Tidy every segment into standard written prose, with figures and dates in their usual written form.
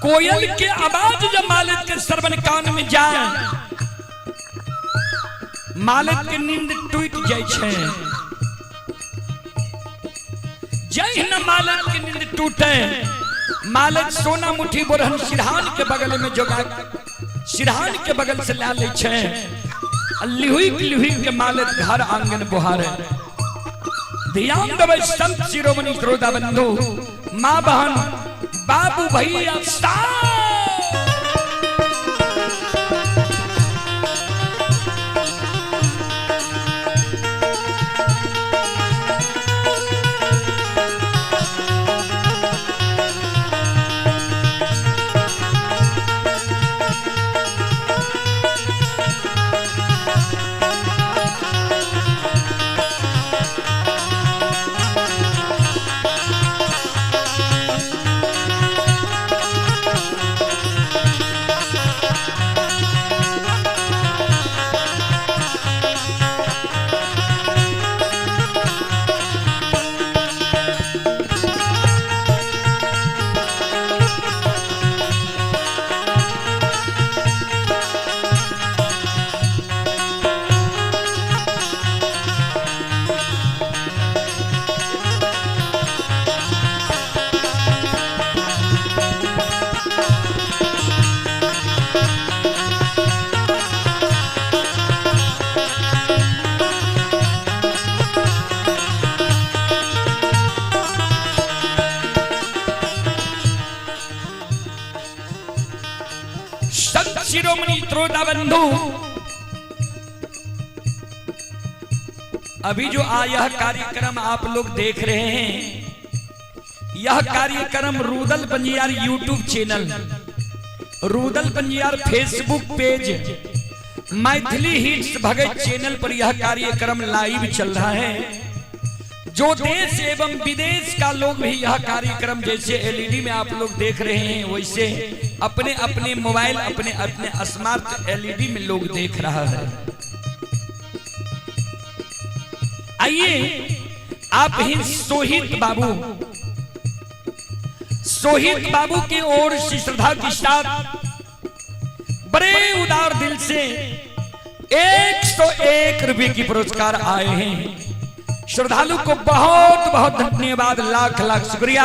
कोयल के आवाज जब मालिक के श्रवण कान में जाए, मालिक के नींद टूट जाए छै। जहिना मालिक के नींद टूटे, मालिक सोना मुट्ठी बोरहन सिरहान के बगल में जोगा सिरहान के बगल से ला ले छै। आ लिहुक लिहुक के मालिक घर आंगन बुहारे। ध्यान देबै संत शिरोमणि श्रोता बंधु, माँ बहन, बाबू भैया सब। संत शिरोमणि त्रोता बंधु, अभी जो यह कार्यक्रम आप लोग देख रहे हैं, यह कार्यक्रम Rudal Panjiyar YouTube channel, Rudal Panjiyar Facebook page, Maithili hits Bhagat channel पर यह कार्यक्रम लाइव चल रहा है। जो देश एवं विदेश का लोग भी यह कार्यक्रम जैसे एलईडी में आप लोग देख रहे हैं, वैसे अपने अपने मोबाइल, अपने अपने स्मार्ट एलईडी में लोग देख रहा है। आइए आप ही सोहित बाबू, सोहित बाबू की ओर से श्रद्धा के साथ बड़े उदार दिल से 101 रुपए की पुरस्कार आए हैं। श्रद्धालु को बहुत बहुत धन्यवाद, लाख लाख शुक्रिया,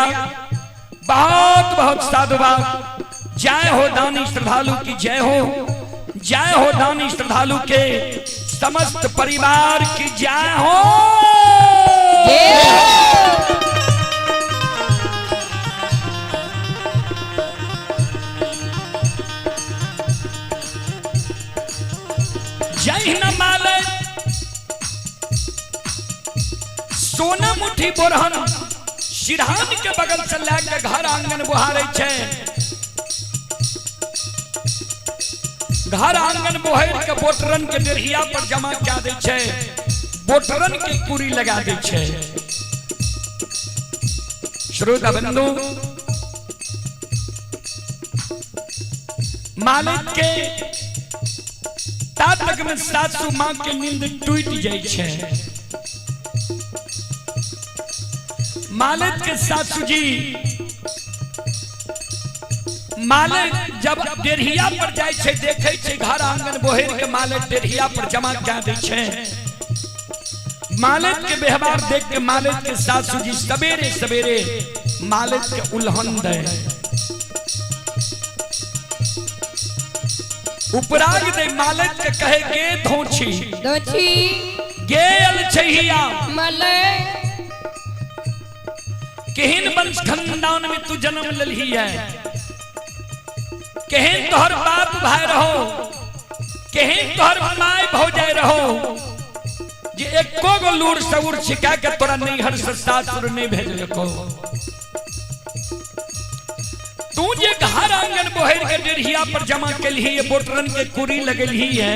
बहुत बहुत साधुवाद। जय हो दानी श्रद्धालु की जय हो, जय हो दानी श्रद्धालु के समस्त परिवार की जय हो। जय न मालय सोना मुट्ठी बोरहन सिरहान के बगल से लए के घर आंगन बुहारे छै। घर आंगन बोहर के बोटरन के डेढ़िया पर जमा कए दै छै, बोटरन के कुरी लगा दै छै। श्रोता बंधु, मालिक के ता तक में सासू माँ के नींद टूट जाय छै। मालिक के सासू जी, मालिक जब डेढ़िया पर जाय छै, देखे छै घर आंगन बोहर के मालिक डेढ़िया पर जमा कए दै छै। मालिक के व्यवहार देख के मालिक के सासू जी सवेरे सवेरे मालिक के उल्हन दे, उपराग दे, मालिक के कहे गे धोछी, दोछी, गे अलछहिया, मलय, केहन वंश खानदान में तू जन्म ललही है, केहन तोहर बाप भाई रहो, केहन तोहर my भौजाई रहो, जे एको गो लूर सऊर छिका के तोरा नैहर से सासुर नहीं भेजलको। तू जे घर आंगन बोहर के डेढ़िया पर जमा केलही, ये बोटरन के कुरी लगेलही है,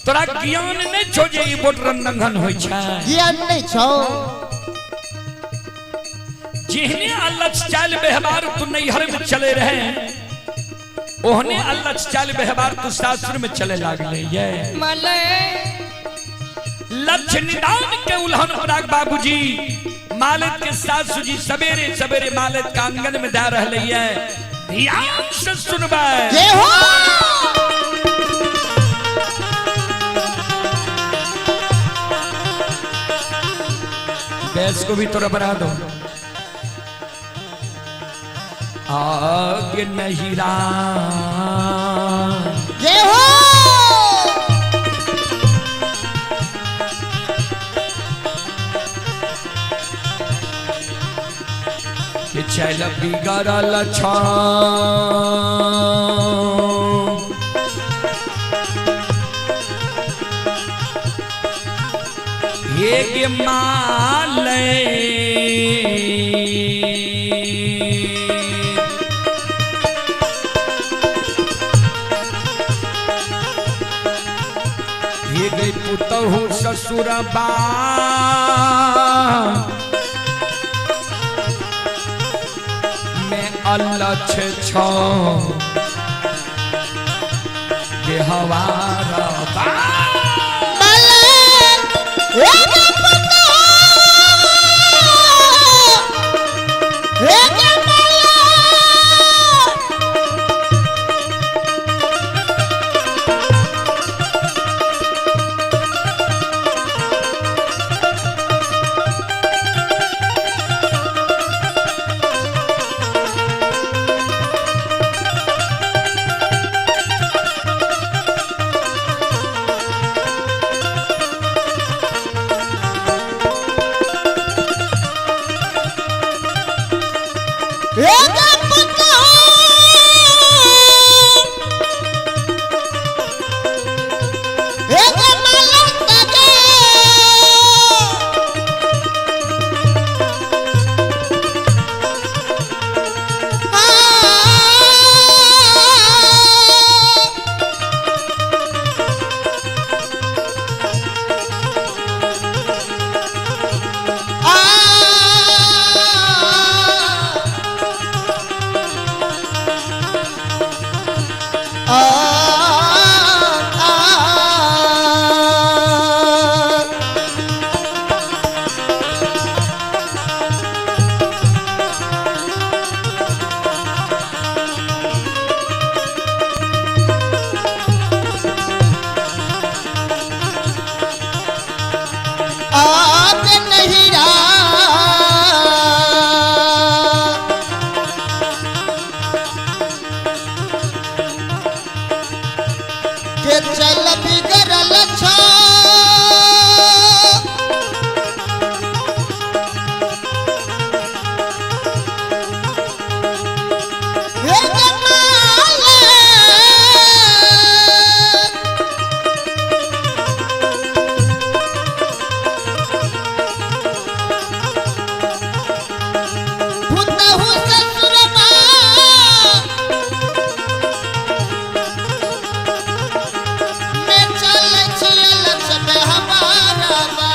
तोरा ज्ञान नहीं छो जे ई बोटरन दंगन होय छै। ज्ञान नहीं छो। जिहने अल्लाह चाल व्यवहार तू नैहर में चले रहे, ओहने अल्लाह चाल व्यवहार तू सासुर में चले लागले ये। मलय, लक्ष्य निदान के उल्हन पराग बाबूजी, मालिक के सासू जी सवेरे सवेरे मालिक का आंगन में जा रहे है, ध्यान से सुनबै। जय हो। गैस को भी थोड़ा बढ़ा दो। आग नहीं राम। जय हो। के चल बिगड़ल छ हे गे माले हे गे पुतहु ससुरबा में अलछ छ देहवार बा। आप नहीं के चल बिगड़ल छो हे जमाल। पुतहु ससुरमा में चल छियल छबे हमारा बा।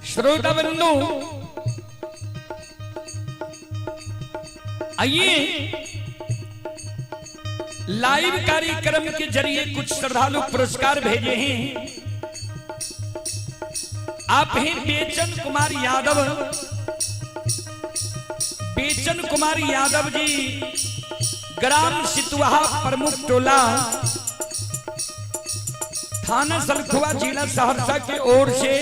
श्रोता बंधु, आइए लाइव कार्यक्रम के जरिए कुछ श्रद्धालु पुरस्कार भेजे हैं। आप हैं बेचन कुमार यादव, बेचन कुमार यादव जी, ग्राम सितुहा, प्रमुख टोला, थाना सलखुआ, जिला सहरसा के ओर से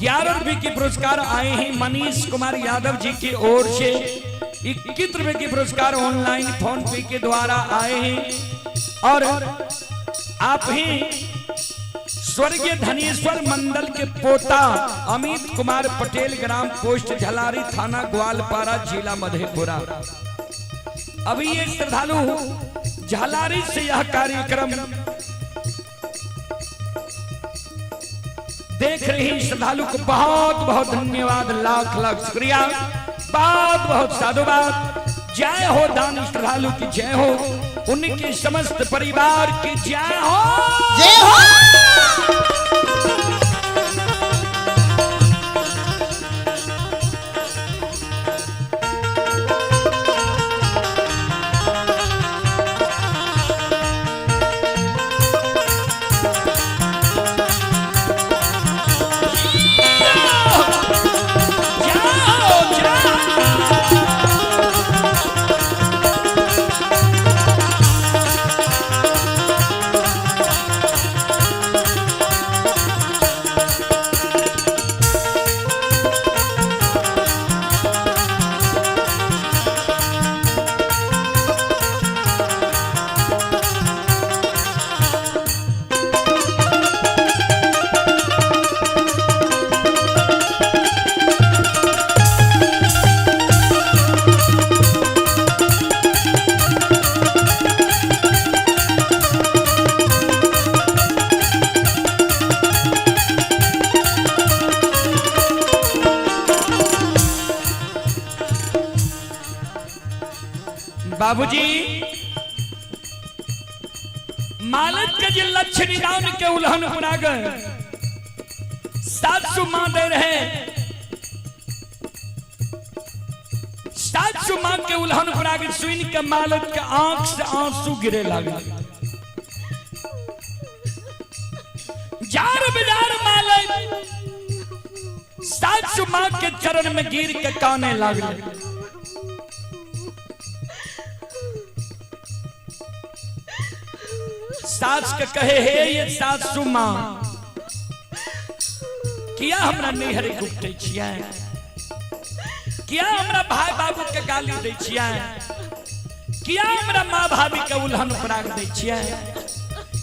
11 रुपए के पुरस्कार आए हैं। मनीष कुमार यादव जी की ओर से 21 रुपए के पुरस्कार ऑनलाइन फोन पे के द्वारा आए हैं। और आप हैं स्वर्गीय धनेश्वर मंडल के पोता अमित कुमार पटेल, ग्राम पोस्ट झलारी, थाना ग्वालपारा, जिला मधेपुरा। अभी ये श्रद्धालु झलारी से यह कार्यक्रम देख रही श्रद्धालु को बहुत बहुत धन्यवाद, लाख लाख शुक्रिया, बहुत बहुत साधुवाद। जय हो दान श्रद्धालु की जय हो, उनके समस्त परिवार की जय हो, जय हो। बाबूजी मालक के जे लक्ष्य निदान के उल्हन पुरा गए, सासु मां दे रहे, सासु मां के उल्हन पुरा के सुन के मालक के आंख से आंसू गिरे लगे। जार बाजार मालक सासु मां के चरण में गिर के काने लागले। सास के कहे हे ये सासु मां, किया हमरा नैहर गुप्ते छियै, किया हमरा भाई बाबू के गाली दै छियै, किया हमरा माँ भाभी के उल्हन पराग दै छियै?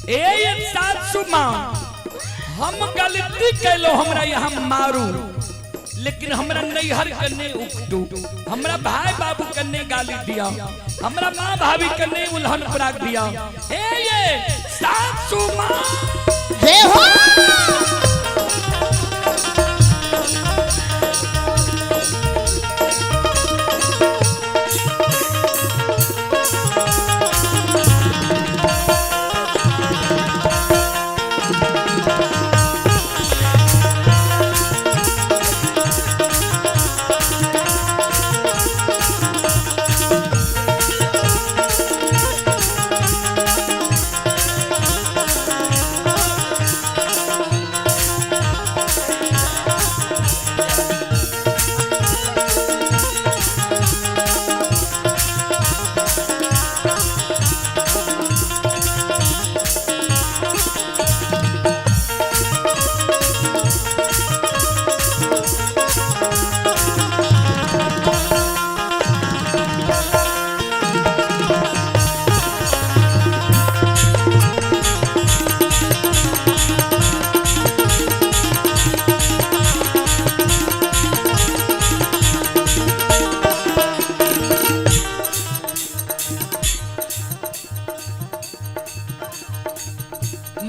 ए ये सासु मां, हम गलती कैलो, हमरा यहाँ मारू, लेकिन हमरा नैहर के नहीं उकटू, हमरा भाई बाबू के नहीं गाली दिया, हमरा माँ भाभी के नहीं उल्हन पराग दिया। ए ये सासु मां, जय हो।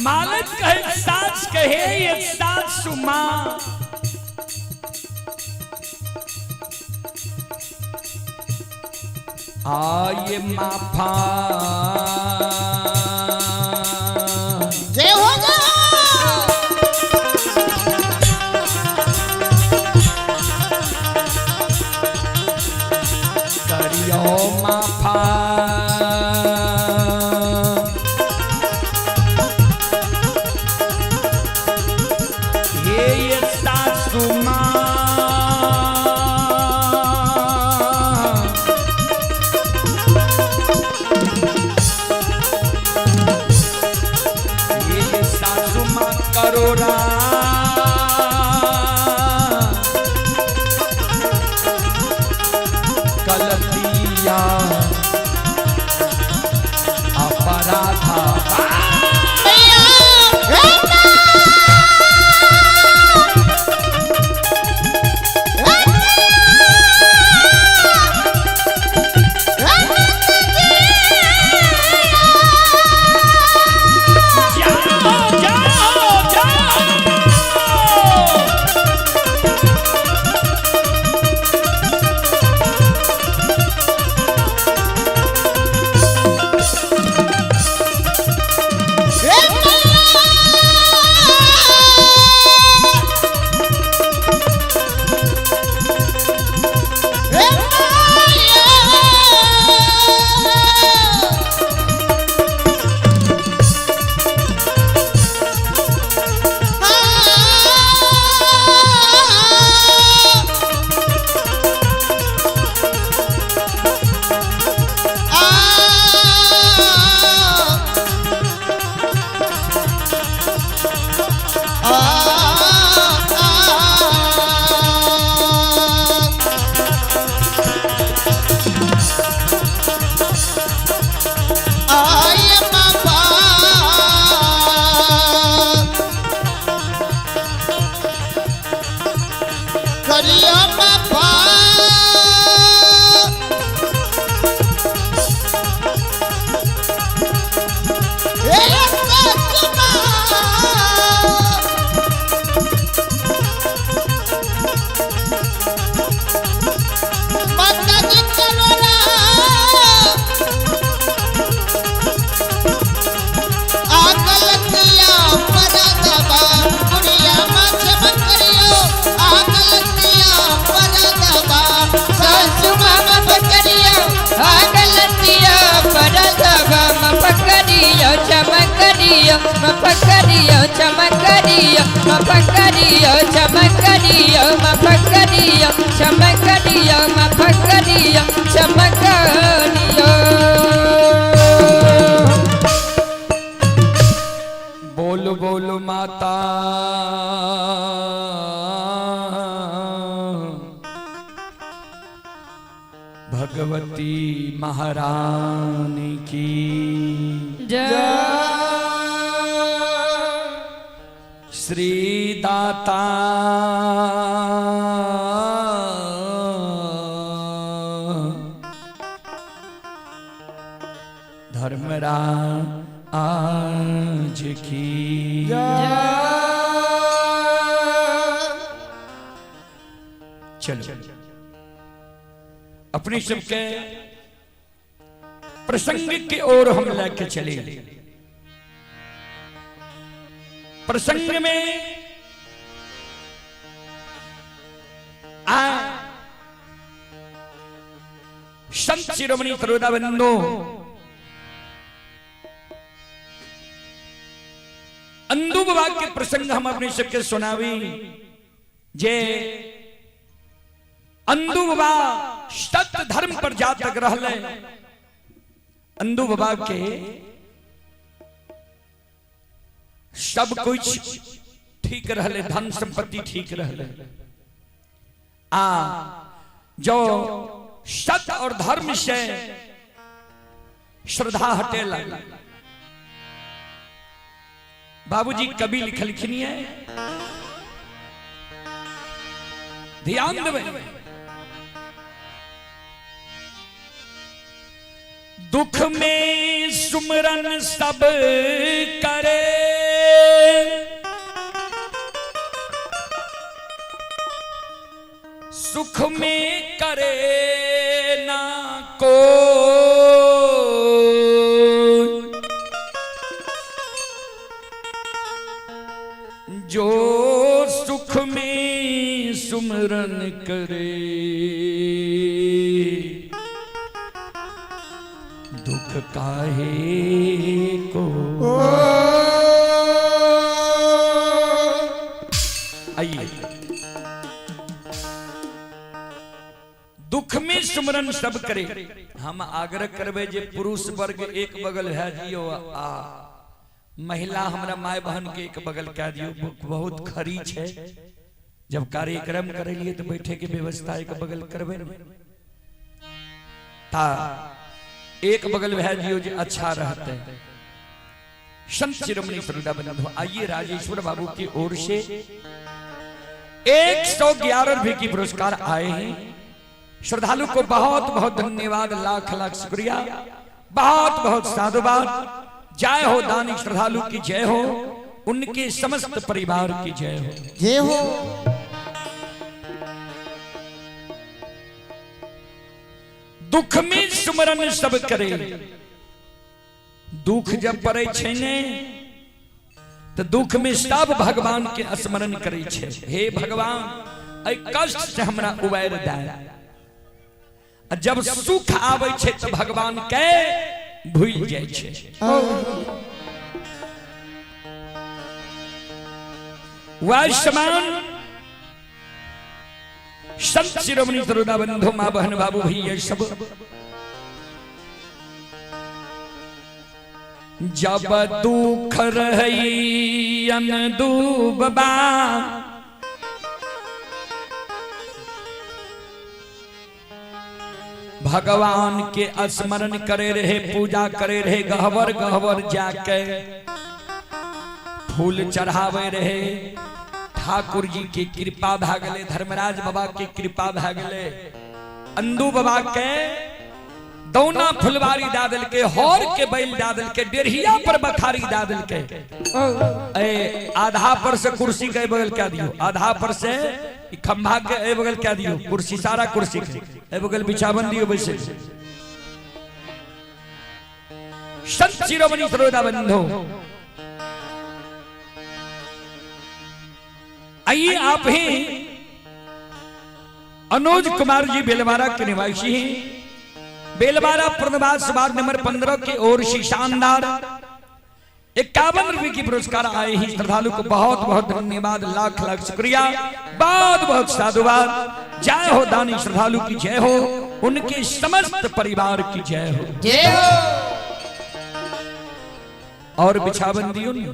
मालक कहे सास कहे ये सासु मां, आ ये माफा जय हो जय हो। करियो माफा, हे ये सासु मां, ये सासु मां करो रा गलतिया अपराधा। मैया, हे जाओ जाओ जाओ। मफकरियो चमकरियो मफकरियो चमकरियो मफकरियो चमकरियो मफकरियो चमकरियो। बोल बोल माता भगवती महारानी की जय। श्री दाता धर्मराज की। चलो अपने सबके प्रसंग की ओर हम लेके चले। प्रसंग में आ संत शिरोमणि सरोदा बंधु अंदू बाबा के प्रसंग हम अपने सबके सुनावी जे अंदू बाबा सत्य धर्म पर जातक रहले। अंदू बाबा के सब कुछ ठीक रहले, धन संपत्ति ठीक रहले, आ जो सत्य और धर्म से श्रद्धा हटे लगी। बाबूजी कवि लिखलखिन है, ध्यान देवे। दुख में सुमरन सब करे, सुख में करे ना को, जो सुख में सुमरन करे दुख काहे को। आइए, दुख में सुमरन सब करे। हम आग्रह करबे जे पुरुष वर्ग एक बगल है जियो आ महिला हमरा माय बहन के एक बगल कह दियो। बहुत खरीच है, जब कार्यक्रम करे लिए तो बैठे के व्यवस्था एक बगल करबे ने ता एक बगल भै जियो जे अच्छा रहते। संत शिरोमणि श्रद्धा बंधु, आइए राजेश्वर बाबू की ओर से 111 रुपए की पुरस्कार आए हैं। श्रद्धालु को बहुत बहुत धन्यवाद, लाख लाख शुक्रिया, बहुत बहुत साधुवाद। जय हो दानी श्रद्धालु की जय हो, उनके समस्त परिवार की जय हो। जय हो। दुख में सुमरन सब करे। दुख जब पड़े छे ने तो दुख में सब भगवान के स्मरण करे छे। हे भगवान, ऐ कष्ट से हमरा उबार दे। जब सुख आवे छे तो भगवान के भूल जाए छे। वह समान संत शिरोमणि सरोदा बंधु माँ बहन बाबू भैया सब जब दुख रही अनदूबा भगवान के स्मरण करे रहे, पूजा करे रहे, गहवर गहवर जाके फूल चढ़ावे रहे। ठाकुर जी की कृपा भा गेले, धर्मराज बाबा की कृपा भा गेले, अंदू बाबा के दौना फुलवारी दा देलके, हर के बैल दा देलके, डेढ़िया पर बखारी दा देलके। ए आधा पर से कुर्सी के बगल क्या दियो, आधा पर से ई खंभा के ए बगल क्या दियो, कुर्सी सारा कुर्सी के ए बगल बिछावन दियो। वैसे संत शिरोमणि सरोदा बंधु, आइए आप ही अनुज कुमार जी बेलवारा के निवासी हैं। बेलवारा प्रवास वार्ड नंबर 15 की ओर से शानदार 51 रुपए की पुरस्कार आए ही श्रद्धालु को बहुत बहुत धन्यवाद, लाख लाख शुक्रिया, बहुत बहुत साधुवाद। जय हो दानी श्रद्धालु की जय हो, उनके समस्त परिवार की जय हो। जय हो। और बिछावन दियो ने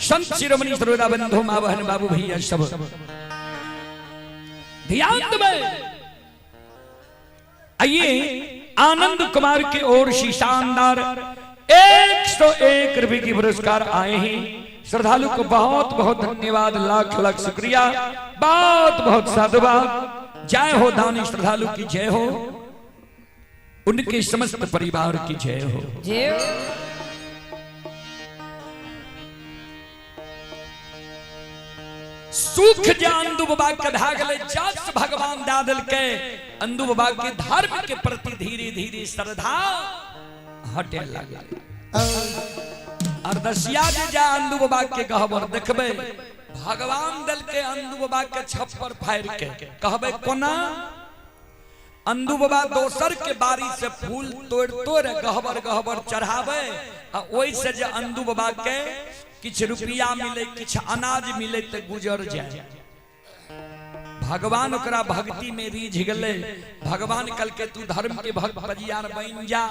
संत शिरोमणि सरोदा बंधु माँ बहन बाबू भैया सब ध्यान देबै। आइए आनंद कुमार की ओर से शानदार 101 रुपए की पुरस्कार आए हैं। श्रद्धालु को बहुत बहुत धन्यवाद, लाख लाख शुक्रिया, बहुत बहुत साधुवाद। जय हो दानी श्रद्धालु की जय हो, उनके समस्त परिवार की जय हो। जय हो। सुख जे अंदू बाबा के भए गेलै, जस भगवान दए देलकै, अंदू बाबा के धर्म के प्रति धीरे धीरे श्रद्धा हटे लगल। अरदसिया जे जाय अंदू बाबा के गहबर देखबै, भगवान देलकै अंदू बाबा के छप्पर फाड़ि के। कहबै कोना? अंदू बाबा दोसर के बारी से फूल तोड़ तोड़ गहबर गहबर चढ़ावे, आ ओहि से जे अंदू बाबा के किछु रुपया मिले, किछु अनाज मिले तो गुजर जाए। भगवान ओकरा भक्ति में रीझ गेलै। भगवान कहलकै तू धर्म के भक्त पजियार बन जा।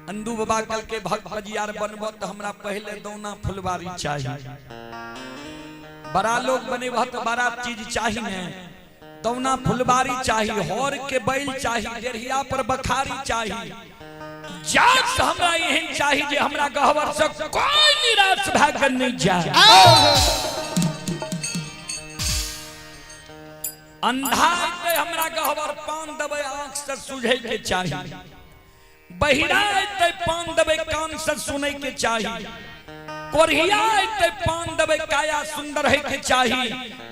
अंदू बाबा कहलकै भक्त पजियार बनब तो हमरा पहले दौना फुलवारी चाहिए। बड़ा लोग बनेबह तो बड़ा चीज चाहिए ने, दौना फुलवारी चाहिए, हर के बैल चाहिए, डेढ़िया पर बखारी चाहिए। जात हमरा एहन चाहिए जे हमरा गहवर से कोई निराश भए के नहीं जाए। अंधा अयतै हमरा गहवर पान देबै, आंख से सुझै के चाही। बहिरा अयतै पान देबै, कान से सुनै के चाही। कोढ़िया अयतै पान देबै, काया सुंदर है के चाही।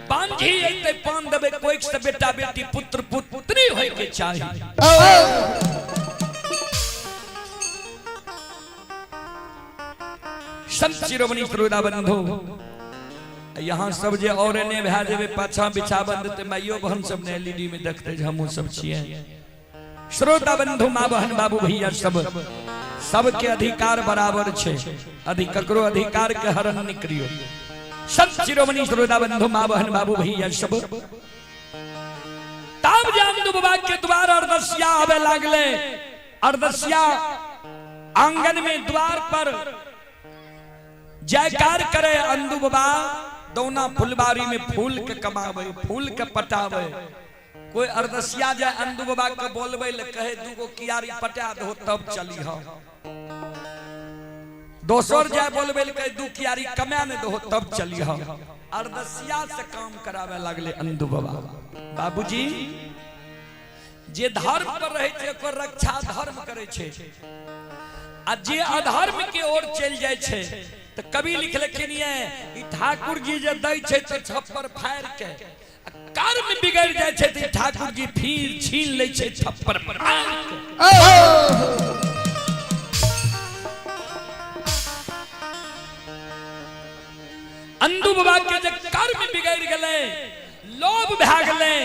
बांझी अयतै पान देबै, कोई से बेटा बेटी पुत्र पुत्री होय के चाही। संत शिरोमणि श्रोता बंधु, यहाँ सब जे और ने भए जेबै पाछा बिछावन देतै, माइयो बहन सब ने एलईडी में देखते जे हमहूँ सब छियै। श्रोता बंधु माँ बहन बाबू भैया सब, सबके अधिकार बराबर छै, अधिक ककरो अधिकार के हरण नहीं करियो। संत शिरोमणि श्रोता बंधु माँ बहन बाबू भैया सब, तब जान बाबा के द्वार अरदसिया आवे लागले। अरदसिया आंगन में द्वार पर जयकार करे। अंदू बाबा दौना फुलबारी में फूल के कमावे, फूल के पटावे। कोई अरदसिया जाए अंदू बाबा के बोलबे ले, कहे दूगो कियारी पटा दो तब चली हो। दोसर जाए बोलबे ले, कहे दू कियारी कमा ने दो तब चली हो। अरदसिया से काम करावे लागले अंदू बाबा। बाबूजी जे धर्म पर रहे छै ओकर रक्षा धर्म करे छै, आ जे अधर्म के ओर चलि जाइ छै तऽ कवि लिखलखिन ये ई ठाकुर जी जे दै छै तऽ छप्पर फाड़ि के, आ कर्म बिगड़ि जाइ छै तऽ ठाकुर जी फिर छीन लै छै थप्पड़ मारि के। अंदू बाबा के जे कर्म बिगड़ि गेलै, लोभ भए गेलै,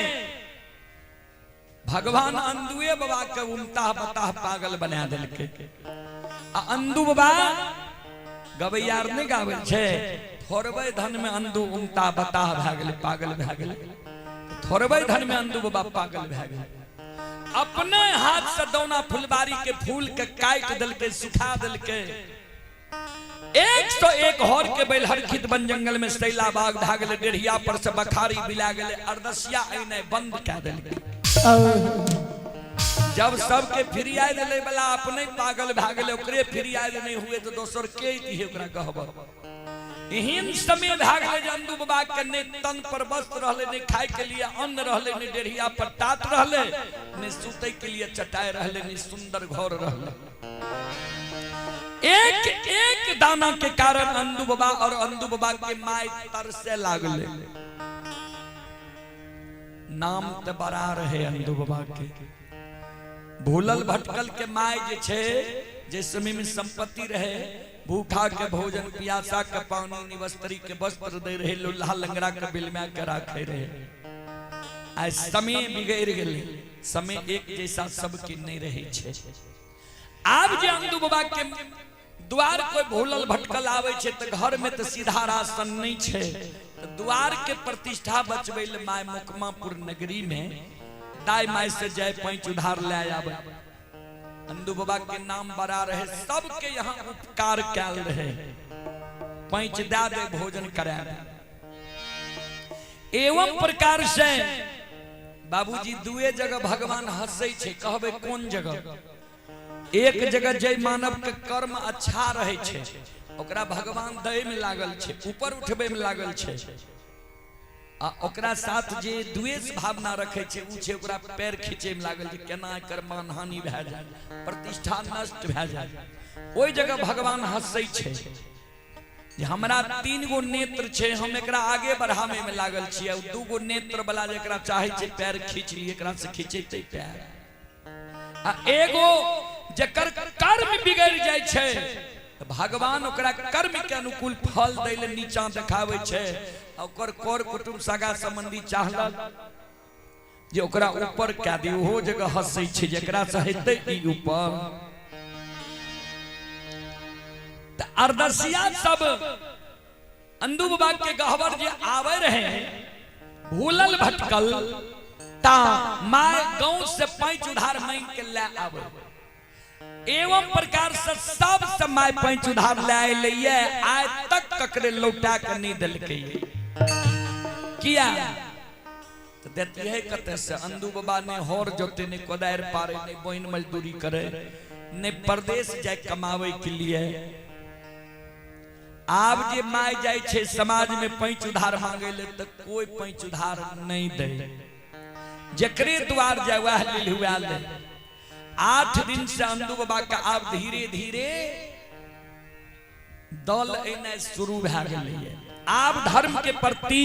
भगवान अंदुए बाबा के उमताह बताह पागल बना देलकै। आ अंदू बाबा गवैयार नहि गाबै छै, थोड़बे धन में अंदू उमता बताह भए गेलै, पागल भए गेलै। थोड़बे धन में अंदू बाबा पागल भए गेलै। अपने हाथ से दौना फुलबारी के फूल के काटि देलकै, सुखा देलकै। 101 हर के बैल हरखित बन जंगल में सैला बाग भाग गेलै, डेढ़िया पर से बखारी बिला गेलै, अरदसिया अइनाइ बंद कए देलकै। जब सबके फिरियाद लै वाला अपने पागल भए गेलै, ओकरे फिरियाद नहि हुए तऽ दोसर के दिहे ओकरा कहब। एहन समय भए गेलै जे अंदू बाबा के नहि तन पर वस्त्र रहलै, नहि खाय के लिए अन्न रहलै, नहि डेढ़िया पर टाट रहलै, नहि सुतै के लिए चटाई रहलै, नहि सुंदर घर रहलै। एक एक दाना के कारण अंदू बाबा और अंदू बाबा के my तरसे लागले। नाम तऽ बड़ा रहे अंदू बाबा के, भूलल भटकल के my जे छै, जे समय में संपत्ति रहे, भूखा के भोजन, प्यासा के पानी, निवस्त्री के वस्त्र दे रहे, लोल्हा लंगड़ा के बिलमा के राखे रहे। आइ समय बिगड़ गेलै, समय एक जैसा सबके नहीं रहे छै। आब जे अंदू बाबा के द्वार कोई भूलल भटकल आबै छै तऽ घर में तऽ सीधा राशन नहीं छै, तऽ द्वार के प्रतिष्ठा बचबै ले my Mokmapur नगरी में दाई my से जाय पैंच उधार ले आबै। अंदू बाबा के नाम बड़ा रहे, सबके यहाँ उपकार कैल रहे, पैंच दे दे भोजन करा दे। एवं प्रकार से बाबूजी दुए जगह भगवान हंसै छै। कहबै कोन जगह? एक जगह जय मानव के कर्म अच्छा रहे छै ओकरा भगवान दै में लागल छै, ऊपर उठबै में लागल छै, आ ओकरा साथ जे द्वेष भावना रखे छै उ छै ओकरा पैर खींचे में लागल छै, केना एकर मानहानि भए जाय, प्रतिष्ठा नष्ट भए जाय। ओहि जगह भगवान हंसै छै जे हमरा 3 गो नेत्र छै, हम एकरा आगे बढ़ावे में लागल छियै, 2 गो नेत्र वाला जेकरा चाहे छै पैर खींच लिए, एकरा से खींचेतै पैर। आ एगो जकर कर्म बिगड़ जाइ छै तऽ भगवान ओकरा कर्म के अनुकूल फल दै ले नीचा देखाबै छै। आ ओकर कर कुटुम्ब सगा संबंधी चाहलक जे ओकरा ऊपर कए दी, ओहो जगह हंसै छै जेकरा से हेतै ई ऊपर। तऽ अरदसिया सब अंदू बाबा के गहबर जे आवे रहे भूलल भटकल ता my गांव से पैंच उधार मांग के ले आवे। एवं प्रकार से सब से my पैंच उधार ले आए, आय तक ककरे लौटा के नहीं दिलकै। किया तो देती है कते से? अंदू बाबा ने होर जोते, ने कोदार पारे, ने बोइन मजदूरी करे, ने परदेश जाए कमावे के लिए। आब जे my जाय छै समाज में पैंच उधार मांगे ले तो कोई पैंच उधार नहीं दे, जकरे द्वार जाए वह लेल हुआ ले। 8 दिन से अंदू बाबा के आब धीरे धीरे दल एनाइ शुरू भए गेलै। आब धर्म के प्रति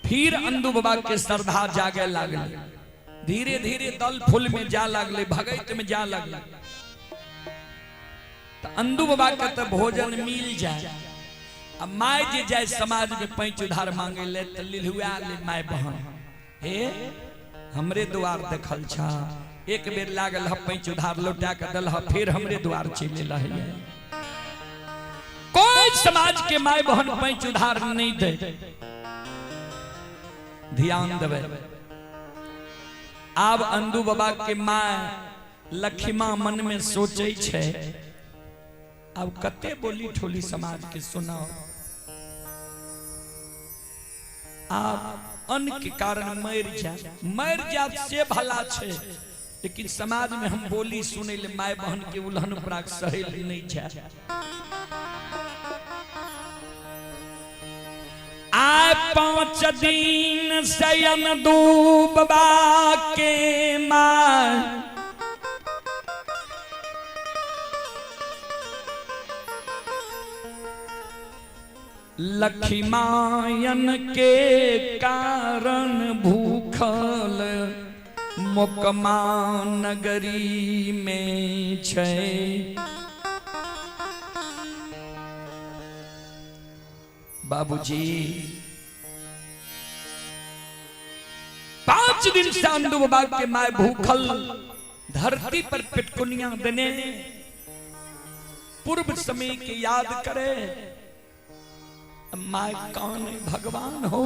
फिर अंदू बाबा के श्रद्धा जागे लागलै, धीरे धीरे दल फूल में जा लागलै, भगैत में जा लागलै। अंदू बाबा के तो भोजन मिल जाए। आ my जे जाए समाज में पैंच उधार मांगे ले तो लिलुआ ले my बहन, हे हमरे द्वार देखल छा, एक बेर लागल ह पैंच उधार लौटा के दल ह, फिर हमरे द्वार चलि एल है। कोई समाज के my बहन पैंच उधार नहीं दे, ध्यान देवे। आब अंदू बाबा के my Lakhima मन में सोचे छै, अब कते बोली ठोली समाज के सुनाओ, आप अन्न के कारण मर जाए, मर जाए से भला छै, लेकिन समाज में हम बोली सुने ले my बहन के उल्हन प्राक सहेल नहीं जाए। आय 5 दिन शयन डूबबा के my लखीमायन के कारण भूखल मोकमा नगरी में छै। बाबूजी 5 दिन से अंदू बाबा के my भूखल धरती पर पिटकुनिया देने पूर्व समय के याद करे, my कौन भगवान हो,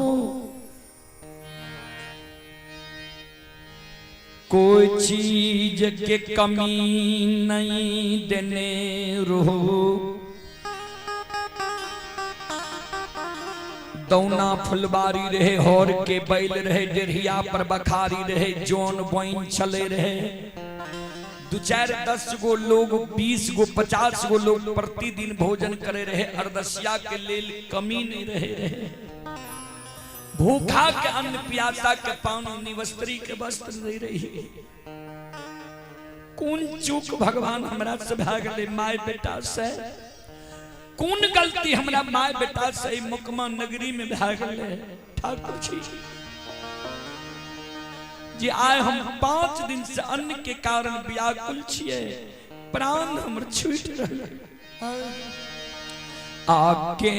कोई चीज के कमी नहीं देने रहो। दौना फुलबारी रहे, होर के बैल रहे, डेढ़िया पर बखारी रहे, जोन बोइन चले रहे, 2 4 10 गो लोग, 20 गो 50 गो लोग प्रतिदिन भोजन करे रहे, अरदसिया के लेल कमी नहीं रहे रहे। भूखा के अन्न, प्यासा के पानी, निवस्त्री के वस्त्र नहीं रही। कौन चूक भगवान हमरा से भए गेलै my बेटा से, कौन गलती हमरा my बेटा से मुकमा नगरी में भए गेलै ठाकुर जी, जे आय हम 5 दिन से अन्न के कारण व्याकुल छियै, प्राण हमर छूटि रहल। आके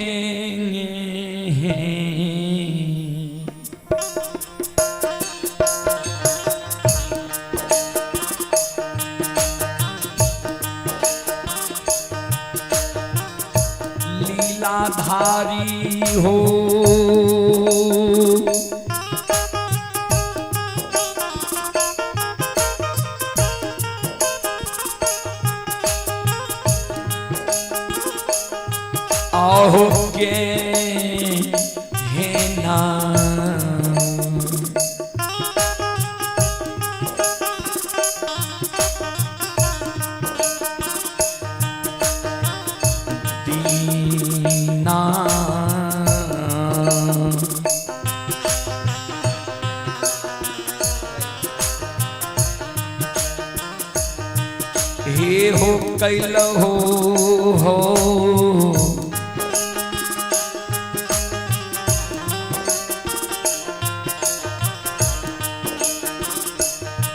लीलाधारी हो। आहो के है ना दीना हे हो कैल हो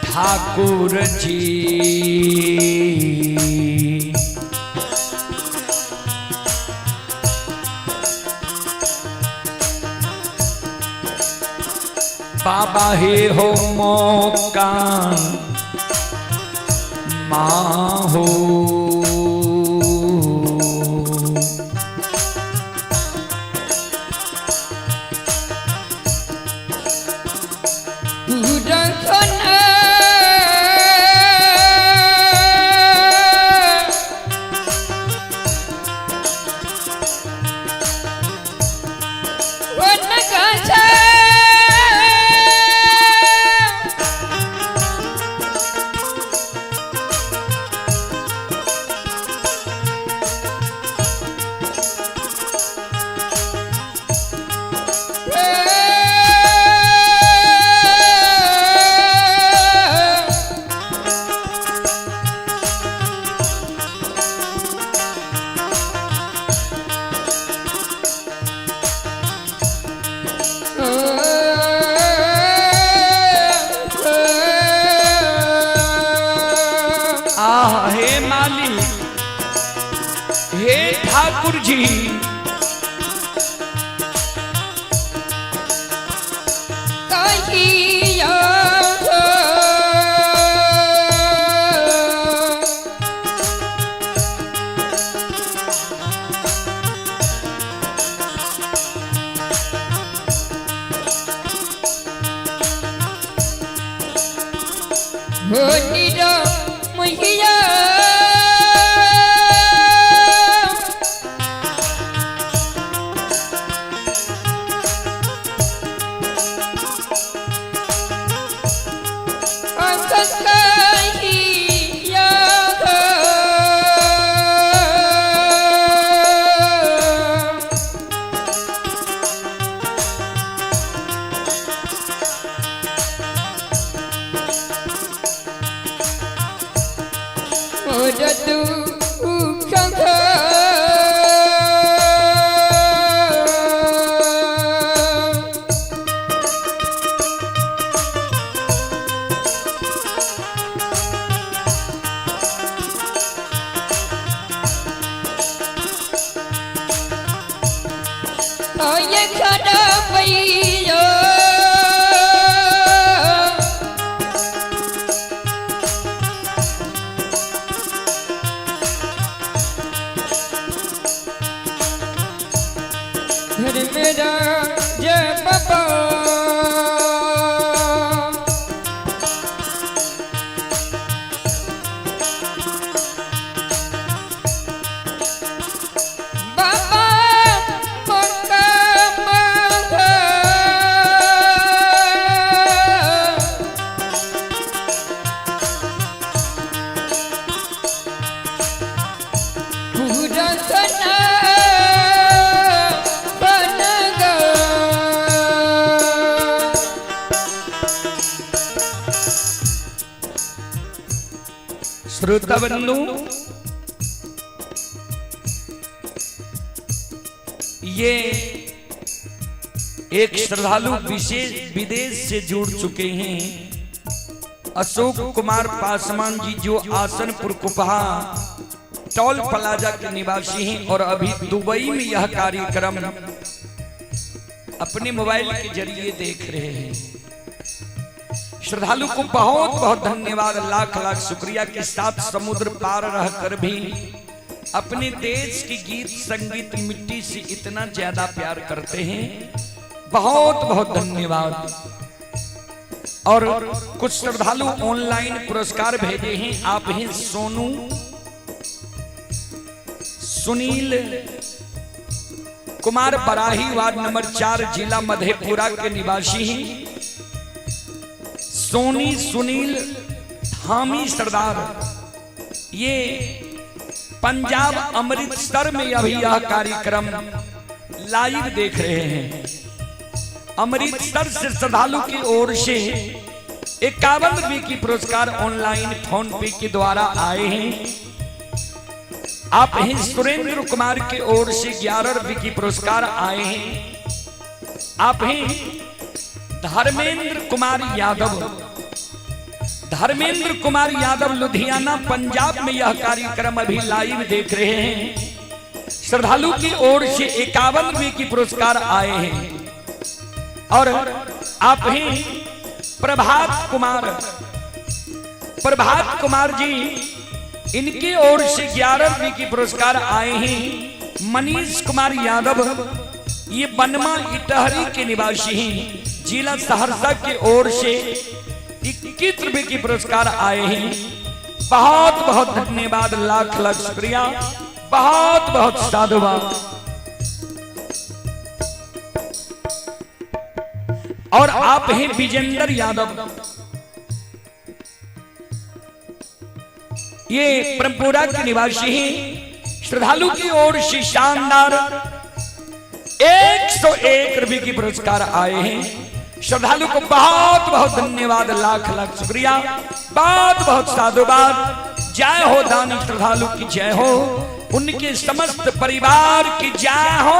ठाकुर जी। बाबा हे हो मौका माँ हो। आह हे मालिक, हे ठाकुर जी, श्रोता बंधु, ये एक श्रद्धालु विशेष विदेश से जुड़ चुके हैं, अशोक कुमार पासवान जी, जो आसनपुर कुपहा टोल प्लाजा के निवासी हैं और अभी दुबई में यह कार्यक्रम अपने मोबाइल के जरिए देख रहे हैं। श्रद्धालु को बहुत बहुत धन्यवाद, लाख लाख शुक्रिया कि सात समुद्र पार रहकर भी अपने देश की गीत संगीत मिट्टी से इतना ज्यादा प्यार करते हैं। बहुत बहुत धन्यवाद। और कुछ श्रद्धालु ऑनलाइन पुरस्कार भेजे हैं। आप हैं सोनू, सुनील कुमार बराही, वार्ड नंबर 4, जिला मधेपुरा के निवासी हैं। सोनी सुनील धामी सरदार, ये पंजाब अमृतसर में अभी यह कार्यक्रम लाइव देख रहे हैं। अमृतसर से श्रद्धालु की ओर से 51 रुपये की पुरस्कार ऑनलाइन फोन पे के द्वारा आए हैं। आप हैं सुरेंद्र कुमार की ओर से 11 रुपये की पुरस्कार आए हैं। आप हैं धर्मेंद्र कुमार यादव, धर्मेंद्र कुमार यादव लुधियाना पंजाब में यह कार्यक्रम अभी लाइव देख रहे हैं। श्रद्धालु की ओर से 51 रुपये की पुरस्कार आए हैं। और आप हैं प्रभात कुमार, प्रभात कुमार जी, इनकी ओर से 11 रुपये की पुरस्कार आए हैं। मनीष कुमार यादव, ये बनमा इटहरी के निवासी हैं, जिला सहरसा की ओर से 21 रुपए की पुरस्कार आए हैं। बहुत बहुत धन्यवाद, लाख लाख शुक्रिया, बहुत बहुत साधुवाद। और आप हैं विजेंद्र यादव, ये परमपुरा के निवासी हैं। श्रद्धालु की ओर से शानदार 101 रुपए की पुरस्कार आए हैं। श्रद्धालु को बहुत बहुत धन्यवाद, लाख लाख शुक्रिया, बहुत बहुत साधुवाद। जय हो दानी श्रद्धालु की जय हो, उनके समस्त परिवार की जय हो।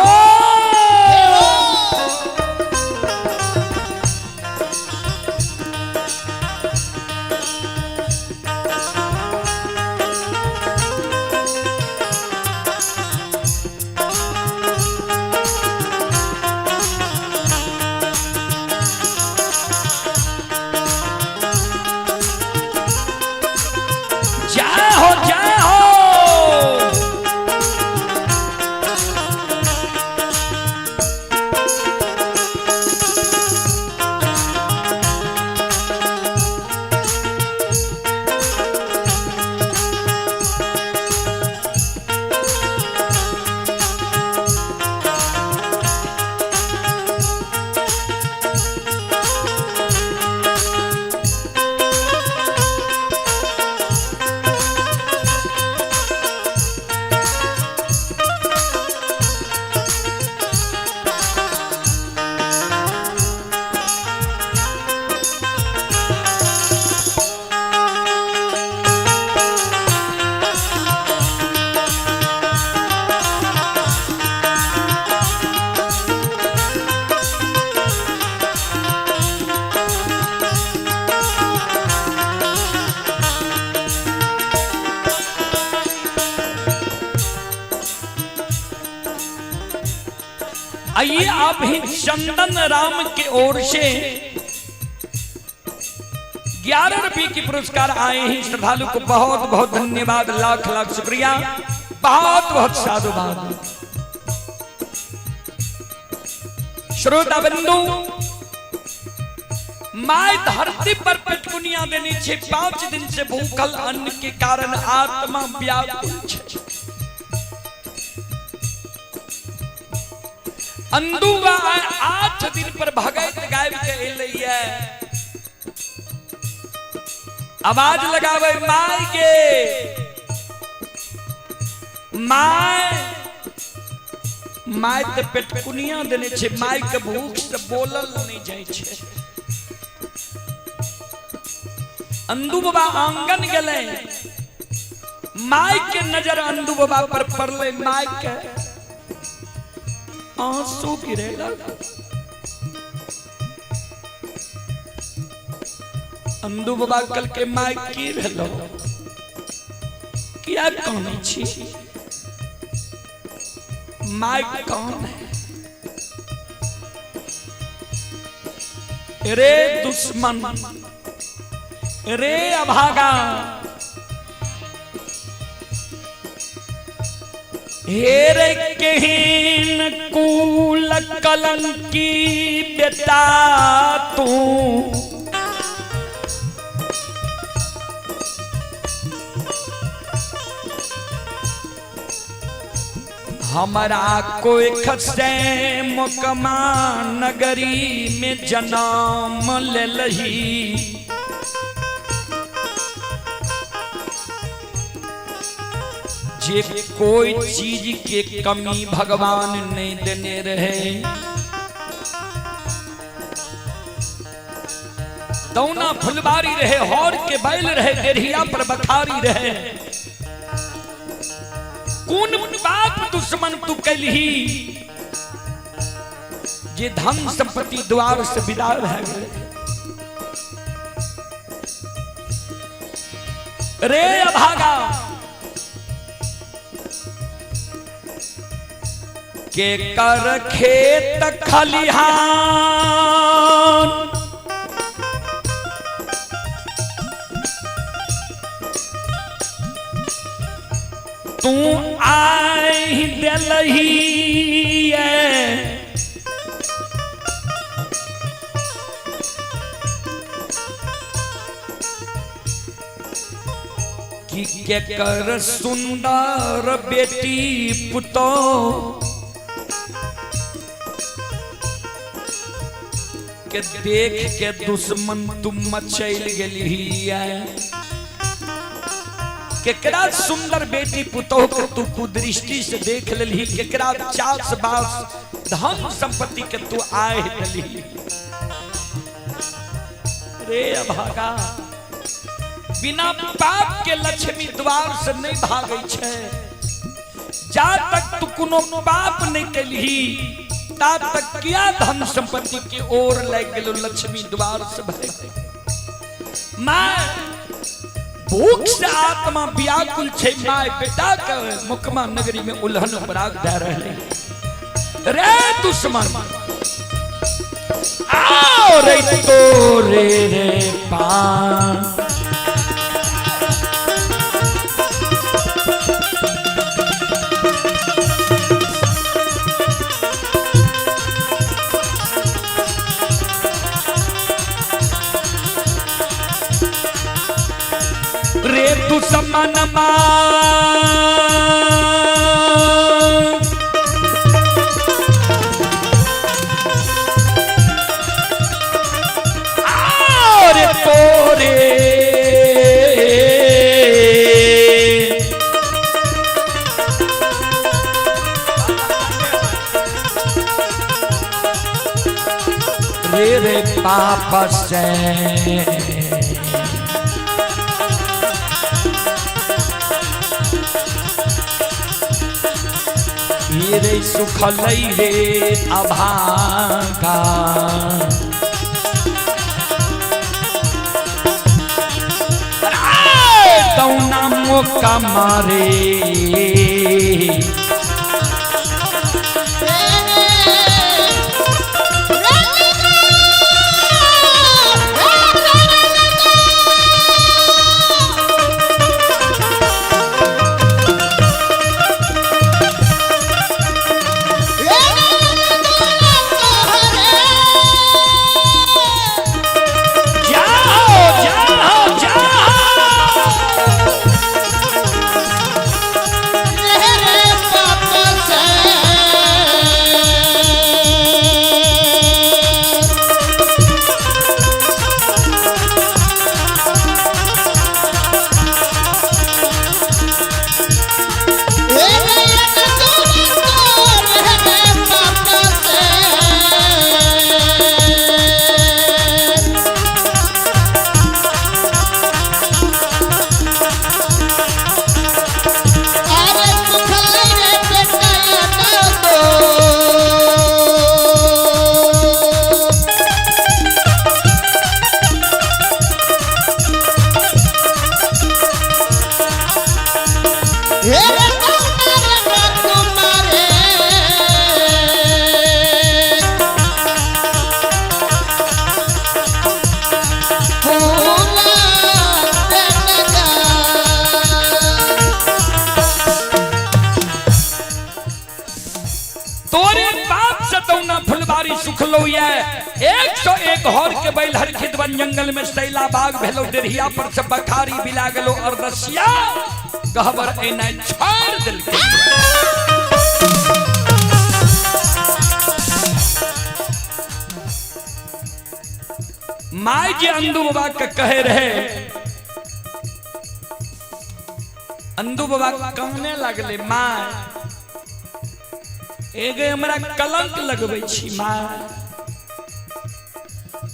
जय हो, जय हो। आइए, आप ही चंदन राम के ओर से 11 रुपए की पुरस्कार आए हैं। श्रद्धालु को बहुत बहुत धन्यवाद, लाख लाख शुक्रिया, बहुत बहुत साधुवाद। श्रोता बंधु, my धरती पर पेटकुनिया देने छे। 5 दिन से भूखल, अन्न के कारण आत्मा व्याकुल छे। अंदू 8 दिन पर भगत गायब के एलैया, आवाज लगावे, my गे my, my ते पेटकुनिया देने छे। My के भूख से बोलल नहीं जाइ छे। अंदू बाबा आंगन गेले, my के नजर अंदू बाबा पर पड़ले, my के आंसू गिरे लगल। अंदू बाबा कल के, my, की भेलो? किया कानै छी? My कौन है? रे दुश्मन, रे अभागा, हेर केहन कुल कलंकी बेटा तू, हमारा कोई खसे मोकमा नगरी में जन्म लेलही। जे कोई चीज के कमी भगवान नहीं देने रहे, दौना फुलबारी रहे, हौर के बैल रहे, डेढ़िया पर बखारी रहे। कौन बाप दुश्मन तू कैलही जे धन संपत्ति द्वार से विदा भए गेल। रे अभागा के कर खेत खलिहान, तू आइ देलही कि के कर सुंदर बेटी पुतो के देख के दुश्मन तुम मचैल गेलही। केकरा सुंदर बेटी पुतोह के तू कुदृष्टि से देख लेलही, केकरा चास बास धन संपत्ति के तू आय देलही। रे अभागा, बिना पाप के लक्ष्मी द्वार से नहीं भागै छै। जा तक तू कोनो पाप नहीं कैलही ता तक किया धन संपत्ति की ओर लग गेलो लक्ष्मी द्वार से भाग। My भूख से आत्मा व्याकुल छे, my बेटा के मुकमा नगरी में उल्हन पराग दे रहे। रे दुश्मन आओ रे तो रे रे पान, रे दुश्मन मा और तोरे रे रे पाप से रे सुख लई रे अभागा। दौना मौका मारे जाओ जाओ जाओ। तोरे बाप से दौना फुलबारी सुखलो ये 101 हर के बैल हर खेतवन जंगल में सैला बाग भेलो डेढ़िया पर से बखारी बिला गेलो अरदसिया गहबर एना छोड़ देलकै। माय जे अंदू बाबा के कहे रहे, अंदू बाबा कहने लगले माय एगे हमरा कलंक लगबै छी माय,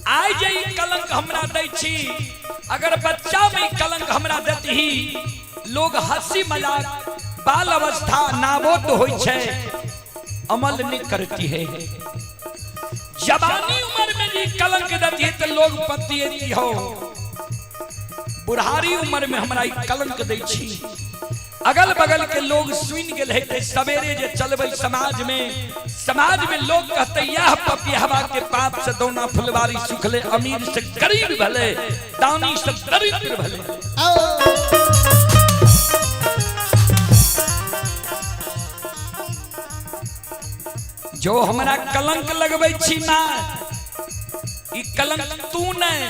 आइ जे ई कलंक हमरा दै छी, अगर बच्चा में कलंक हमरा देतही लोग हंसी मजाक बाल अवस्था नाबोत होइ छै अमल नहीं करती है। जवानी उम्र में जी कलंक देती है तो लोग पतिएती हो, बुढ़ारी उम्र में हमरा ई कलंक दै छी। अगल बगल के लोग सुन गेल हेतै सवेरे जे चलबै समाज में, समाज में लोग कहते यह पपिहवा के पाप से दौना फुलवारी सुखले, अमीर से गरीब भले, दानी से दरिद्र भले। जो हमरा कलंक लगबै छी मां, ई कलंक तू नहीं,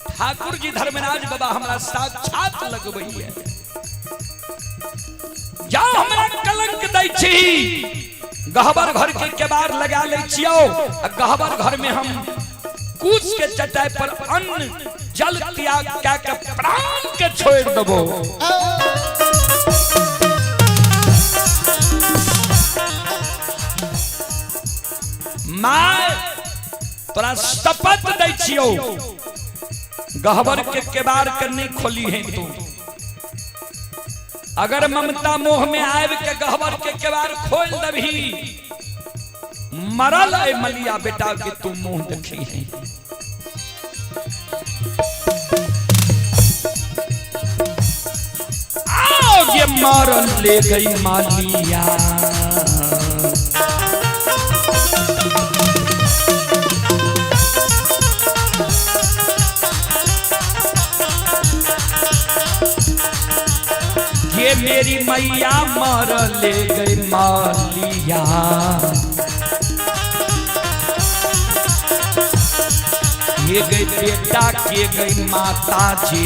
ठाकुर जी धर्मराज बाबा हमरा साक्षात लगबै है। जा हमरा कलंक दै छी, गहबर घर के केबार लगा लै छियौ, आ गहबर घर में हम कुश के चटाई पर अन्न जल त्याग कए के प्राण के छोड़ देबो। My तोरा शपथ दै छियौ, गहबर के केबार के नहीं खोली है तू। अगर ममता मोह में आबि के गहबर के केबार खोल दबही, मरल ए मलिया बेटा के तू मुंह देखी है। आओ ये मरल ले गई मालिया, ये मेरी मैया मर ले गई मालिया, ये गई बेटा के गई माता जी।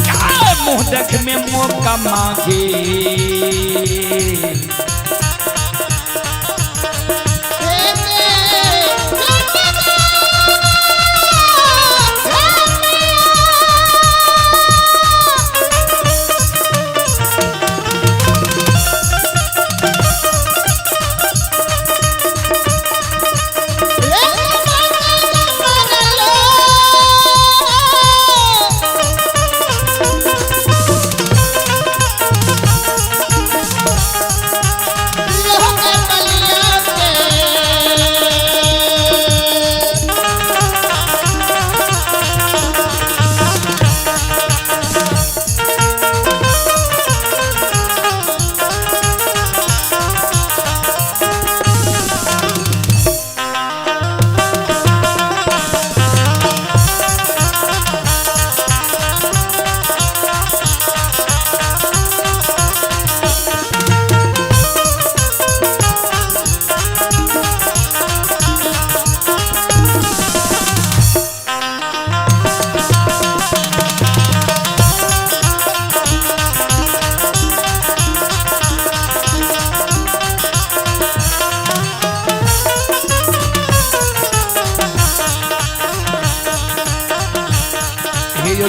क्या मुंह देख में मौका मांगे,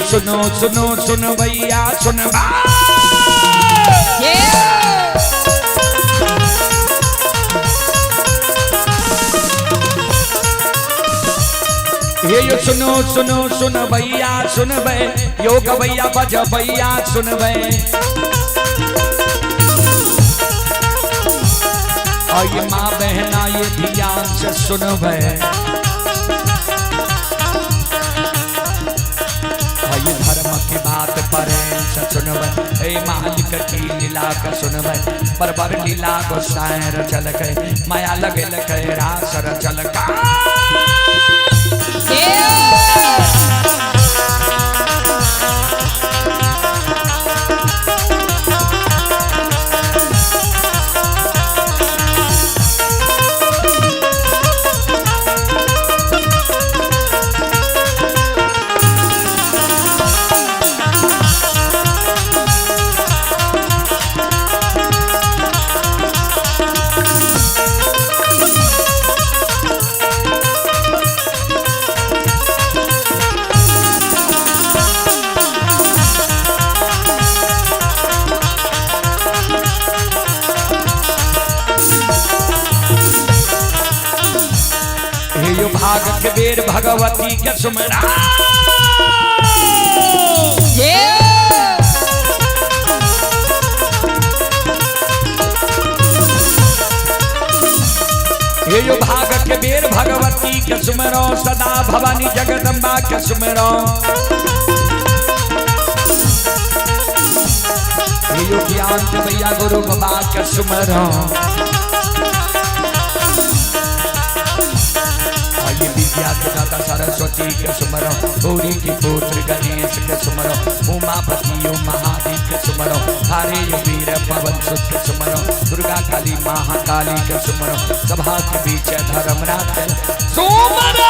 सुनो सुनो सुनो भैया सुन हे यो सुनो सुनो सुन भैया सुन बे योग भैया बज भैया सुन बे और ये माँ बहना ये ध्यान से सुन बे ये धर्म की बात पर सुनबै हे मालिक की लीला का सुनबै बरबर लीला गोसाई रचल के माया लगल के रास रचल का। भाग के बेर भगवती के सुमरा। हे यो भाग के बेर भगवती के सुमरो, सदा भवानी जगदम्बा के सुमरो। हे यो ज्ञान के भैया गुरु बाबा के सुमरो। ये विद्या के दाता सरस्वती के सुमरो, गौरी के पुत्र गणेश के सुमरो, उमापति यो महादेव के सुमरो, हरे यो वीर पवन सुत के सुमरो, दुर्गा काली महाकाली के सुमरो, सभा के बीच धर्मराज के सुमरो।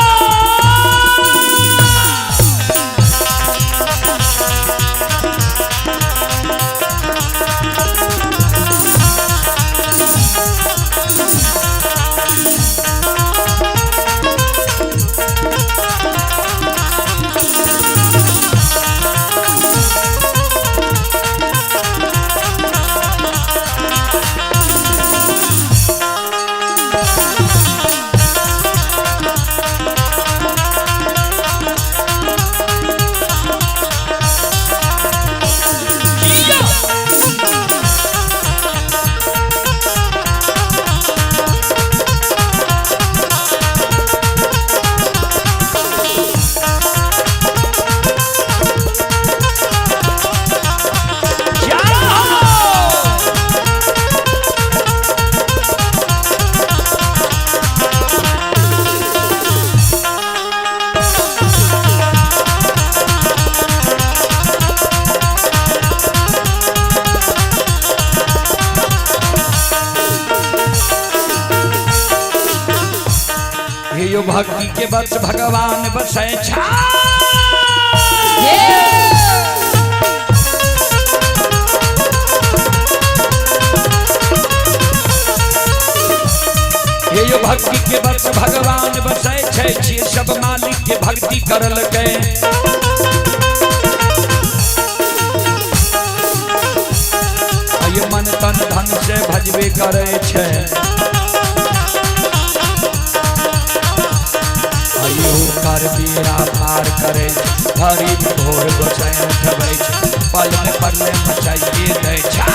यो भक्ति के बस भगवान बसै छा। यो भक्ति के बस भगवान बसै छै, जे सब मालिक के भक्ति करलकै। ये मन तन धन से भजबे करै छै। कर बेड़ा पार करे, धरी भोर गोसाई उठबै छै, पल में परले मचाइए दै छै।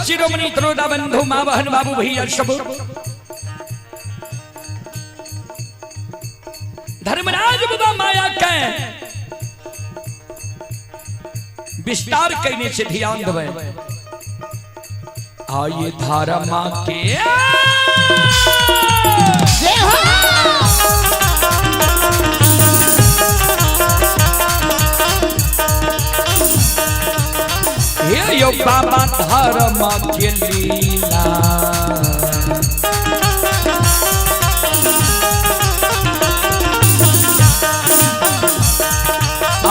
शिरोमणि त्रोदा बंधु माँ बहन बाबू भैया सब धर्मराज बाबा माया के विस्तार करने से ध्यान दवे। आइए धर्म के यो बाबा धर्म के लीला,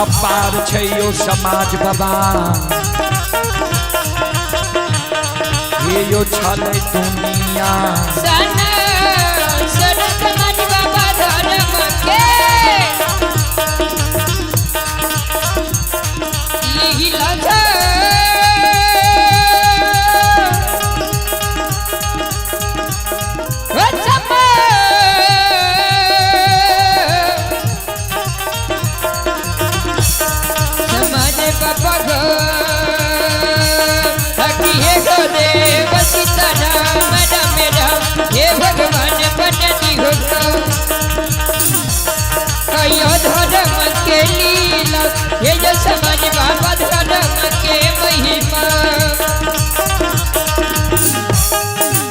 अपार छै यो समाज बाबा। ये यो छल दुनिया। सन सन समाज बाबा धर्म के लीला समाज बाबा गो देव सीताराम राम राम हे भगवान बननी हो कयो धर्म के लीला हे जो समाज बाबा धर्म के महिमा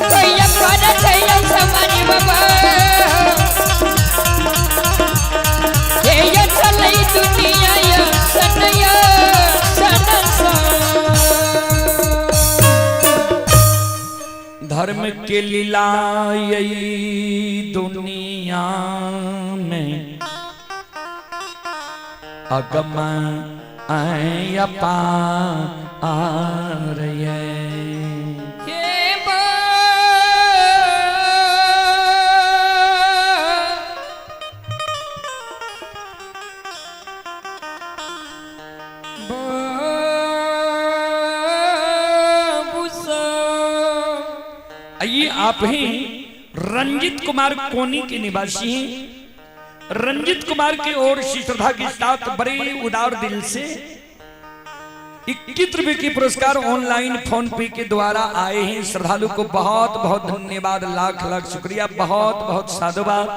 कयो पर थैया समाज बाबा हे यो चलै दुनिया यो सनया सनसा। धर्म के लीला यही दुनिया में अगम अपार ये। हे आइए आप ही रंजित कुमार कोनी के निवासी हैं। रंजित कुमार की ओर से श्रद्धा के साथ बड़े उदार दिल से 21 रुपए के पुरस्कार ऑनलाइन फोन पे के द्वारा आए हैं। श्रद्धालु को बहुत बहुत धन्यवाद, लाख लाख शुक्रिया, बहुत बहुत साधुवाद।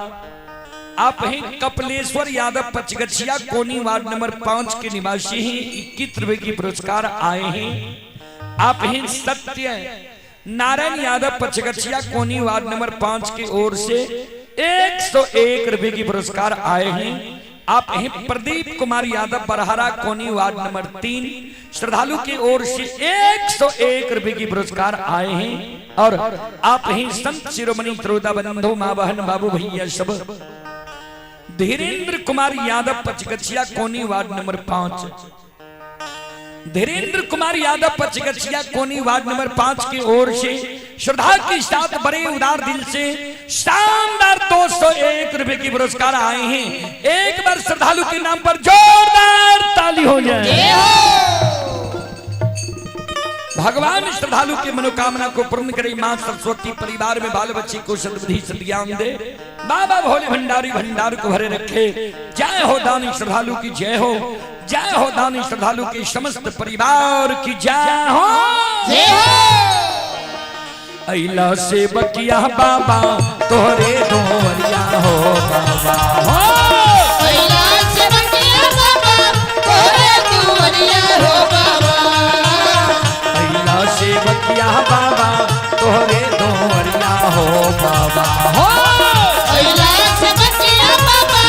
आप हैं कपलेश्वर यादव पचगछिया कोनी वार्ड नंबर 5 के निवासी हैं। 21 रुपए के पुरस्कार आए हैं। आप हैं सत्य नारायण यादव पचगछिया कोनी वार्ड नंबर 5 की ओर से 101 रुपए की पुरस्कार आए हैं। आप हैं प्रदीप कुमार यादव बरहरा कोनी वार्ड नंबर 3 श्रद्धालु की ओर से 101 रुपए की पुरस्कार आए हैं। और आप हैं संत शिरोमणि त्रोदा बंधु माँ बहन बाबू भैया सब धीरेन्द्र कुमार यादव पचगछिया कोनी वार्ड नंबर 5, धीरेन्द्र कुमार यादव पचगछिया कोनी वार्ड नंबर 5 की ओर से श्रद्धा के साथ बड़े उदार दिल से शानदार 201 रुपए की पुरस्कार आए हैं। एक बार श्रद्धालु के नाम पर जोरदार ताली हो जाए। भगवान श्रद्धालु की मनोकामना को पूर्ण करे। मां सरस्वती परिवार में बाल बच्चे को सद्बुद्धि सद्ज्ञान दे। बाबा भोले भंडारी भंडार को भरे रखे। जय हो दानी श्रद्धालु की जय हो, जय हो दानी श्रद्धालु के समस्त परिवार की जय हो, जय हो। अइला से बकिया बाबा तोहरे दोहरिया हो बाबा हो। अइला से बकिया बाबा तोहरे दुआरिया हो बाबा। अइला से बकिया बाबा तोहरे दोहरिया हो बाबा हो। अइला से बकिया बाबा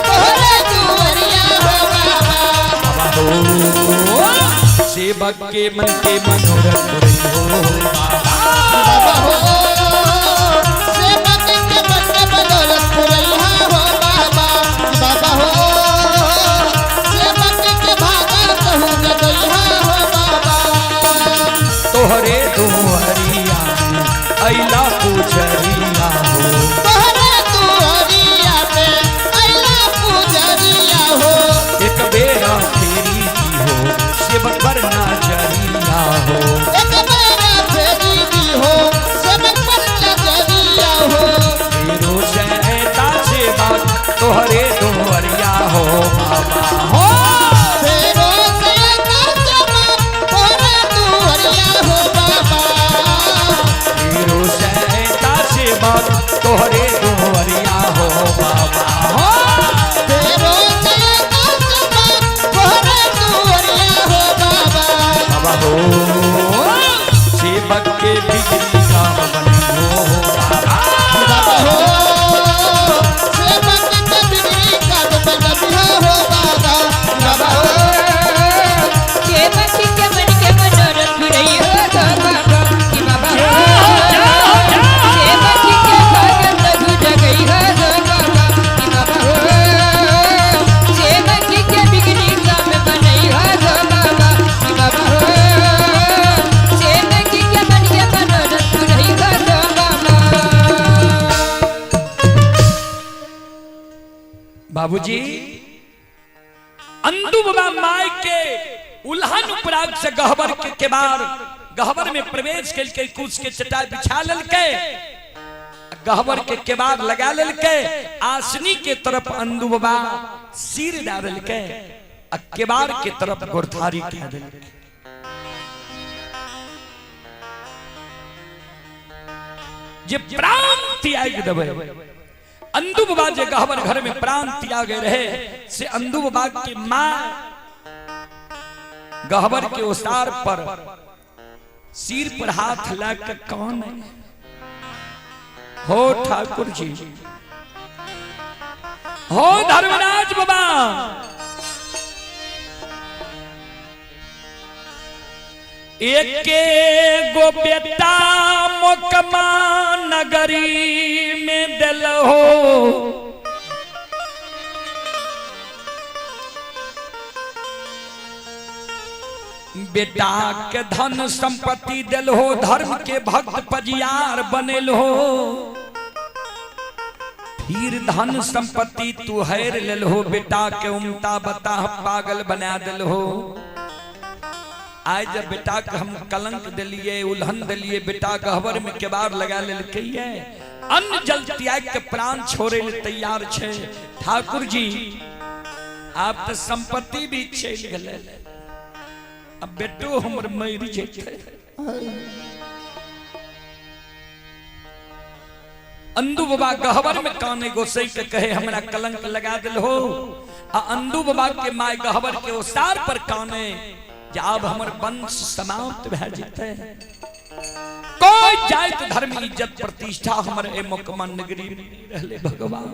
तोहरे दुआरिया हो बाबा। बाबा हो सेवक के मन के मनोरथ हो बाबा। बाबा हो सेवक के मन के मनोरथ पुरैया हो बाबा। बाबा हो सेवक के भागा कहूँ जगैया हो बाबा। तोहरे दुहरिया अइला पुजरिया हो। तोहरे दुहरिया पे अइला पुजरिया हो। एक बेरा फेरी की हो सेवक पर नजरिया हो। एक बेरा फेरी दी हो सेवक पर नजरिया हो। मेरो सहता सेवक तोहरे दुहरिया हो बाबा हो। फेरो सहता सेवक तोहरे दुहरिया हो बाबा। मेरो सहता सेवक तोहरे दुहरिया हो बाबा हो। फेरो सहता सेवक तोहरे दुहरिया हो बाबा। बाबा हो सेवक के बिगड़ी काम बनी हो बाबा। बाबा हो सेवक के बिगड़ी बाबूजी अंदू बाबा my के उल्हन उपराग से गहबर के केबार गहबर में प्रवेश के कुछ के चटाई बिछा ललके, गहबर के केबार लगा ललके, आसनी के तरफ अंदू बाबा सिर डाल के आ केबार के तरफ गोरधारी कह दिलके। जे प्राण त्याग देवे अंदू बाबा जे गहबर घर में प्राण त्याग रहे से अंदू बाबा के मां गहबर के ओसार पर सिर पर हाथ लाकर कौन है हो ठाकुर जी, हो धर्मराज बाबा, एके गो बेटा मोकमा नगरी में दिल हो, बेटा के धन संपत्ति दिल हो, धर्म के भक्त पजियार बनेल हो, फिर धन संपत्ति तू हैर लेल हो, बेटा के उमता बता पागल बना दिल हो। आज जब बेटा के हम कलंक दिलिए, उल्हन दिलिए, बेटा गहबर में केबार लगा लेलकै, अन्न जल त्याग के प्राण छोड़े ले तैयार छे। ठाकुर जी आप तो संपत्ति भी चल गए, अब बेटो हमर मर जेतै। अंदू बाबा गहबर में काने गोसई के कहे हमरा कलंक लगा दिल हो, आ अंदू बाबा के my गहबर के ओसार पर काने अब हमर वंश समाप्त भए जेतै, कोई जात धर्म इज्जत प्रतिष्ठा हमर ए मोकमा नगरी में नहीं रहले भगवान।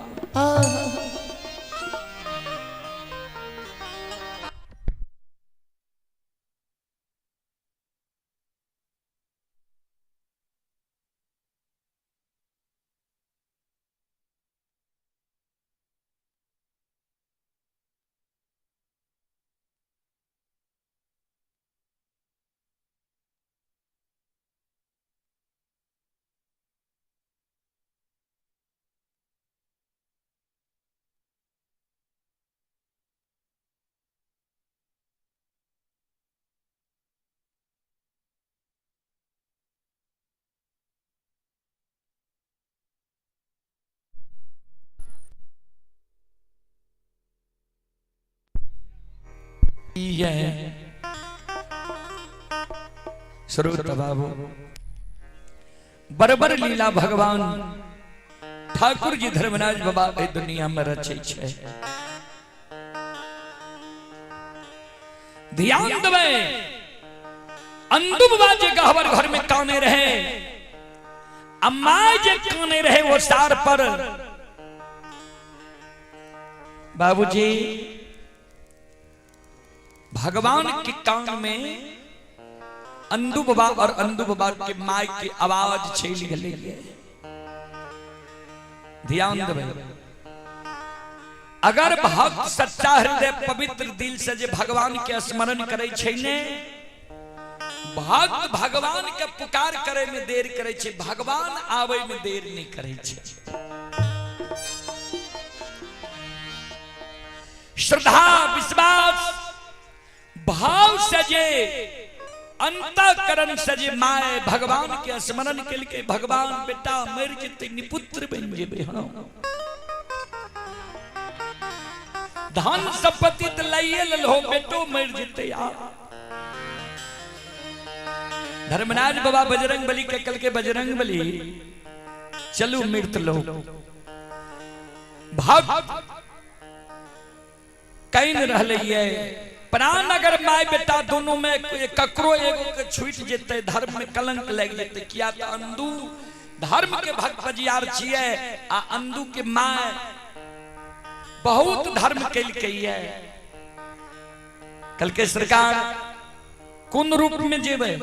श्रोत बाबू बरबर लीला भगवान ठाकुर जी धर्मराज बाबा ए दुनिया में रचे छे। ध्यान देवे अंदू बाबा जे गहबर घर में काने रहे, अम्मा जे काने रहे वो सार पर। बाबूजी भगवान के कान में अंदू बाबा और अंदू बाबा के my की आवाज चल गई। ध्यान देवे अगर भक्त सच्चा हृदय पवित्र दिल से जे भगवान के स्मरण करे छै ने, भक्त भगवान के पुकार करे में देर करे छै, भगवान आवे में देर नहीं करे छै। श्रद्धा विश्वास भाव से जे अंतःकरण से जे my भगवान के स्मरण के भगवान बेटा मर जेतै निपुत्र बन जेबै, हम धन संपत्ति त लइए लेलहो बेटो मर जेतै। धर्मराज बाबा बजरंग बली के कल के बजरंग बली चलू मृत लो भक्त can रहले प्राण अगर my बेटा दोनों में ककरो एगो के छूट जेतै धर्म में कलंक लग जेतै, किया त अंदू धर्म के भक्त बजियार छियै आ अंदू के my बहुत धर्म केलकै। कल के सरकार कोन रूप में जेबै?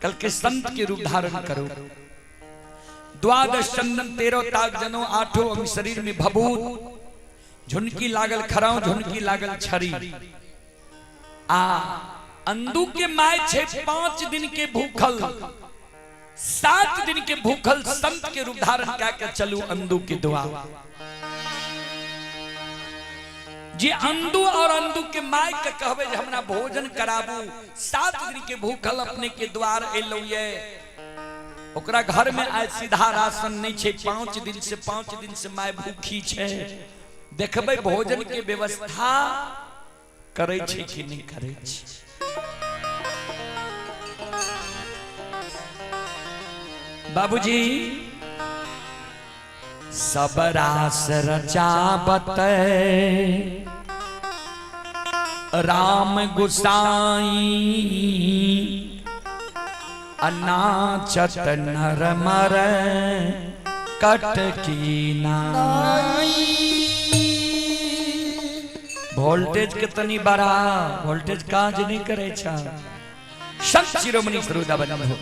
कल के संत के रूप धारण करो। द्वादश चंदन 13 ताक जनो आठों अंग शरीर में भभूत, झुनकी लागल खराव झुनकी लागल छड़ी। आ अंदू के my छे 5 दिन के भूखल 7 दिन के भूखल संत के रूप धारण क्या के चलू अंदू के दुआ। जे अंदू और अंदू के my के कहबे जे हमरा भोजन कराबू, 7 दिन के भूखल अपने के द्वार एलौ ये, ओकरा घर में आज सीधा राशन नहीं छे, 5 दिन से 5 दिन से my भूखी छे, देखबे भोजन के व्यवस्था करे छे कि नहीं करे छे। बाबूजी सब रास रचाबत राम गुसाई, अनाचत नर मर कटकी नाई। वोल्टेज के तनी बढ़ा, वोल्टेज काज नहीं करे छा। संत शिरोमणि सरोदा बंधु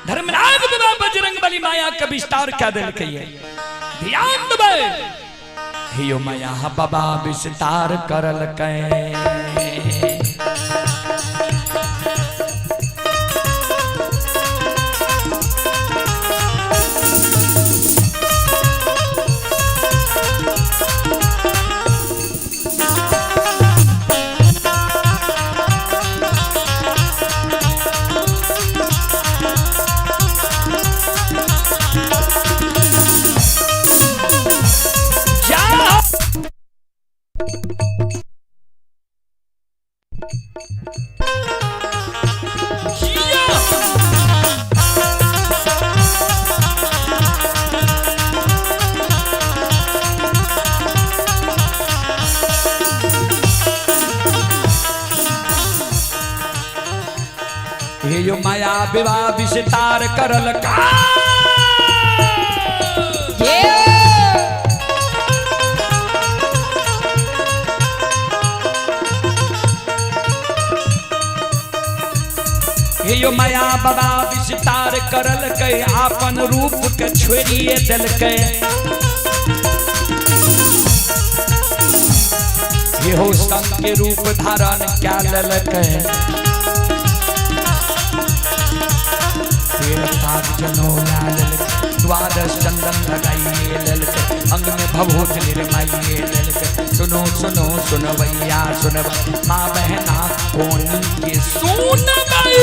धर्मराज बाबा बजरंग बली माया का विस्तार क्या दिल के ये ध्यान दबे हियो माया बाबा विस्तार करल के। यो माया विवाह विस्तार करल का। यो माया बाबा विस्तार करल के आपन रूप के छोड़िए दिल के। यो संत के रूप धारण क्या ललक द्वादश चंदन लगाइए ललक, अंग में भभूत निर्माइए ललक। सुनो सुनो सुनो भैया सुनो माँ बहना कोनी के सुन गई।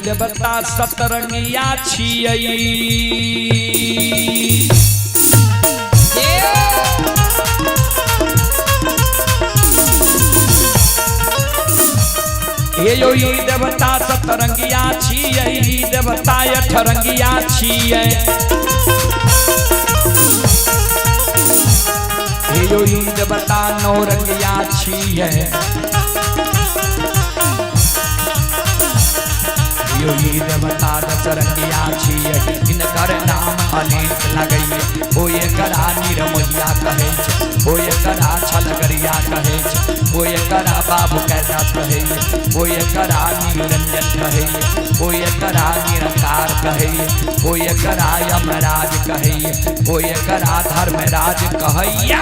देवता सतरंगिया छियै। हे यो ई देवता सतरंगिया छियै, देवता अठरंगिया छियै। यो ई देवता नौरंगिया छियै। यो ई देवता दशरंगिया छियै, इनकर नाम अनेक लगैये। ओ एकरा निरमोहिया कहै छै, ओ एकरा छलगरिया कहै छै, ओ एकरा बाबू कैलाश कहैये, ओ एकरा निरंजन कहैये, ओ एकरा निरंकार कहैये, ओ एकरा यमराज कहैये, ओ एकरा धर्मराज कहैये।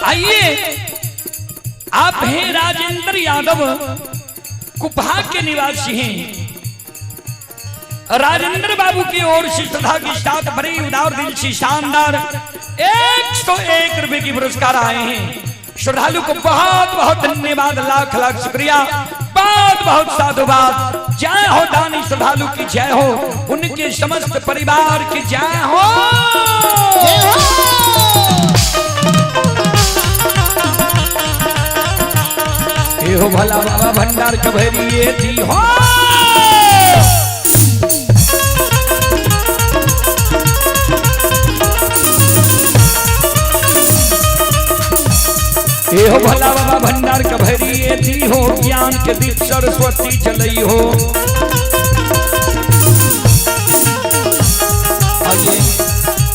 आइए, आप हैं राजेंद्र यादव, कुपहा के निवासी हैं। राजेंद्र बाबू की ओर से श्रद्धा के साथ बड़े उदार दिल से शानदार 101 रुपए की पुरस्कार आए हैं। श्रद्धालु को बहुत बहुत धन्यवाद, लाख लाख शुक्रिया, बहुत बहुत साधुवाद। जय हो दानी श्रद्धालु की जय हो, उनके समस्त परिवार की जय हो। जय हो। हो भला बाबा भंडार कभरिए थी हो। ए हो भला बाबा भंडार कभरिए थी हो, ज्ञान के दीप सरस्वती चलई हो। आइए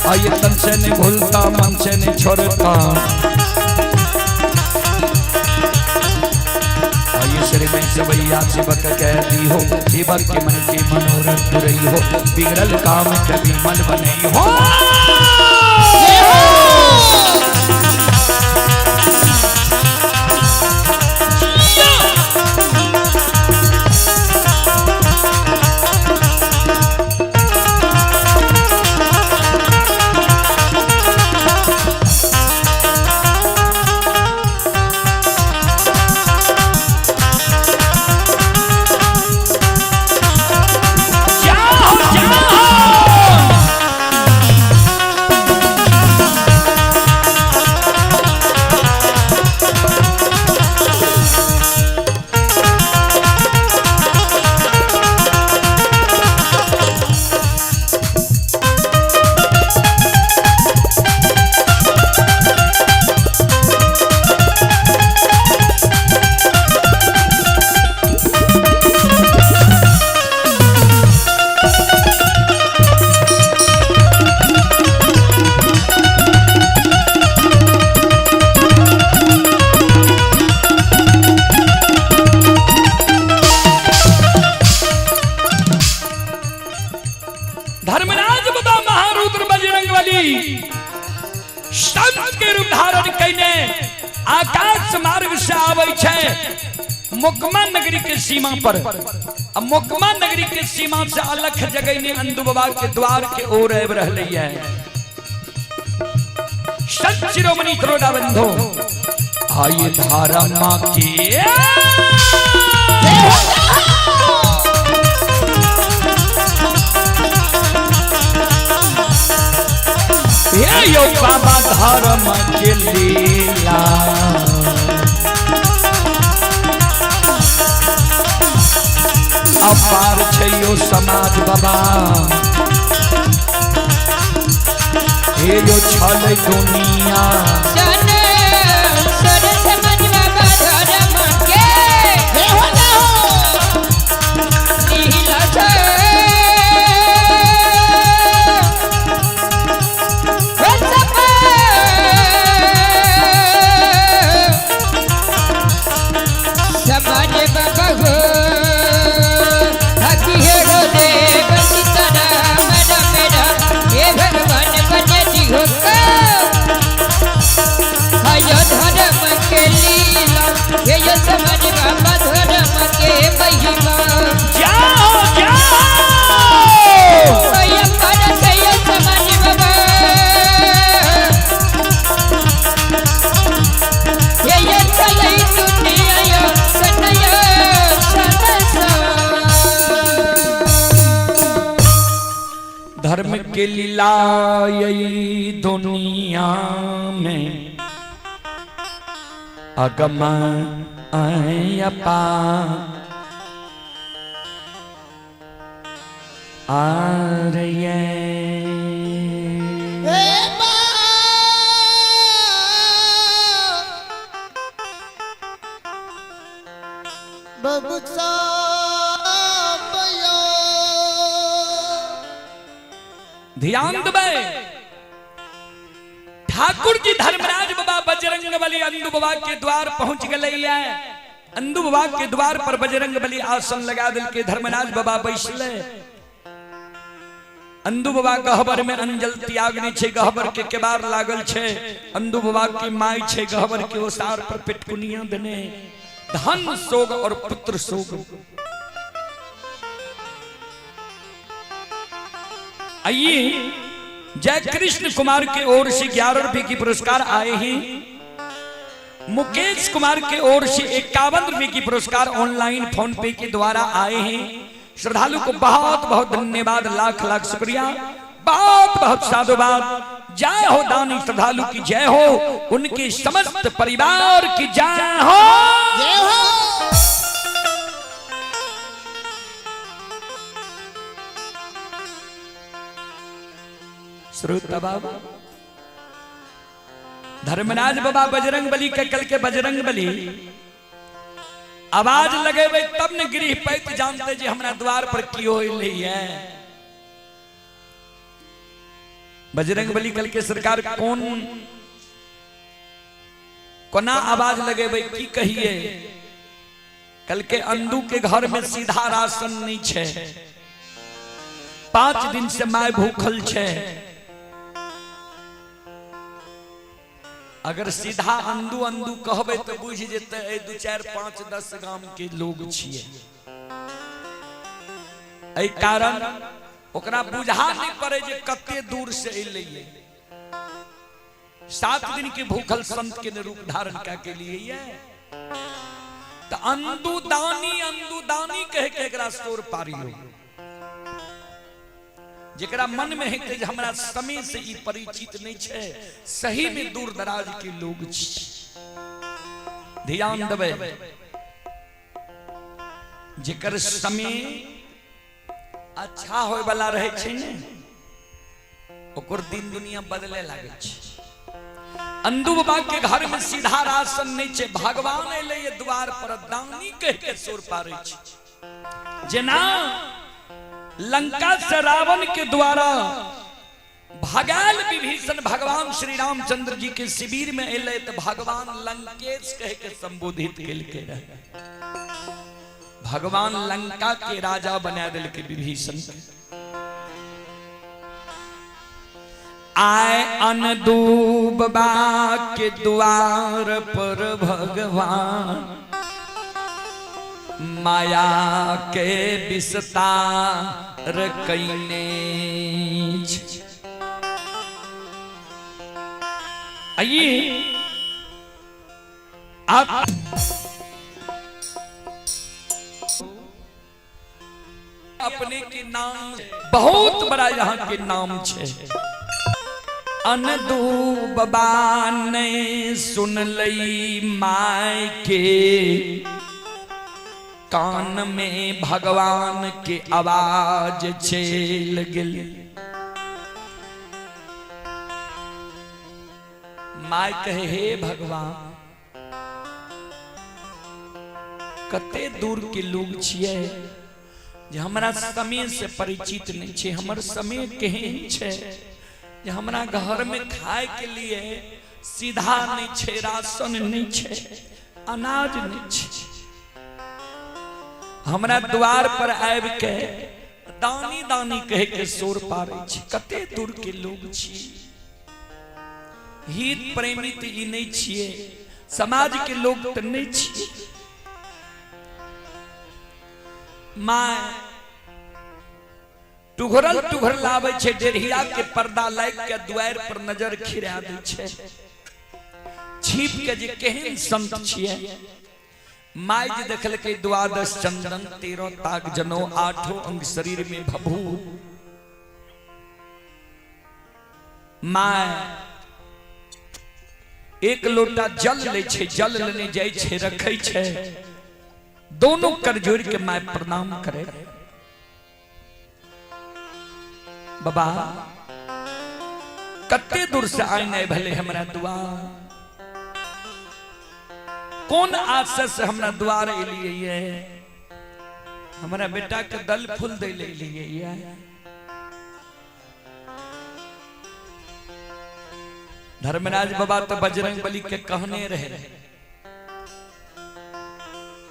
आइए, तन से नहीं भूलता, मन से नहीं छोड़ता। श्री में सवैया सेवक कह दी हो, सेवक के मन के मनोरथ पुरई हो, बिगड़ल काम कभी मन बनई हो। धर्मराज बाबा महारुद्र बजरंग बली संत के रूप धारण कईने आकाश मार्ग से आवे छे। मोकमा नगरी के सीमा पर। अब मोकमा नगरी के सीमा से अलख जगह ने अंदू बाबा के द्वार के ओर आबि रहलै है। संत शिरोमणि त्रोड़ा बंधो आइए धारा माँ के हे यो बाबा धर्म के लीला। अपार छै यो समाज बाबा, हे यो छल दुनिया। सन सर समाज बाबा धर्म के जय हो जय हो। लीला से हो सब समाज बाबा हो हकी हे रो देव सीताराम राम राम हे भगवान बने दिहो को हयो धर्म के लीला, हे यो समाज बाबा धर्म के महिमा। जाओ जाओ। हयो परस यो समाज बाबा, हे यो चलै दुनिया यो सनया सनसा। धर्म के लीला यही दुनिया में अगम अपार आर्य। हे बा बबुचा बयो। ध्यान देबै, ठाकुर जी धर्मराज बाबा बजरंग बली अंदू बाबा के द्वार पहुंच गए। अंदू बाबा के द्वार पर बजरंग बली आसन लगा दिल के धर्मराज बाबा बैसले। अंदू बाबा गहबर में अंजल त्याग नहीं छे, गहबर के केबार लागल छे। अंदू बाबा की माई छे गहबर के ओसार पर पेटकुनिया देने। धन सोग और पुत्र सोग। आइए जय कृष्ण कुमार के ओर से 11 रुपए की पुरस्कार आए हैं। मुकेश कुमार के ओर से 51 रुपए की पुरस्कार ऑनलाइन फोन पे के द्वारा आए हैं। श्रद्धालु को बहुत बहुत धन्यवाद, लाख लाख शुक्रिया, बहुत बहुत साधुवाद। जय हो दानी श्रद्धालु की जय हो, उनके समस्त परिवार की जय हो। जय हो। श्रोता बाबा धर्मराज बाबा बजरंग बली के कल के बजरंग बली आवाज लगेबै तब ने गृह पैत जानते जे हमरा द्वार पर की होइले है। बजरंग बली कल के सरकार कौन कोना आवाज लगेबै की कहिए। कल के अंदू के घर में सीधा राशन नहीं छे, 5 दिन से my भूखल छे। अगर सीधा अंदू अंदू कहबे तो बुझ जेतै ए 2 4 5 10 गाम के लोग छिए। एहि कारण ओकरा बुझा नहीं पड़े जे कते दूर से एलै। 7 दिन के भूखल संत के रूप धारण का के लिए ये तो अंदू दानी कह के एकरा शोर पारियो। जेकरा मन में हेतै जे हमरा समय से ई परिचित नहीं छे, सही में दूर दराज के लोग छी। ध्यान देबै, जेकर समय अच्छा होय वाला रहे छै ने ओकर दिन दुनिया बदले लागे छै। अंदू बाबा के घर में सीधा राशन नहीं छे, भगवान एलै द्वार पर दानी कह के शोर पारै छै। जेना लंका से रावण के द्वारा भगाल विभीषण भगवान श्री रामचंद्र जी के शिविर में एलै तो भगवान लंकेश कह के संबोधित केलकै रहे। भगवान लंका के राजा बना दिलकै विभीषण। आए अनदूबा के द्वार पर भगवान माया के विस्तार कैने छै। आइए आप अपने के नाम बहुत बड़ा यहाँ के नाम छे। अनदू बाबा ने सुन लई my के कान में भगवान के आवाज चल गेल। My कहे हे भगवान, कते दूर के लोग छियै जे हमरा समय से परिचित नहीं छै, हमर समय केहन छै जे हमरा घर में खाए के लिए सीधा नहीं छै, राशन नहीं छै, अनाज नहीं छै। हमरा द्वार पर आबि के दानी दानी कह के शोर पारै छै। कते दूर के लोग छी, हित प्रेमी तऽ ई नहीं छियै, समाज के लोग तऽ नहीं छियै। माँ टुघरल टुघरल आबै छै, डेढ़िया के पर्दा लागि के दुआरि पर नजर खिरा दै छै, छिप के जे केहन संत छियै। माय जे देखलकै द्वादश चंदन 13 ताक जनो आठो अंग शरीर में भभू। My एक लोटा जल लै छै, जल लेने जाइ छै, रखै छै, दोनों कर जोड़ के my प्रणाम करे। बाबा कते दूर से आइ नहीं भले हमरा द्वार, कौन आशा से हमरा द्वार एलिए ये, हमरा बेटा के दल फूल दे ले लिए ये। धर्मराज बाबा तो बजरंग बली के कहने रहे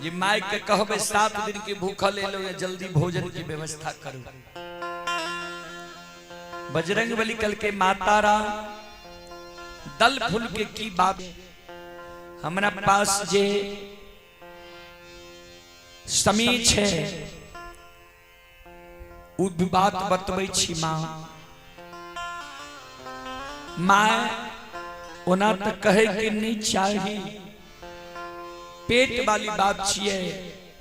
जे my के कहबे 7 दिन के भूखल एलो या जल्दी भोजन की व्यवस्था करू। बजरंग बली कल के माता राम दल फूल के की बात, हमरा पास जे समय छै उ बात बतबै छी। माँ माँ ओना तऽ कहे के नहीं चाही, पेट वाली बात छियै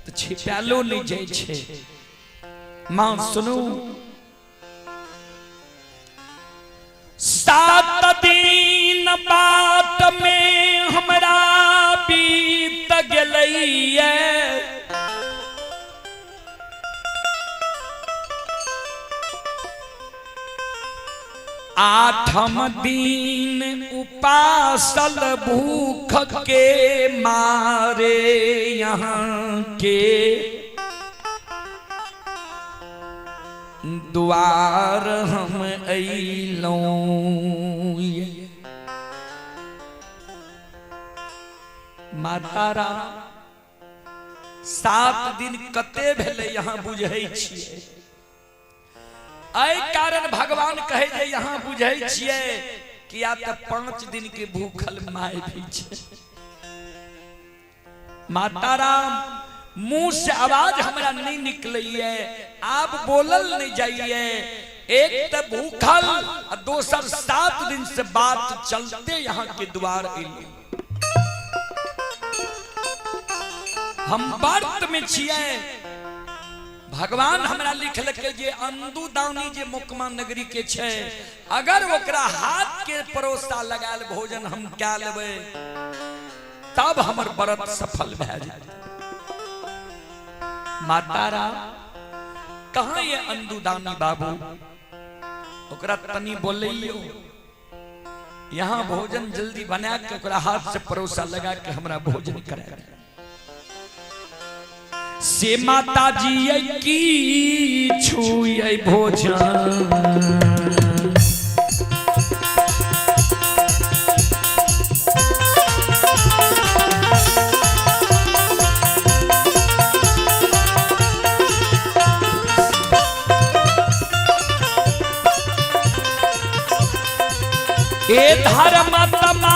तऽ छिपालो नहीं जाइ छै। माँ सुनू, 7 दिन बाट में हमरा बीत गेलैये, आठम दिन उपासल भूख के मारे यहाँ के द्वार हम अइलौं। माता राम 7 दिन कते भेलै यहाँ बुझै छियै, एहि कारण भगवान कहे जे यहाँ बुझै छियै किया तऽ 5 दिन के भूखल my भी छै। माता राम मुंह से आवाज हमरा नहीं निकलैये, आब बोलल नहीं जाइए, एक तऽ भूखल आ दोसर 7 दिन से बात चलते यहाँ के द्वार एलियै। हम व्रत में छियै, भगवान हमरा लिखलकै जे अंदू दानी जे मोकमा नगरी के छै, अगर ओकरा हाथ के परोसा लगायल भोजन हम कए लेबै तब हमर व्रत सफल भए जेतै। माता राम कहाँ ये अंदू दानी बाबू, ओकरा तनी बोलैयो यहाँ भोजन जल्दी बना के ओकरा हाथ से परोसा लगा के हमरा भोजन करा। से माता जी ये की छुए भोजन, ए धर्मात्मा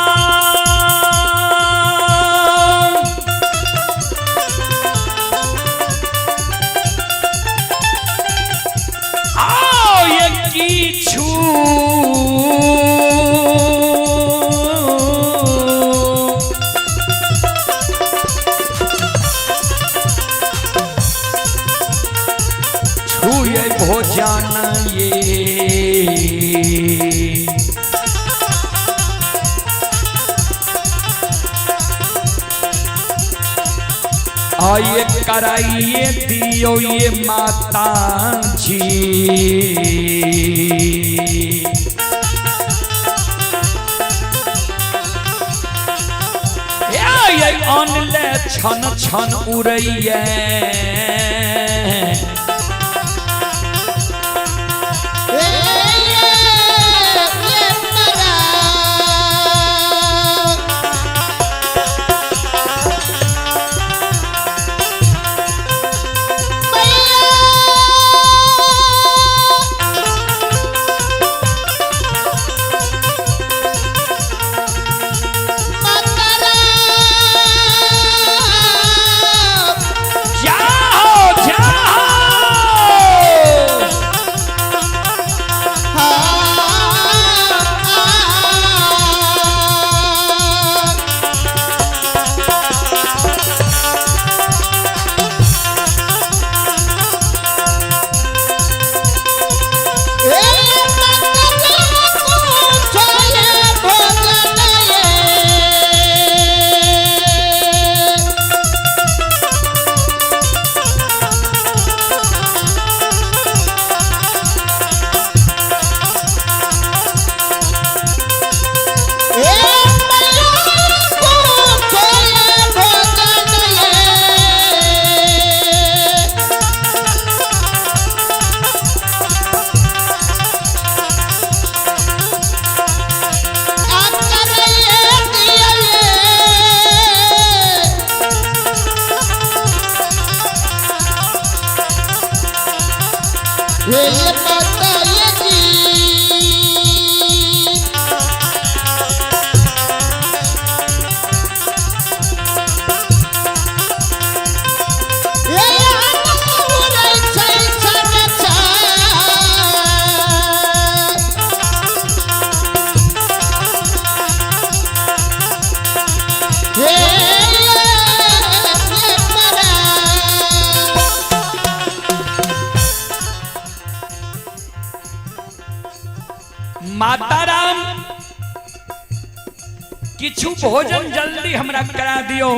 ये भोजन ये। आइए कराइए दियो ये माता जी। ये अनले छन छन उड़ैये। जाओ जाओ। माता राम किछु भोजन जल्दी हमरा करा दियो,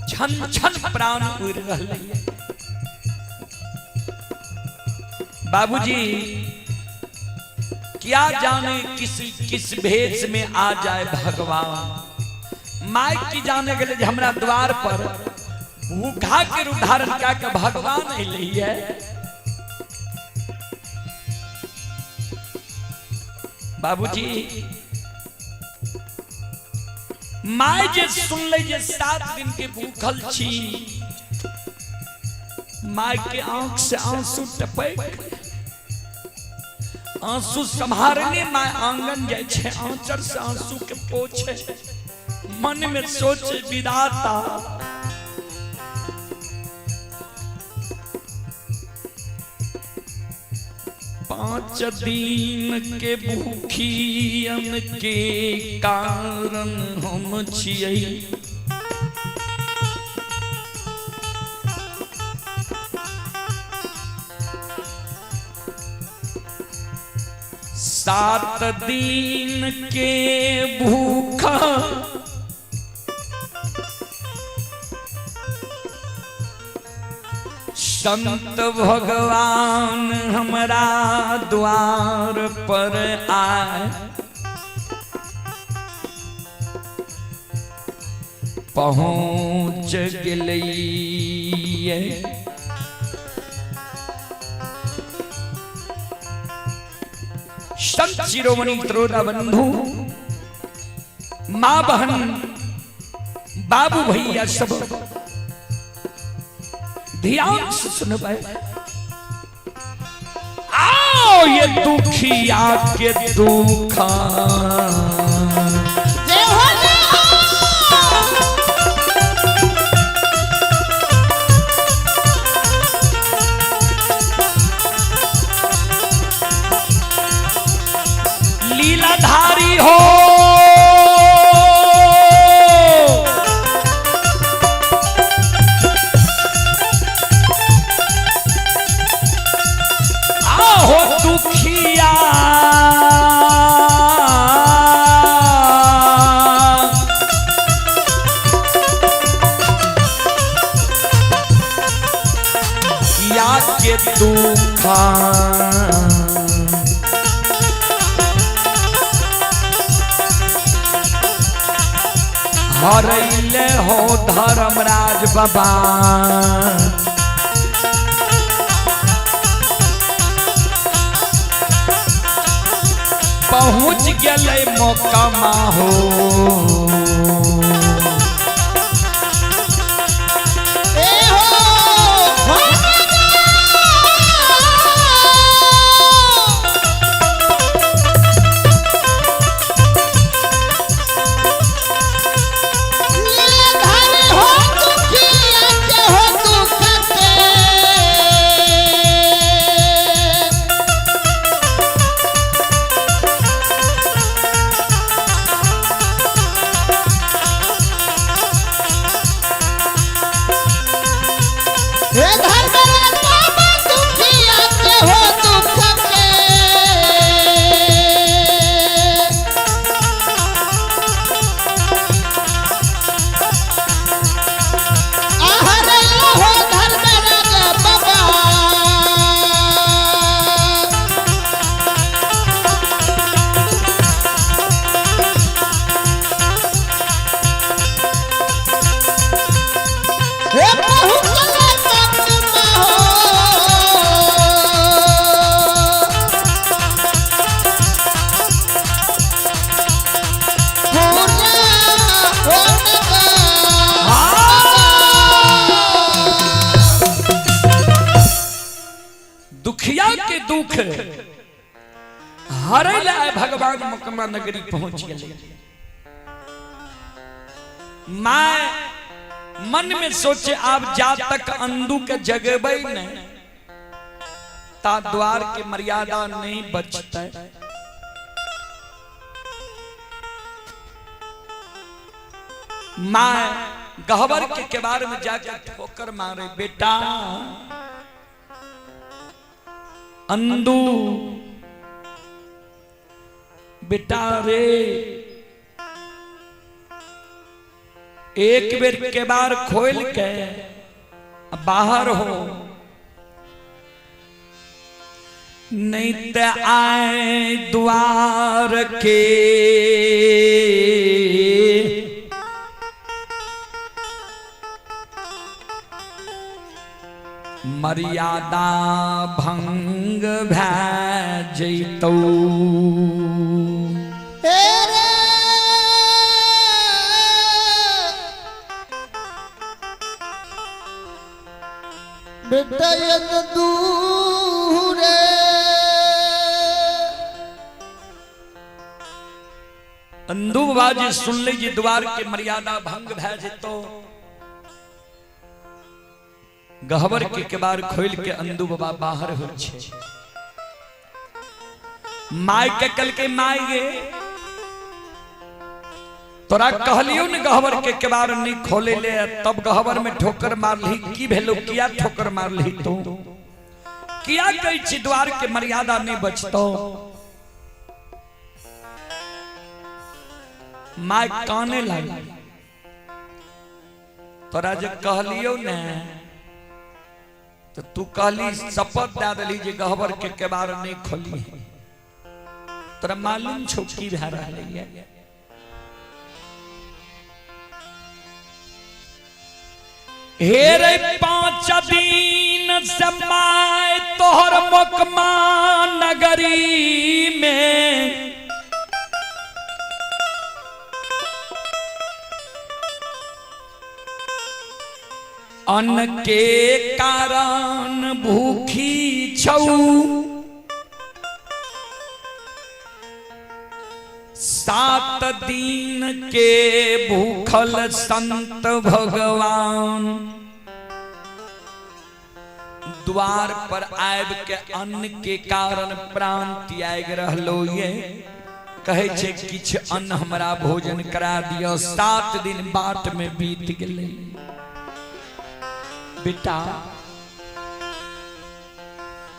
छन छन प्राण उड़ रहलै। बाबूजी क्या जाने किस किस भेष में आ जाए भगवान। माय की जाने गेलै जे हमरा द्वार पर भूखा के रूप धारण कए के भगवान अयलैये। बाबूजी my जे सुनले जे 7 दिन के भूखल छी, my के आंख से आंसू टपक, आंसू सम्हारने my आंगन जाय छै, आंचर से आंसू के पोछे, मन में सोचे विधाता पांच दिन के भूखियन के कारण हम छियै। सात दिन के भूखा संत भगवान हमरा द्वार पर आए, पहुँच गेलियै। संत शिरोमणि त्रोदा बंधु, माँ बहन बाबू भैया सब ध्यान से सुनबै। आओ ये दुखिया के दुखा लीलाधारी हो, दुखिया के दुख हरैले हो धर्मराज बाबा। पहुँच गेलै मोकमा हो। ए हो लीलाधारी हो दुखिया के हो दुख के। हे धर्मराज बाबा दुखिया के हो दुख के। आहरे हो धर्मराज बाबा। हे पहुँचले मकमा हो। पूरा हो दुखिया के दुख हरे लाए भगवान मोकमा नगरी पहुंच गए। मां मन में सोचे आप जा तक अंदू के जगेबै नहीं ता द्वार के मर्यादा नहीं बचता। मां गहबर के केबार में जाकर ठोकर मारे, बेटा अंदू बेटा रे, एक बेर केबार खोल के बाहर हो, नहीं त आए द्वार के मर्यादा भंग भै जैतौ। हे रे बेटा यद दूरे अंदू बाबा जी सुन ली जी द्वार के मर्यादा भंग भै जेतौ। गहबर के केबार खोल के अंदू बाबा बाहर हो छे। माय के कल के माय गे तोरा कहलियो ने गहबर के केबार नहीं खोले ले, तब गहबर में ठोकर मारली, की भेलो किया ठोकर मारली तू, किया कहै छी द्वार के मर्यादा नहीं बचतो। माय काने लागल, तोरा जे कहलियो ने तो तू कहली शपथ दे देली जे गहबर के केबार नहीं खोली, तोरा मालूम छौ की भए रहलै ये। हे रे 5 दिन समय तोहर मोकमा नगरी में, अन्न के कारण भूखी छौ, 7 दिन के भूखल संत भगवान द्वार पर आबि के अन्न के कारण प्राण त्याग रहलो ये, कहे छे किछ अन्न हमरा भोजन करा दियो, 7 दिन बाट में बीत गेलै। बेटा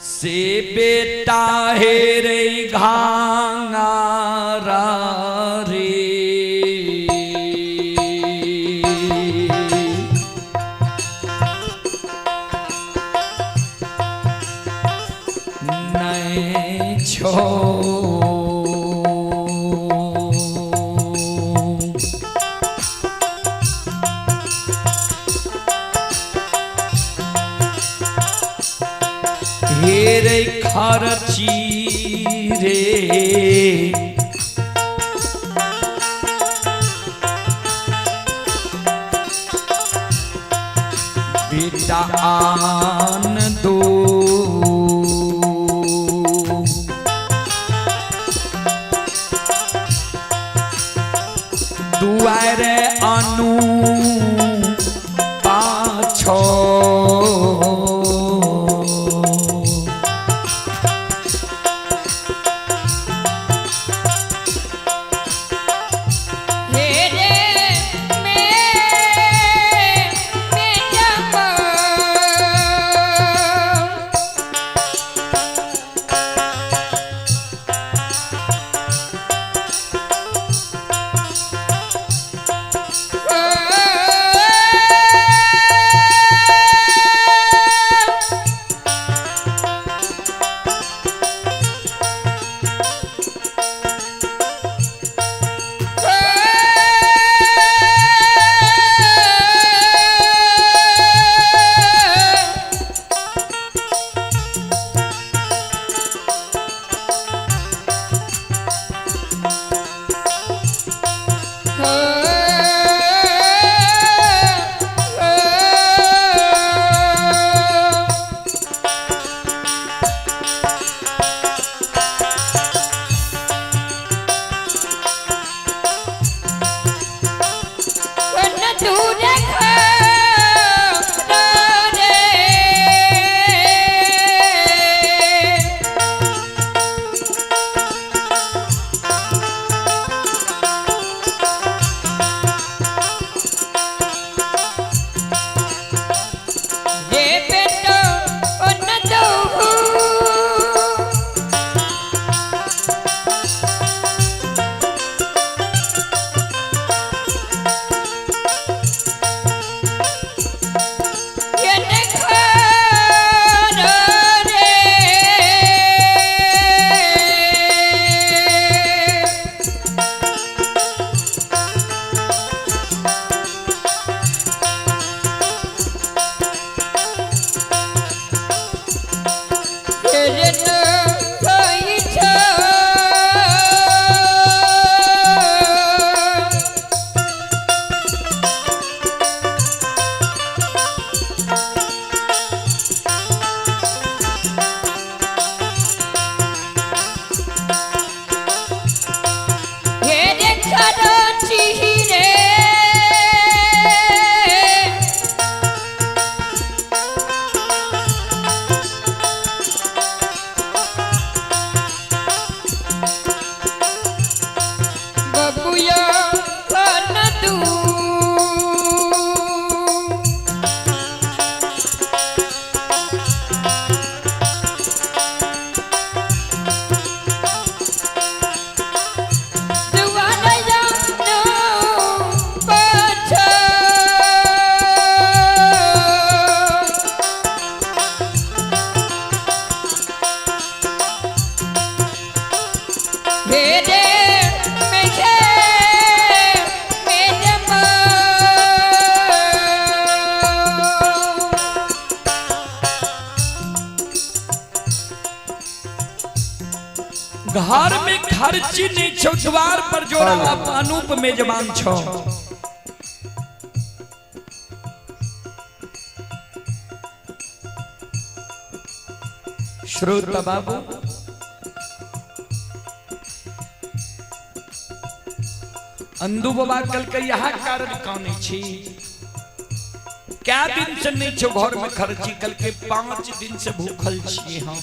से बेटा हे रे घांगारा रे, छो। हे रे खर्ची रे बेटा आन दो। दुआर अनु पाछो हे रे मैं बेटा। घर में खर्ची नहीं छो, द्वार पर जोड़ा अनूप मेजबान छो। श्रोता बाबू, अंदू बाबा कल के यहाँ कारण कौन छी? क्या दिन से नहीं छो घर में खर्ची? कल के 5 दिन से भूखल छी हम।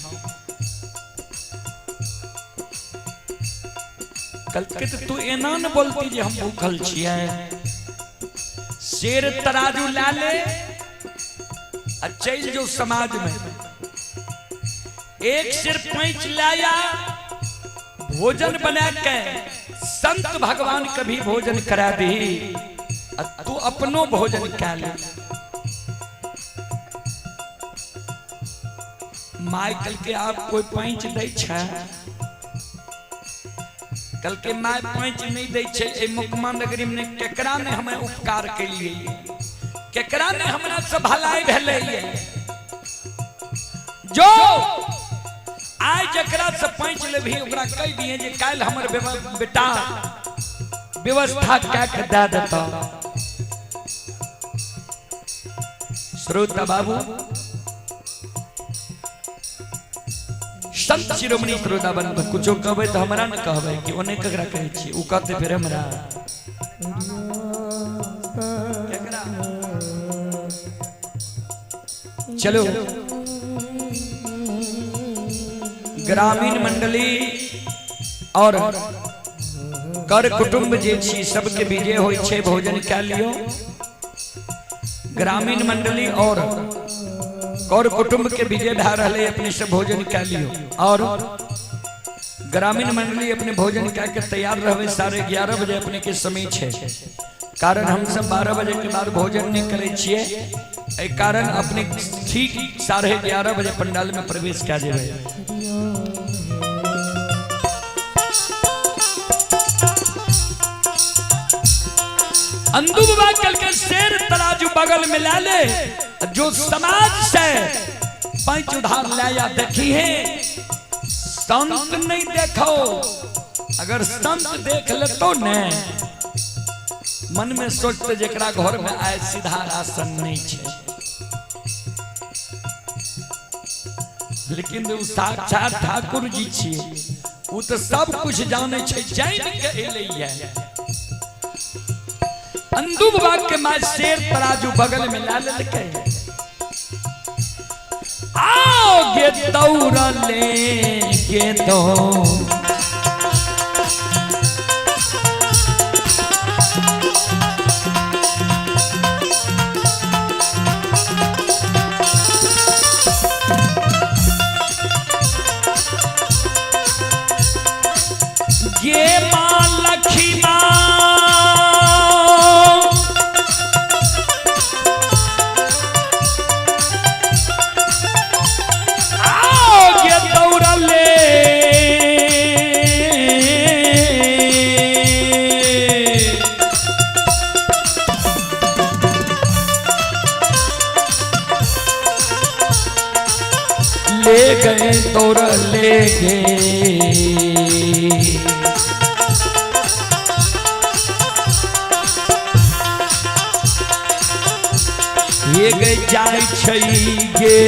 कल के तो तू एना न बोलती जे हम भूखल छियै। शेर तराजू ला ले आ चल जो समाज में, एक सिर पैंच लाया भोजन बना के संत भगवान कभी भोजन करा दी, तू अपनो भोजन कह ले। माइकल के आप कोई पैंच दै छै? कल के my पैंच नहीं दै छै ए मुकमा नगरी में केकरा ने हमें उपकार के लिए, केकरा ने हमरा से भलाई भेलै। जो आइ जकरा से पैंच लेबही ओकरा कहि दिहे जे काल्हि हमर बेटा व्यवस्था कए के दए देता। श्रोता बाबू संत शिरोमणि श्रोता बंधु कुछो कहबै तऽ हमरा ने कहबै कि ओने ककरा कहै छियै, ओ कहतै फेर हमरा केकरा। चलो ग्रामीण मंडली और कर कुटुंब जे छी सबके विजय होइ छै, भोजन कए लियो। ग्रामीण मंडली और कर कुटुंब के विजय भए रहलै, अपने सब भोजन कए लियो। और ग्रामीण मंडली अपने भोजन कए के तैयार रहबै, 11:30 बजे अपने के समय छै, कारण हम सब 12 बजे के बाद भोजन नहीं करै छियै, एहि कारण अपने ठीक 11:30 बजे पंडाल में प्रवेश कए जेबै। अंदू बाबा कल के शेर तराजू बगल में ला ले, जो समाज से पैंच उधार लाया देखी है संत नहीं देखो, अगर संत देख ले तो ने मन में सोचते जेकरा घर में आए सीधा राशन नहीं छे, लेकिन उ साक्षात ठाकुर जी छिए, उ तो सब कुछ जाने छे, जान के एलै। अंदू बाबा के मां शेर तराजू बगल में ला लेलकै, आओ गे दौड़ले गे दो गे मां लखीमा आओ दौड़ले ले गए दौड़ले गए। ये गए जाय छै गे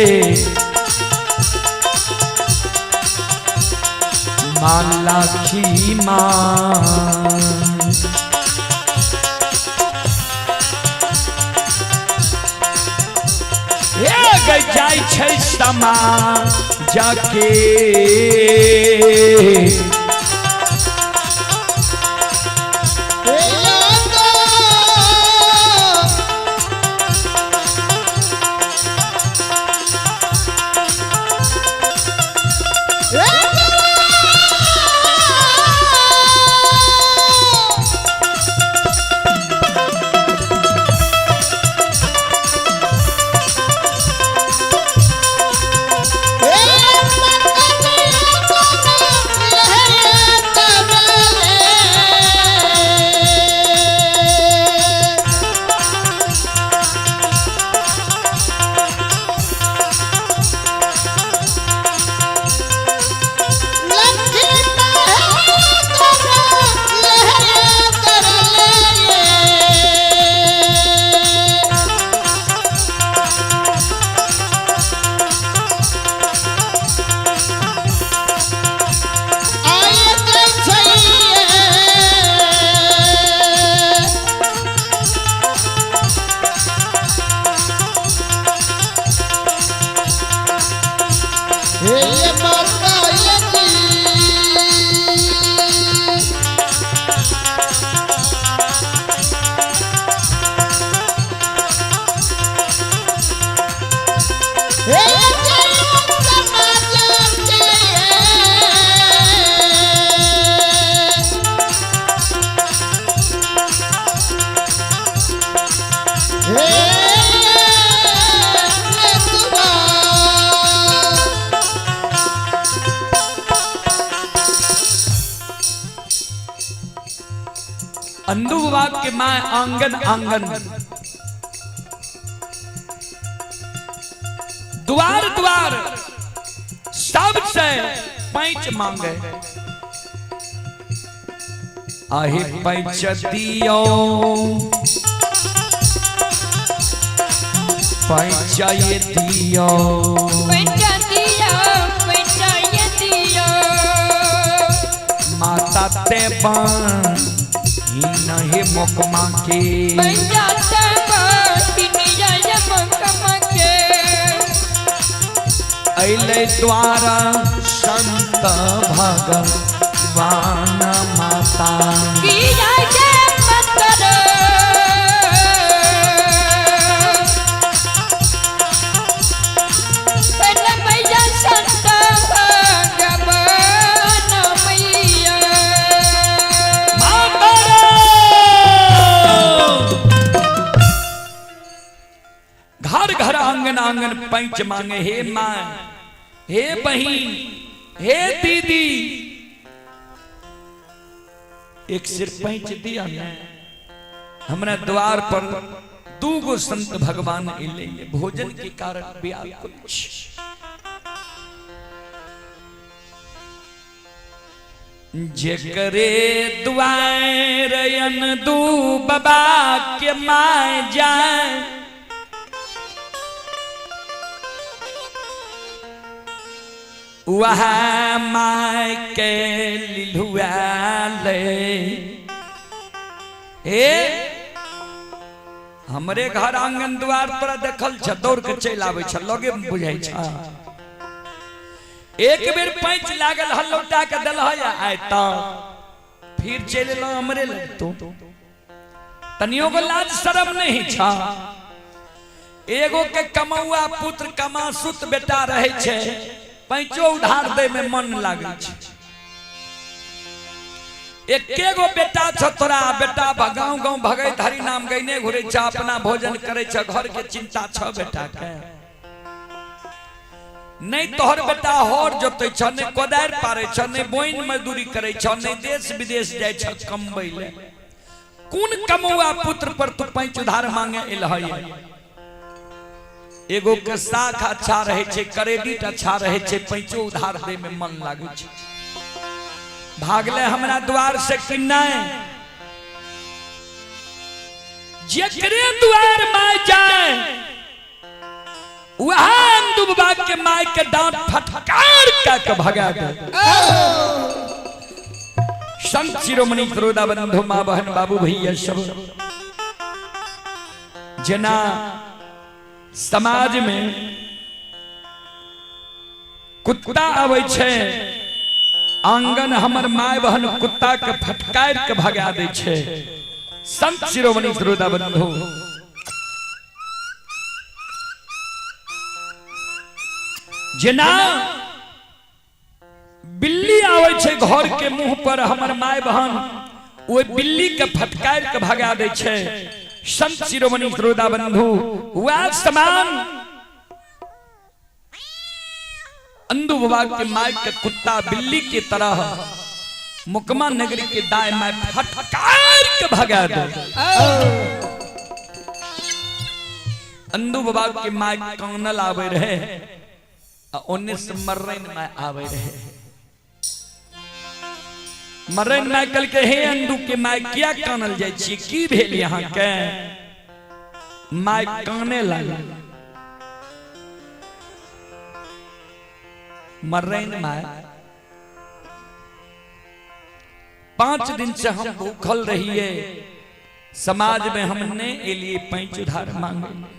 मां लाखी मां, ये गए जाय छै समा जाके। अंदू बाबा के माँ आंगन आंगन द्वार द्वार सबसे पैंच मांगे। आहे पैंच दियो, पैंच ये दियो, पैंचा दियो, पैंचा ये दियो। माता ते बान नहीं मोकमा के, पैंचा ते बान ये मोकमा के। अइले द्वारा संत भगवान माता किया के मंत्र पहले मैया संत भगवान मैया। माता घर घर आंगन आंगन पैंच मांगे, हे माँ, हे बहन, हे दीदी, एक सिर पैंच दिया ने। हमरा द्वार पर दूगो संत भगवान अइले, भोजन के कारण व्याकुल। जेकरे द्वार दू बाबा के my जाए, वह my के लिलुआ ले। हे हमरे घर आंगन द्वार तोरा देखल छ, दौड़ के चलि आबै छ, लगे बुझाइ छ। एक बेर पैंच लागल हल लौटा के दल है आय त फिर चलि एलौ हमरे लग। तो तनियो को लाज शरम नहीं छ। एगो के कमौआ पुत्र कमासुत बेटा रहे छै, पैंचो उधार दे में मन लागै छै। एके गो बेटा छ तोरा, बेटा गाँव गाँव भगैत हरि नाम गैने घुरै छ, अपना भोजन करै छ, घर के चिंता छ बेटा के। नहीं तोहर बेटा हर जोतै छ, नहीं कोदारि पारै छ, नहीं बोइन मजदूरी करै छ, नहीं देश विदेश जाइ छ कमबै ले। कोन कमौआ पुत्र पर तू पैंच उधार मांगे एल है? एगो के साख अच्छा रहे छै, क्रेडिट अच्छा रहे छै, पैंचो उधार दे में मन लागै छै। भागले हमरा द्वार से कि नहीं? जेकरे द्वार my जाए वह अंदू बाबा के my के डांट फटकार के भगा दे। संत शिरोमणि त्रोदा बंधु माँ बहन बाबू भैया सब, जना समाज में कुत्ता आबै छै आंगन, हमर my बहन कुत्ता के फटकार के भगा दै छै। संत शिरोमणि त्रोदा बंधु जना बिल्ली आबै छै घर के मुंह पर, हमर my बहन ओहि बिल्ली के फटकार के भगा दै छै। संत शिरोमणि त्रोदा बंधु वह समान अंदू बाबा के my के कुत्ता बिल्ली के तरह मुकमा नगरी के दाएं my फटकार के भगा दे। अंदू बाबा के my कानल आवे रहे, ओने से मर्रैन my आवे रहे। मर्रैन my कल के हे अंदू के my किया कानल जाय छी, की भेल यहाँ के? My काने लागल। मर्रैन my 5 दिन से हम भूखल रहिए, समाज में हमने एलिए पैंच उधार मांगे।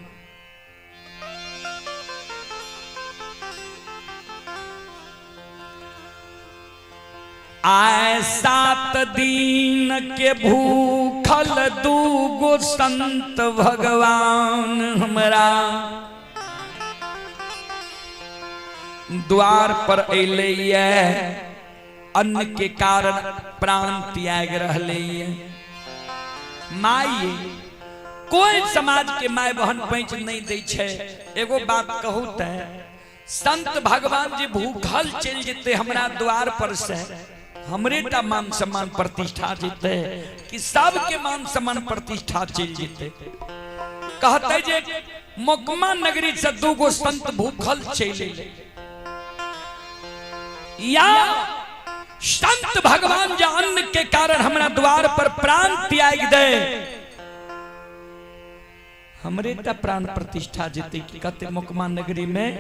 आए 7 दिन के भूखल दूगो संत भगवान हमरा द्वार पर अइले, अन्न के कारण प्राण त्याग रहले। माई कोई समाज के my बहन पैंच नहीं दै छै। एगो बात कहू त संत भगवान जी भूखल चलि जेते हमरा द्वार पर से, हमरे टा मान सम्मान प्रतिष्ठा जेतै कि सबके मान सम्मान प्रतिष्ठा चलि जेतै। कहते जे मोकमा नगरी से दूगो संत भूखल चलि अयलै, या संत भगवान जे अन्न के कारण हमरा द्वार पर प्राण त्याग दे, हमरे टा प्राण प्रतिष्ठा जेतै कि कहते मोकमा नगरी में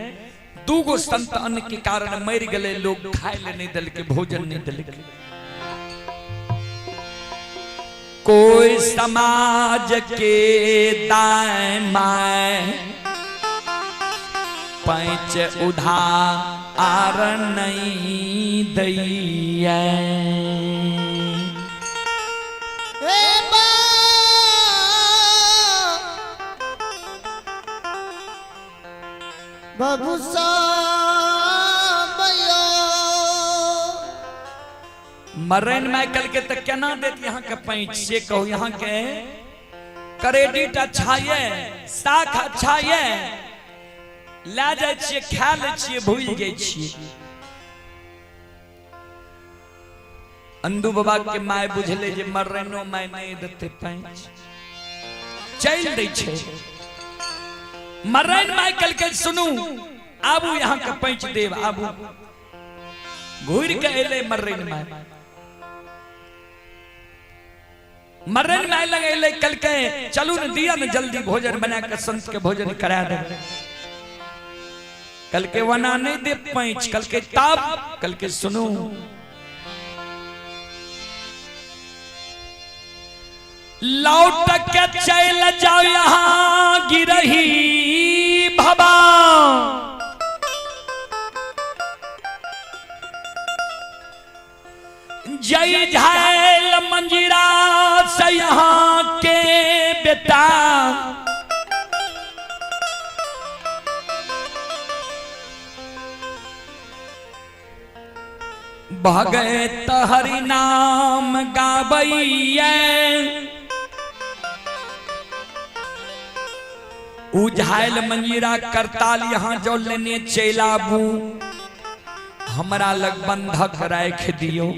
दूगो संत अन्न के कारण मरि गेलै, लोग खाय ले नहीं देलकै, भोजन नहीं देलकै। कोई समाज के दाएं माए पैंच उधार नहीं दैया। हे बा बाबू साहब मरैन माइकल के तो केना देत यहाँ के पैंच से कहू? यहाँ के क्रेडिट अच्छा ये, साख अच्छा ये, ला जाइ छियै, खा लै छियै, भूलि जाइ छियै। अंदू बाबा के माय बुझले जे मरैनो my नहीं देते पैंच, चलि दै छै। मरैन माइकल के सुनू, आबू यहाँ के पैंच देव, आबू। घुरि के एलै मरैन my, मरैन my लग एलै, कहलकै चलू ने दिया ने जल्दी भोजन बना के संत के भोजन करा दे। कहलकै वना नहीं दे पैंच। कहलकै तब? कहलकै सुनू, लौट के चल जाओ यहाँ गिरही भवा, जय झायल मंजीरा से यहाँ के बेटा, भगत हरि नाम गाबैये, उझायल मंजीरा करताल यहाँ जो लेने चलाबू, हमरा लग बंधक राख दियो।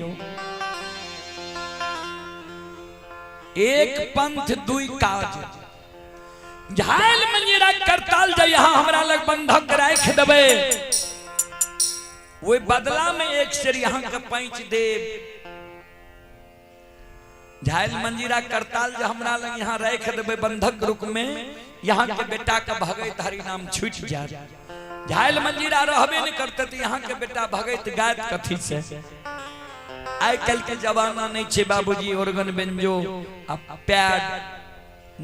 एक पंथ दुई काज। झायल मंजीरा करताल जो यहाँ हमरा लग बंधक राख देबे, वो बदला में एक शेर यहाँ के पैंच देव। झायल मंजीरा करताल जो हमरा लग यहाँ राख देबे बंधक रुक में, यहाँ के बेटा के भगत हरि नाम छूट जाए। झायल मंजीरा रहबे नहीं करते तो यहाँ के बेटा भगत गायत कथी से? आइ काल्हि के जमाना नहीं छे बाबूजी, ऑर्गन बेंजो आ पैड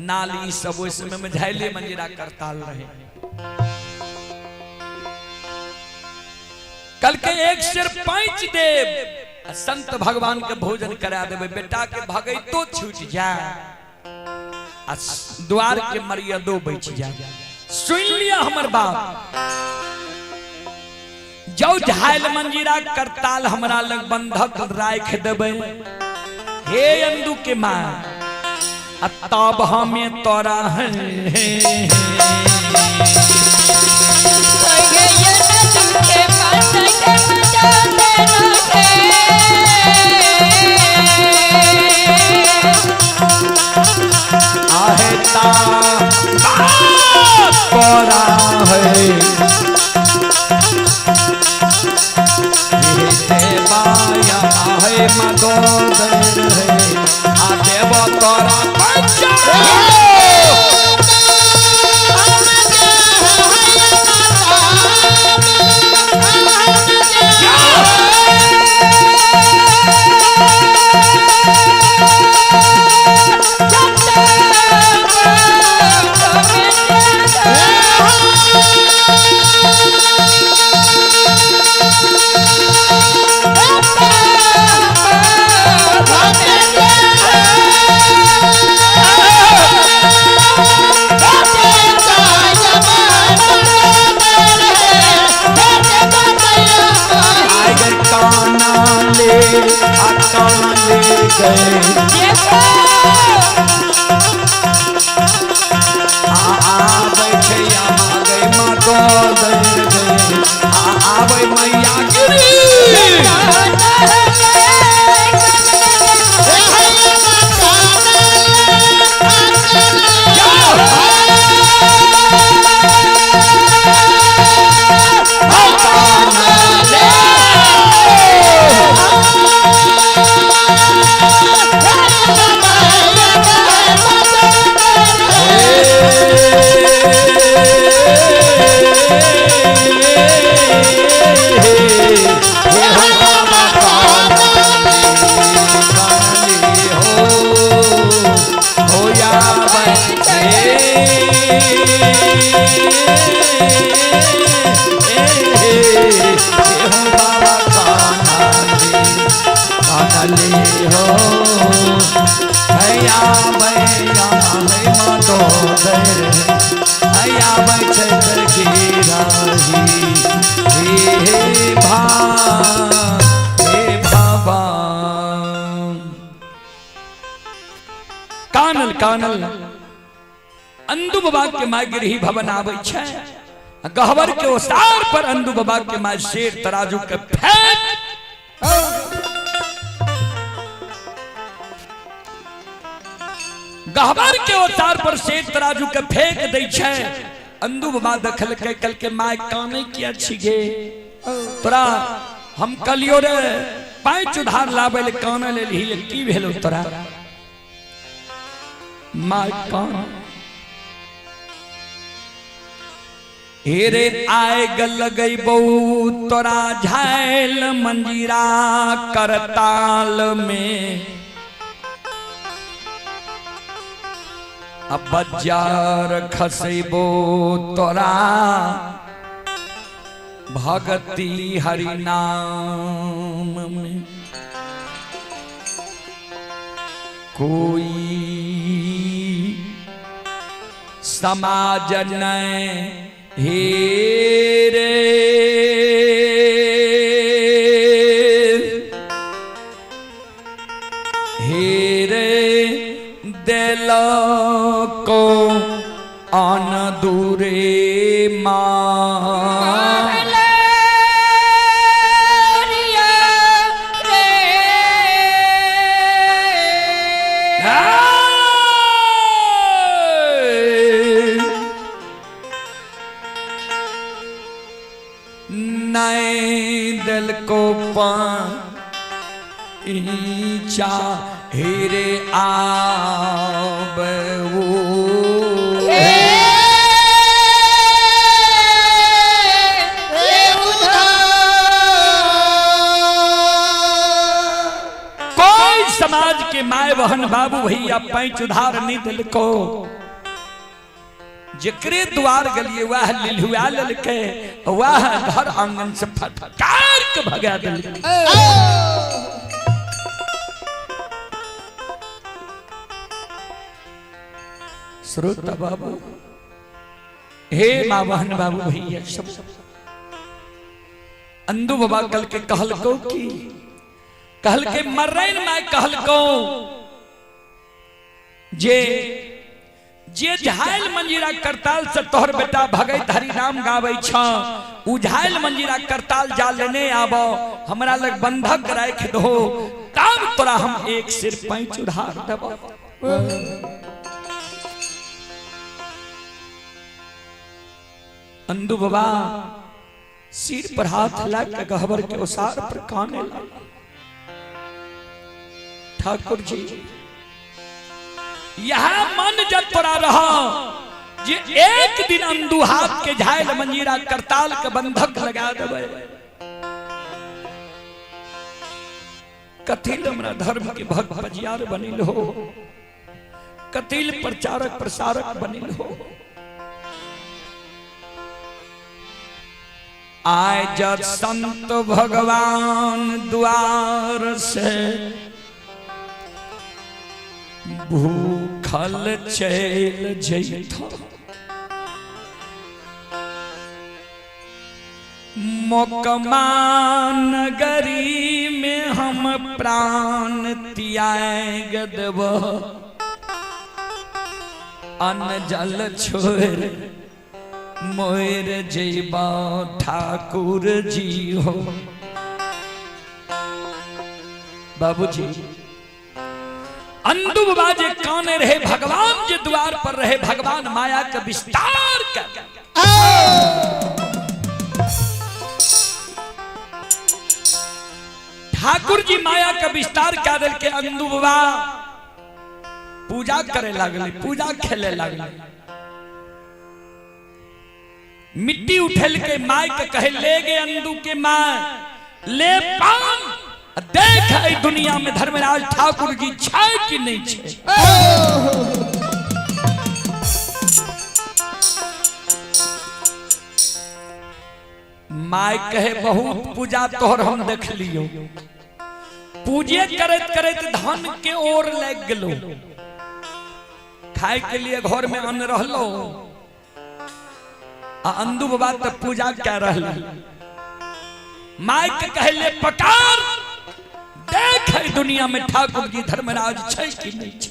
नाली सब ओहि समय में झायले मंजीरा करताल रहे। कल के एक सिर पैंच देव, संत भगवान के भोजन करा देवे, बेटा के भगैतो छूट जाए आ द्वार के मर्यादो बच जाए। सुन लिया हमर बाप, जो झायल मंजीरा करताल हमरा लग बंधक राख देवे, हे अंदू के माँ, तब हमें तोरा है। आहेता तोरा है देवाया आहे मदोदर है आ देव तोरा पंचा। आबै मैया गिरी। कानल अंदू बाबा के माय गृह भवन आबै छै। गहबर के ओसार पर अंदू बाबा के माय शेर तराजू के फेंक गहबर के ओसार पर शेर तराजू के फेंक दै छै। अंदू बाबा देखलकै, कहलकै माय कानै किया छी गे, तोरा हम कहलियो रे पाँच उधार लाबै ले कानै लेलही, की भेलो तोरा? माय कान हेरे आय लगैबौ तोरा झायल मंजीरा करताल में, अब बाजार खसेबो तोरा भगती हरि नाम में, कोई समाज नहीं हे रे हेरे दिल को अन दूरे माँ। नए दिल को पाचा हेरे आब वो कोई समाज के my बहन बाबू भैया पैंच उधार नहीं दिल को, जकरे द्वार गलिए वह लिलुआ ललके, वह घर आंगन से फटकार के भगा दिलके। श्रोता बाबू, हे माँ बहन बाबू भैया सब, अंदू बाबा कल के कहल को की कहल के मर्रैन my कहल को जे जे झायल मंजीरा करताल से तोहर बेटा भगैत हरि नाम गाबै छ, उ झायल मंजीरा करताल जा लेने आबो, हमरा लग बंधक राख दो, तब तोरा हम एक सिर पैंच उधार देबो। अंदू बाबा सिर पर हाथ ला के गहबर के ओसार पर काने लगा। ठाकुर जी यह मन जब तोरा रहा जे एक दिन अंदू हाथ के झायल मंजीरा करताल के बंधक लगा देबै, कथिल हमरा धर्म के भक्त बजियार बनिल हो, कथिल प्रचारक प्रसारक बनिल हो। आय जब संत भगवान द्वार से भूखल चल जैथ, मोकमा नगरी में हम प्राण त्याग देब, अन्न जल छोड़ मोर जैबा ठाकुर जी हो। बाबूजी अंदू बाबा जे काने रहे भगवान जे द्वार पर रहे, भगवान माया के विस्तार कर ठाकुर जी माया के विस्तार कर दिल के अंदू बाबा पूजा करे लागले, पूजा खेले लागले, मिट्टी उठेल के my के कहे ले गे अंदू के my ले पान, देख ए दुनिया में धर्मराज ठाकुर जी छै कि नहीं छै। My कहे बहुत पूजा तोहर हम देख लियो, पूजे करैत करैत धन के ओर लग गेलो, खाए के लिए घर में अन्न रहलो, आ अंदू बाबा त पूजा क्या रहल। My के कहले पकार देख दुनिया में ठाकुर जी धर्मराज छै कि नहीं छै।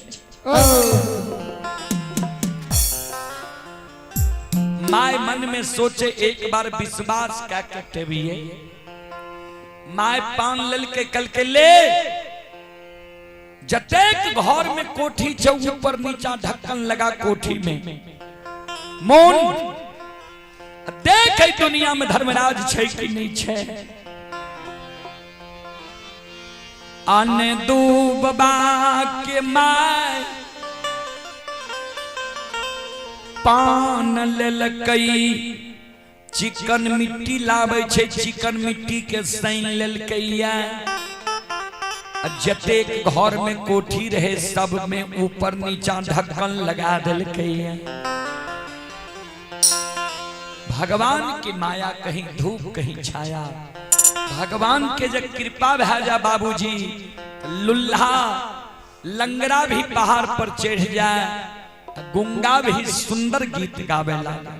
My मन में सोचे एक बार विश्वास क्या करते भी है। My पान लेल के कल के ले जतेक घर में कोठी छे ऊपर नीचा ढक्कन लगा कोठी में मोन देख दुनिया में धर्मराज छे कि नहीं छे। अन दूबा के my पान लेलकई, चिकन मिट्टी लाबै छे, चिकन मिट्टी के सैन लेलकैया। जतेक घर में कोठी रहे सब में ऊपर नीचा ढक्कन लगा देलकैया। भगवान की माया कहीं धूप कहीं छाया। भगवान के जब कृपा भै जा बाबूजी, लुल्हा लंगड़ा भी पहाड़ पर चढ़ जाए, गुंगा भी सुंदर गीत गावे लागे।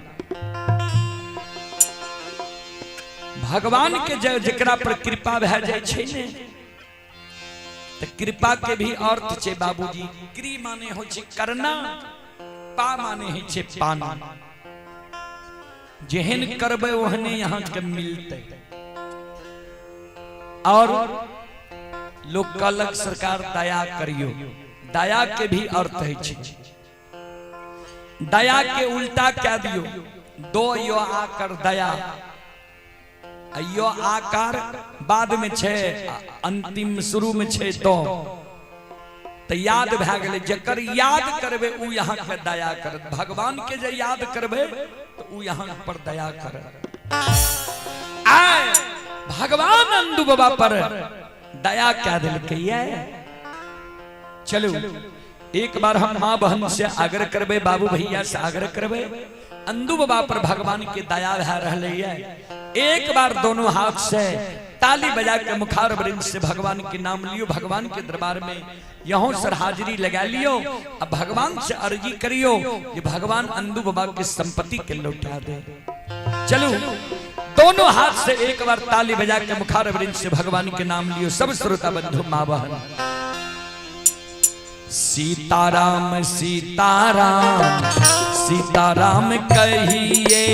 भगवान के जकरा पर कृपा भै जाए छे ने, तो कृपा के भी अर्थ छे बाबूजी। क्री माने हो छे करना, पा माने है छे पाना। जेहन करबे ओहने यहाँ के मिलते। और लोग कहलक सरकार दया करियो, दया के भी अर्थ है छे। दया के उल्टा क्या दियो, दो यो आकर दया, यो आकार बाद में छे, अंतिम शुरू में छे दो। तो याद भै गेलै, जकर याद करबे उ यहाँ के दया करत। भगवान के जे याद करबे तो उ यहाँ पर दया करत। आए भगवान अंदू बाबा पर दया क्या दिलकै। चलो एक बार हम माँ बहन से आग्रह करबे, बाबू भैया से आग्रह करबे, अंदू बाबा पर भगवान के दया भै रहलै है। एक बार दोनों हाथ से ताली बजा के मुखार वृंद से भगवान के नाम लियो, भगवान के दरबार में यहों सर हाजिरी लगा लियो। अब भगवान से अर्जी करियो कि भगवान अंदू बाबा की संपत्ति के लौटा दे। चलो दोनों हाथ से एक बार ताली बजा के मुखार वृंद से भगवान के नाम लियो। सब श्रोता बंधु माँ बहन, सीताराम सीताराम सीताराम कहिए,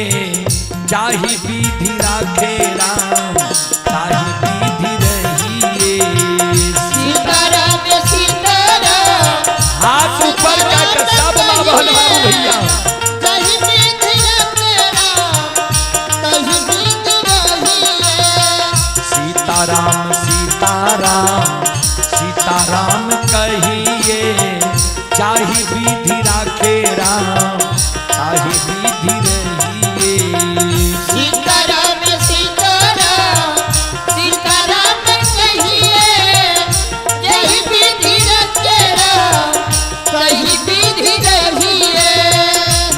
जाहि विधि राखे राम ताहि विधि रहिए। सीताराम सीताराम हाथ ऊपर करके सब माँ बहन बाबू भैया, जाहि विधि राखे राम ताहि विधि रहिए। सीताराम सीताराम सीताराम कहिए, जाहि विधि राखे राम ताहि विधि रहिए। सीताराम सीताराम सीताराम कहिए, जाहि विधि राखे राम ताहि विधि रहिए।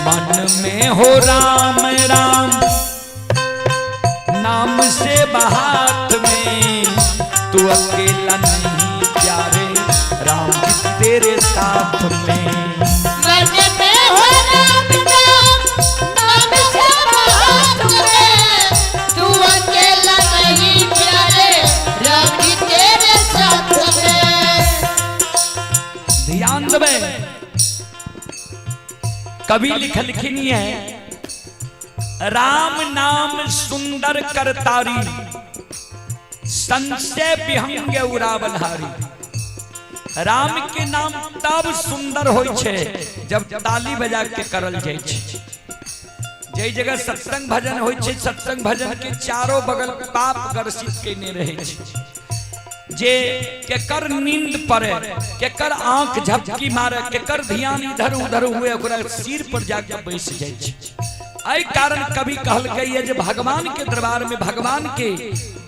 मन में हो राम राम नाम से बात में, तू अकेला नहीं प्यारे राम तेरे साथ में। मन में हो राम नाम नाम से बात में, तू अकेला नहीं प्यारे राम तेरे साथ में। ध्यान देवे, कवि लिखलखिन है, राम नाम सुंदर करतारी, संशय विहंग उरावलहारी। राम के नाम तब सुंदर होय छे जब ताली बजा के करल जाय छे। जै जगह सत्संग भजन होय छे, सत्संग भजन के चारों बगल पाप ग्रसित केने रहे छे। जे केकर नींद पड़े, केकर आंख झपकी मारे, केकर ध्यान इधर उधर हुए, ओकरा सिर पर जाके बैस जाय छे। एहि कारण कवि कहलकै जे भगवान के दरबार में, भगवान के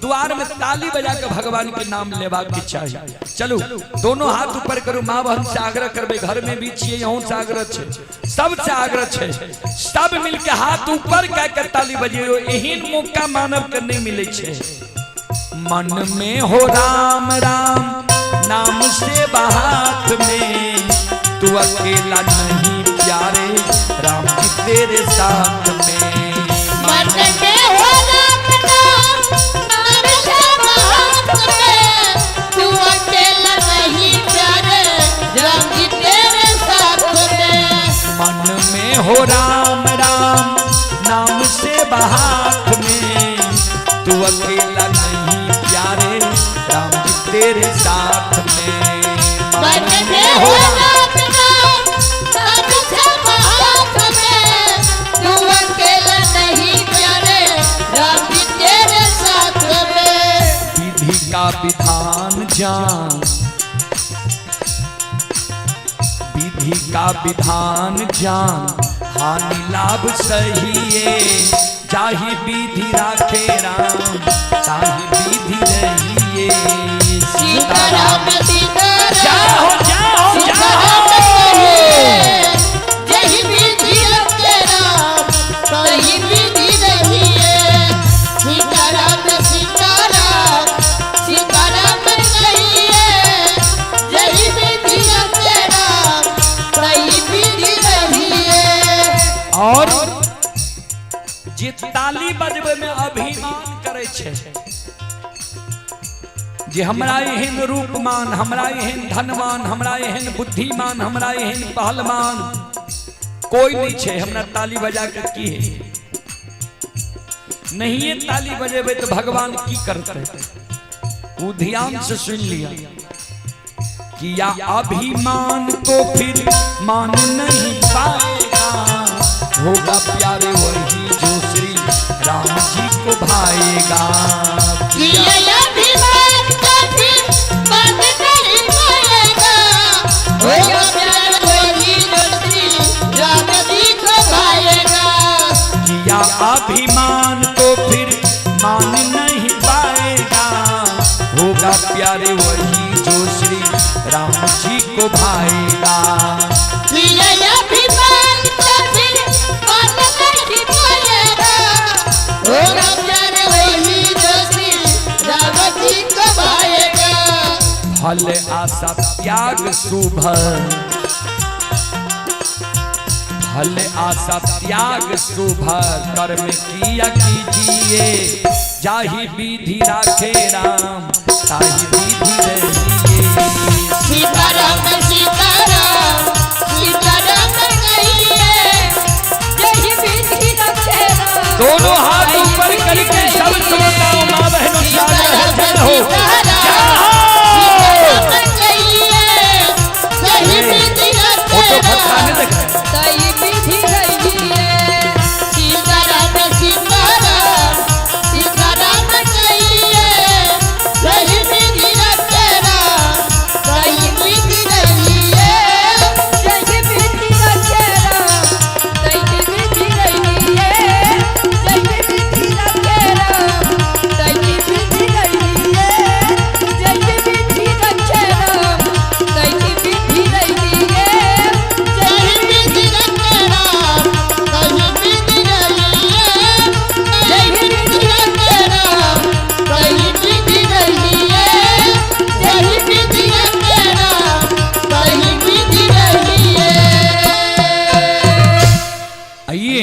द्वार में ताली बजा के भगवान के नाम लेबाक के चाही। चलू दोनों हाथ ऊपर करू, माँ बहन से आग्रह करबे, घर में भी छियै, यहों से आग्रह छे, सबसे आग्रह छे, सब मिलके हाथ ऊपर कह के ताली बजेयो। एहन मौका मानव के नहीं मिले छे। मन में हो राम राम नाम से बात में, तू अकेला नहीं प्यारे राम जी तेरे साथ में। मन में हो राम नाम नाम से बात में, तू अकेला नहीं प्यारे राम जी तेरे साथ में। मन में हो राम राम तू अकेला नहीं प्यारे, राम जी तेरे साथ में। मन में हो राम नाम, नाम श्याम हाथ में, तू अकेला नहीं प्यारे, राम जी तेरे साथ में। विधि का विधान जान, विधि का विधान जान, हानि लाभ सही है। जाहि विधि राखे राम, ताहि विधि रहिए। सीताराम सीताराम जाओ जाओ सीताराम जाओ। कहिए, जही विधि रखे राम, तही विधि रहिए। सीताराम सीताराम सीताराम कहिए, जही विधि रखे राम, तही विधि रहिए। और जे ताली बजबे में अभिमान करे छे, जे हमरा एहन रूपमान, हमरा एहन धनवान, हमरा एहन बुद्धिमान, हमरा एहन पहलवान कोई नहीं छे, हमरा ताली बजा के की है? नहीं ताली बजेबे तो भगवान की करते? वो ध्यान से सुन लिया। किया अभिमान तो फिर मान नहीं पाएगा, होगा प्यारे वही जो श्री राम जी को भाएगा। किया अभिमान तो फिर मान नहीं पाएगा, होगा प्यार वही जो श्री राम जी को भाएगा। किया अभिमान तो फिर मान नहीं पाएगा, होगा प्यारे वही जो श्री राम जी को भाएगा। किया अभिमान तो फिर मान नहीं पाएगा, होगा प्यार वही जो श्री राम जी को भाएगा। फल आशा त्याग शुभ, फल आशा त्याग शुभ कर्म किया कीजिए। जाहि विधि राखे राम, ताहि विधि रहिए। सीताराम सीताराम सीताराम कहिए, जय विधि रखे राम। दोनों हाथ ऊपर करके सब श्रोताओं माँ बहनों सादर जय हो। सीताराम कहिए, जय विधि रखे फोटो फटकाने राम। देख रहे हैं। तई विधि रहिए। सीताराम सीताराम सीताराम कहिए, जय विधि रखे राम, तही विधि रहिए। जय विधि रखे राम, तई विधि रहिए। जय विधि रखे राम, तई विधि रहिए। जय विधि रखे राम, तई विधि रहिए। जय विधि रखे राम, तही विधि रहिए। जय विधि रखे राम, तही विधि रहिए। जय विधि रखे राम, तही विधि रहिए। आइए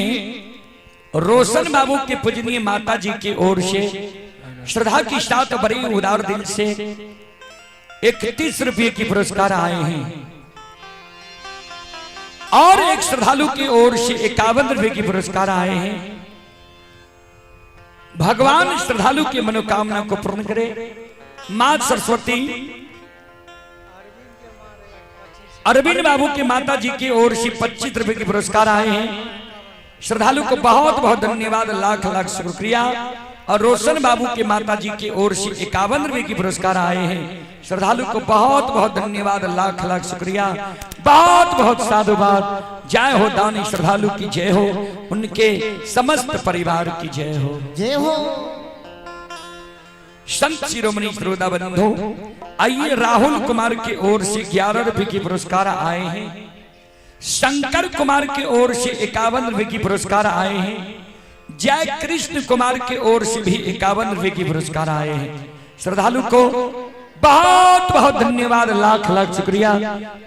रोशन बाबू के पूजनीय माता जी की ओर से श्रद्धा की साथ बड़ी उदार दिल से 31 रुपये की पुरस्कार आए हैं और एक श्रद्धालु की ओर से 51 रुपए की पुरस्कार आए हैं। भगवान श्रद्धालु की मनोकामना को पूर्ण करे। मां सरस्वती अरविंद बाबू के माता जी की ओर से 25 रुपए के पुरस्कार आए हैं। श्रद्धालु को बहुत बहुत धन्यवाद, लाख लाख शुक्रिया। और रोशन बाबू के माता जी की ओर से 51 रुपए की पुरस्कार आए हैं। श्रद्धालु को बहुत बहुत धन्यवाद, लाख लाख शुक्रिया, बहुत बहुत साधुवाद। जय हो दानी श्रद्धालु की जय हो, उनके समस्त परिवार की जय हो। जय हो। संत शिरोमणि श्रोता बंधु, आइए राहुल कुमार की ओर से 11 रुपए की पुरस्कार आए हैं। शंकर कुमार की ओर से 51 रुपए की पुरस्कार आए हैं। जय कृष्ण कुमार की ओर से भी 51 रुपए की पुरस्कार आए हैं। श्रद्धालु को बहुत बहुत धन्यवाद, लाख लाख शुक्रिया,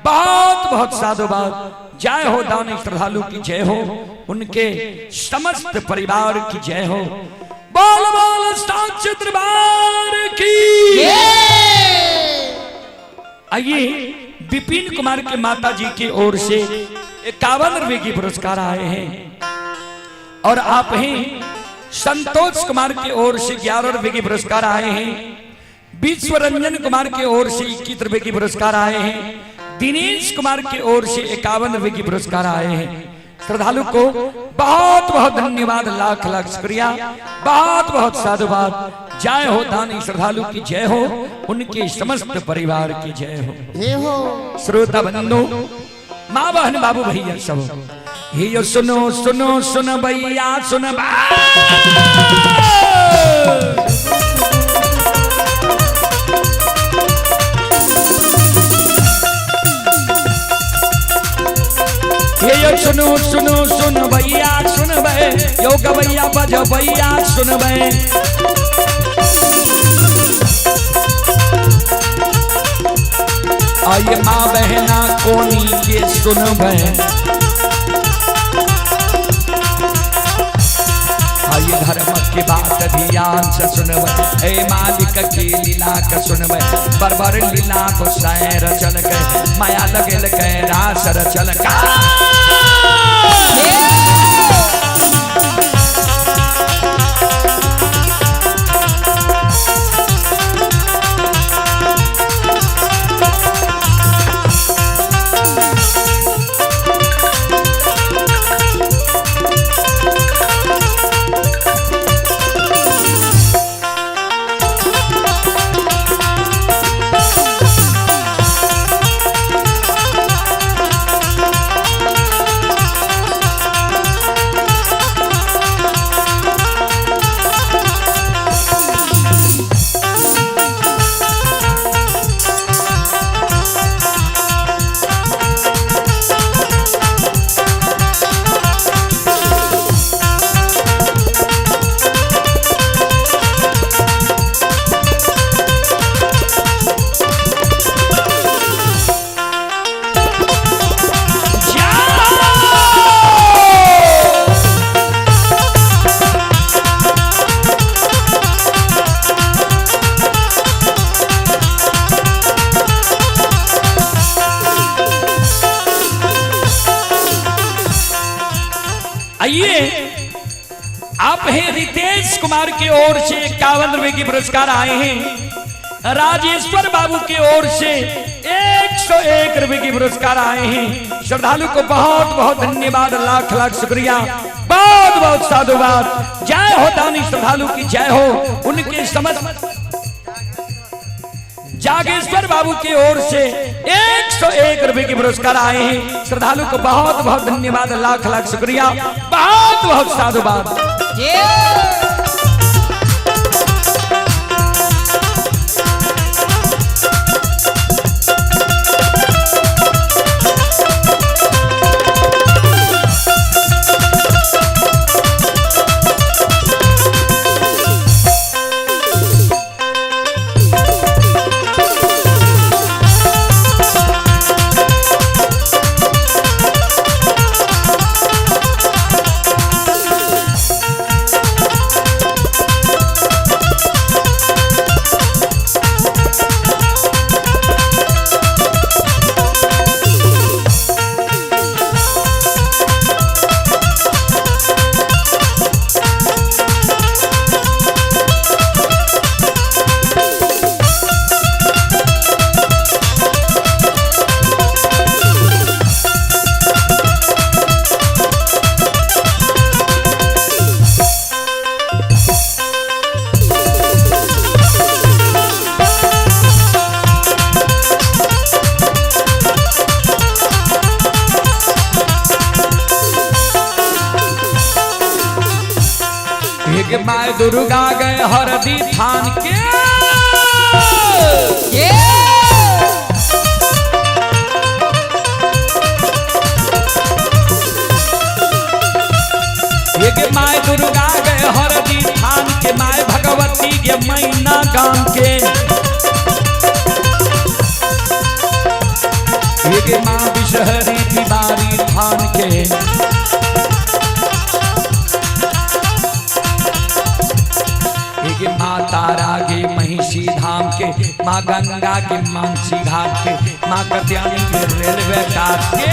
बहुत बहुत साधुवाद। जय हो दानी श्रद्धालु की जय हो, उनके समस्त परिवार की जय हो। बोल बोल साक्षी दरबार की। आइए विपिन कुमार के माता जी की ओर से 51 रुपए की पुरस्कार आए हैं और आप हैं संतोष कुमार की ओर से 11 रुपए के पुरस्कार आए हैं। विश्वरंजन कुमार की ओर से 21 रुपए के पुरस्कार आए हैं। दिनेश कुमार की ओर से 51 रुपए के पुरस्कार आए हैं। श्रद्धालु को बहुत बहुत धन्यवाद, लाख लाख शुक्रिया, बहुत बहुत साधुवाद। जय हो दानी श्रद्धालु की जय हो, उनके समस्त परिवार की जय हो। जय हो। श्रोता बंधु, माँ बहन बाबू भैया सब, ये सुनो सुनो सुन भैया सुन बा। ये सुनो सुनो सुन भैया सुन बे, यो गवैया बज भैया सुन बे। आइए माँ बहना कोनी के सुन बे, आइए धर्म के बात ध्यान से सुनबे, ए मालिक के लीला के सुनबे। बरबर लीला को सैर चल के, माया लगेल के रास रचल का। आइए, आप हैं रितेश कुमार की ओर से 51 रुपए की पुरस्कार आए हैं। राजेश्वर बाबू की ओर से 101 रुपए की पुरस्कार आए हैं। श्रद्धालु को बहुत बहुत धन्यवाद, लाख लाख शुक्रिया, बहुत बहुत साधुवाद। जय हो दानी श्रद्धालु की जय हो, उनके समस्त। जागेश्वर बाबू की ओर से 101 रुपए के पुरस्कार आए हैं। श्रद्धालु को बहुत बहुत धन्यवाद, लाख लाख शुक्रिया, बहुत बहुत साधुवाद। एक my Durga गए हरदी थान के, एक my Durga गए हरदी थान के, my Bhagwati के मैना गांव के, एक माँ विषहरी तिवारी थान के, माँ तारा के महिषी धाम के, माँ गंगा के मानसी घाट के, माँ कत्यानी के रेलवे घाट के।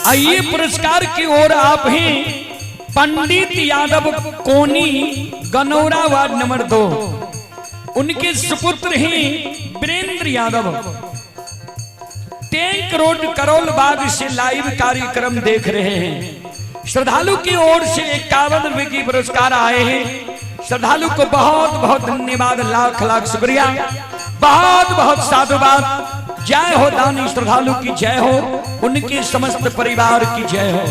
आइए पुरस्कार की ओर आप हैं पंडित यादव कोनी, गनौरा वार्ड नंबर 2। उनके सुपुत्र हैं वीरेंद्र यादव। टैंक रोड करोल बाग से लाइव कार्यक्रम देख रहे हैं। श्रद्धालु की ओर से 51 रुपए की पुरस्कार आए हैं। श्रद्धालु को बहुत बहुत धन्यवाद, लाख लाख शुक्रिया, बहुत बहुत साधुवाद। जय हो दानी श्रद्धालु की जय हो, उनके समस्त परिवार की जय हो।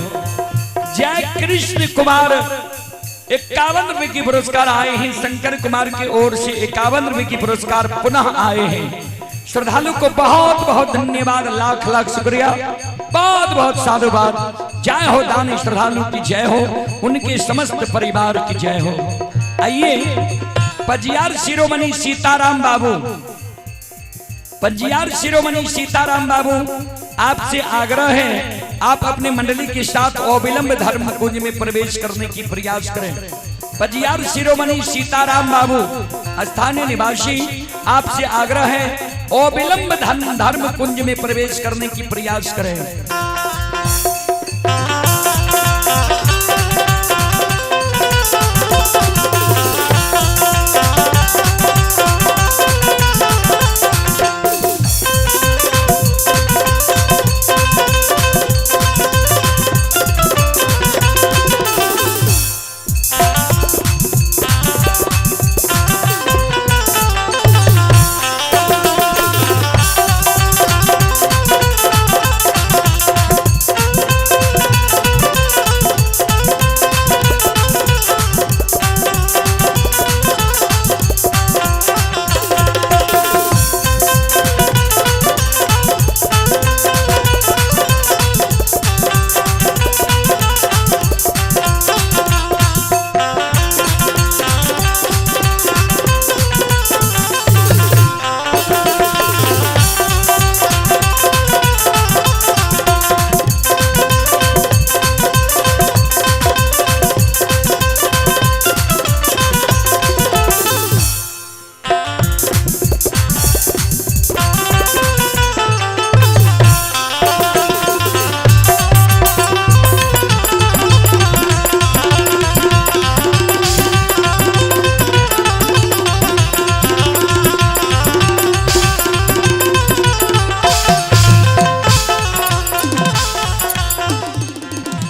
जय कृष्ण कुमार 51 रुपए की पुरस्कार आए हैं। शंकर कुमार की ओर से 51 रुपए की पुरस्कार पुनः आए हैं। श्रद्धालु को बहुत बहुत धन्यवाद, लाख लाख शुक्रिया, बहुत बहुत साधुवाद। जय हो दानी श्रद्धालु की जय हो, उनके समस्त परिवार की जय हो। आइए पजियार शिरोमणि सीताराम बाबू, पंजियार शिरोमणि सीताराम बाबू, आपसे आग्रह है आप अपने मंडली के साथ अविलंब धर्म कुंज में प्रवेश करने की प्रयास करें। पजियार शिरोमणि सीताराम बाबू, स्थानीय निवासी, आपसे आग्रह है अविलंब धर्म कुंज में प्रवेश करने की प्रयास करें।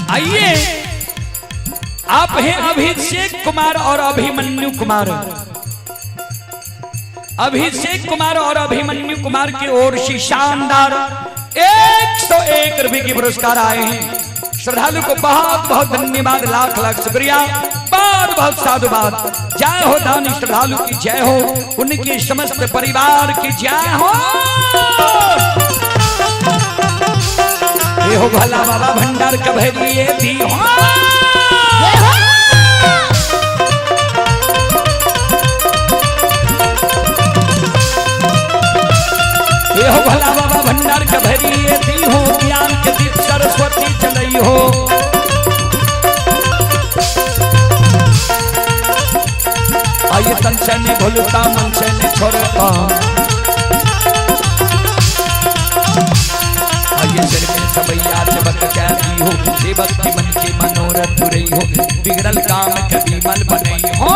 आइए आप हैं अभिषेक कुमार और अभिमन्यु कुमार। अभिषेक कुमार और अभिमन्यु कुमार की ओर से शानदार 101 रुपए की पुरस्कार आए हैं। श्रद्धालु को बहुत बहुत धन्यवाद, लाख लाख शुक्रिया, बहुत बहुत साधुवाद। जय हो दानी श्रद्धालु की जय हो, उनके समस्त परिवार की जय हो। ये हो भला बाबा भंडार कभरिए दी हो। ये हो भला बाबा भंडार कभरिए दी हो, ज्ञान के दीप सरस्वती चलई हो। आइए तन से ने भूलता मन से ने छोड़ता, आइए सिर में सबैया चबक कह दी हो, सेवक की मन के मनोरथ पुरई हो, बिगड़ल काम कभी मल बनई हो।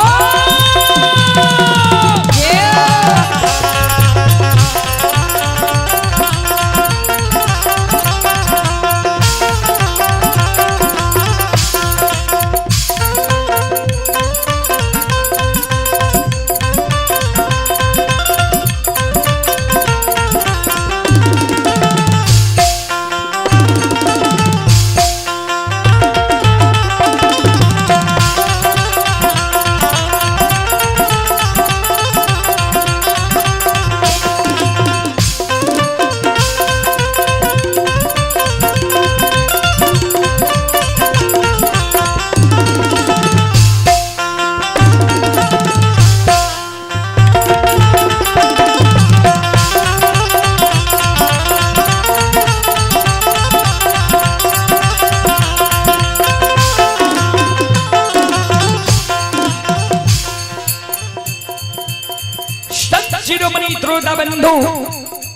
शिरोमणि त्रोता बंधु,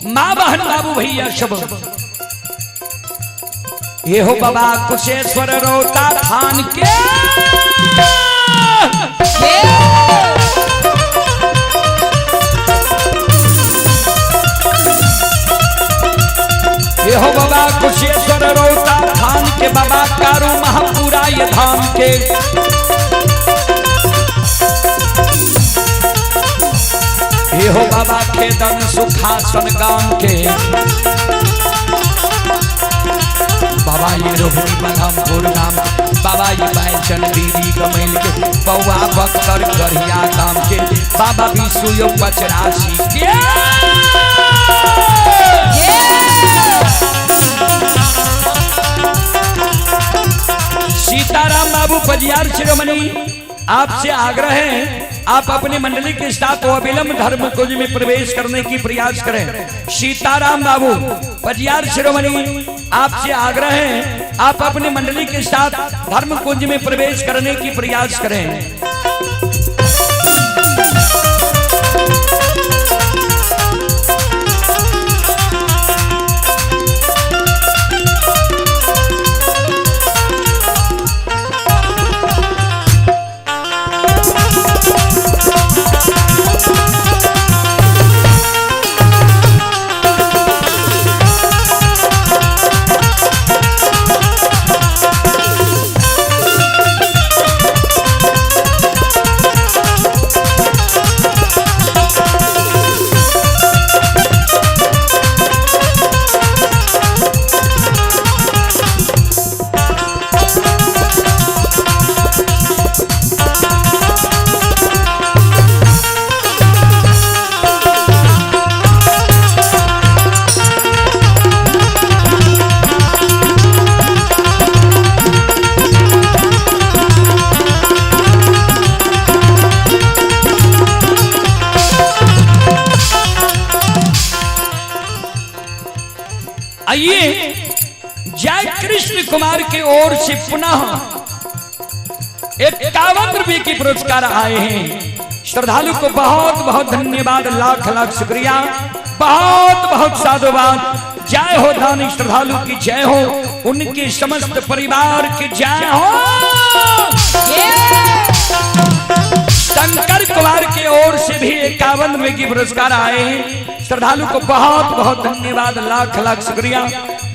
माँ बहन बाबू भैया सब, ये हो बाबा कुशेश्वर रोता थान के। ये हो बाबा कुशेश्वर रोता थान के, बाबा कारू महापुरा ये धाम के। ये हो बाबा खेदन सुखासन गांव के, बाबा ये रोहिणी बलमपुर धाम के, बाबा ये बैचन बीड़ी गमैल के, बउआ बख्तर गढ़िया गाम के, बाबा विशु पचरासी के। सीताराम बाबू पजियार शिरोमणि, आपसे आग्रह है आप अपनी मंडली के साथ अविलंब धर्म कुंज में प्रवेश करने की प्रयास करें। सीताराम बाबू पजियार शिरोमणि, आपसे आग्रह है आप अपनी मंडली के साथ धर्म कुंज में प्रवेश करने की प्रयास करें। आइए जय कृष्ण कुमार की ओर से पुनः 51 रुपए के पुरस्कार आए हैं। श्रद्धालु को बहुत बहुत धन्यवाद, लाख लाख शुक्रिया, बहुत बहुत साधुवाद। जय हो दानी श्रद्धालु की जय हो, उनके समस्त परिवार की जय हो। शंकर कुमार की ओर से भी 51 रुपए की पुरस्कार आए हैं। श्रद्धालु को बहुत बहुत धन्यवाद, लाख लाख शुक्रिया,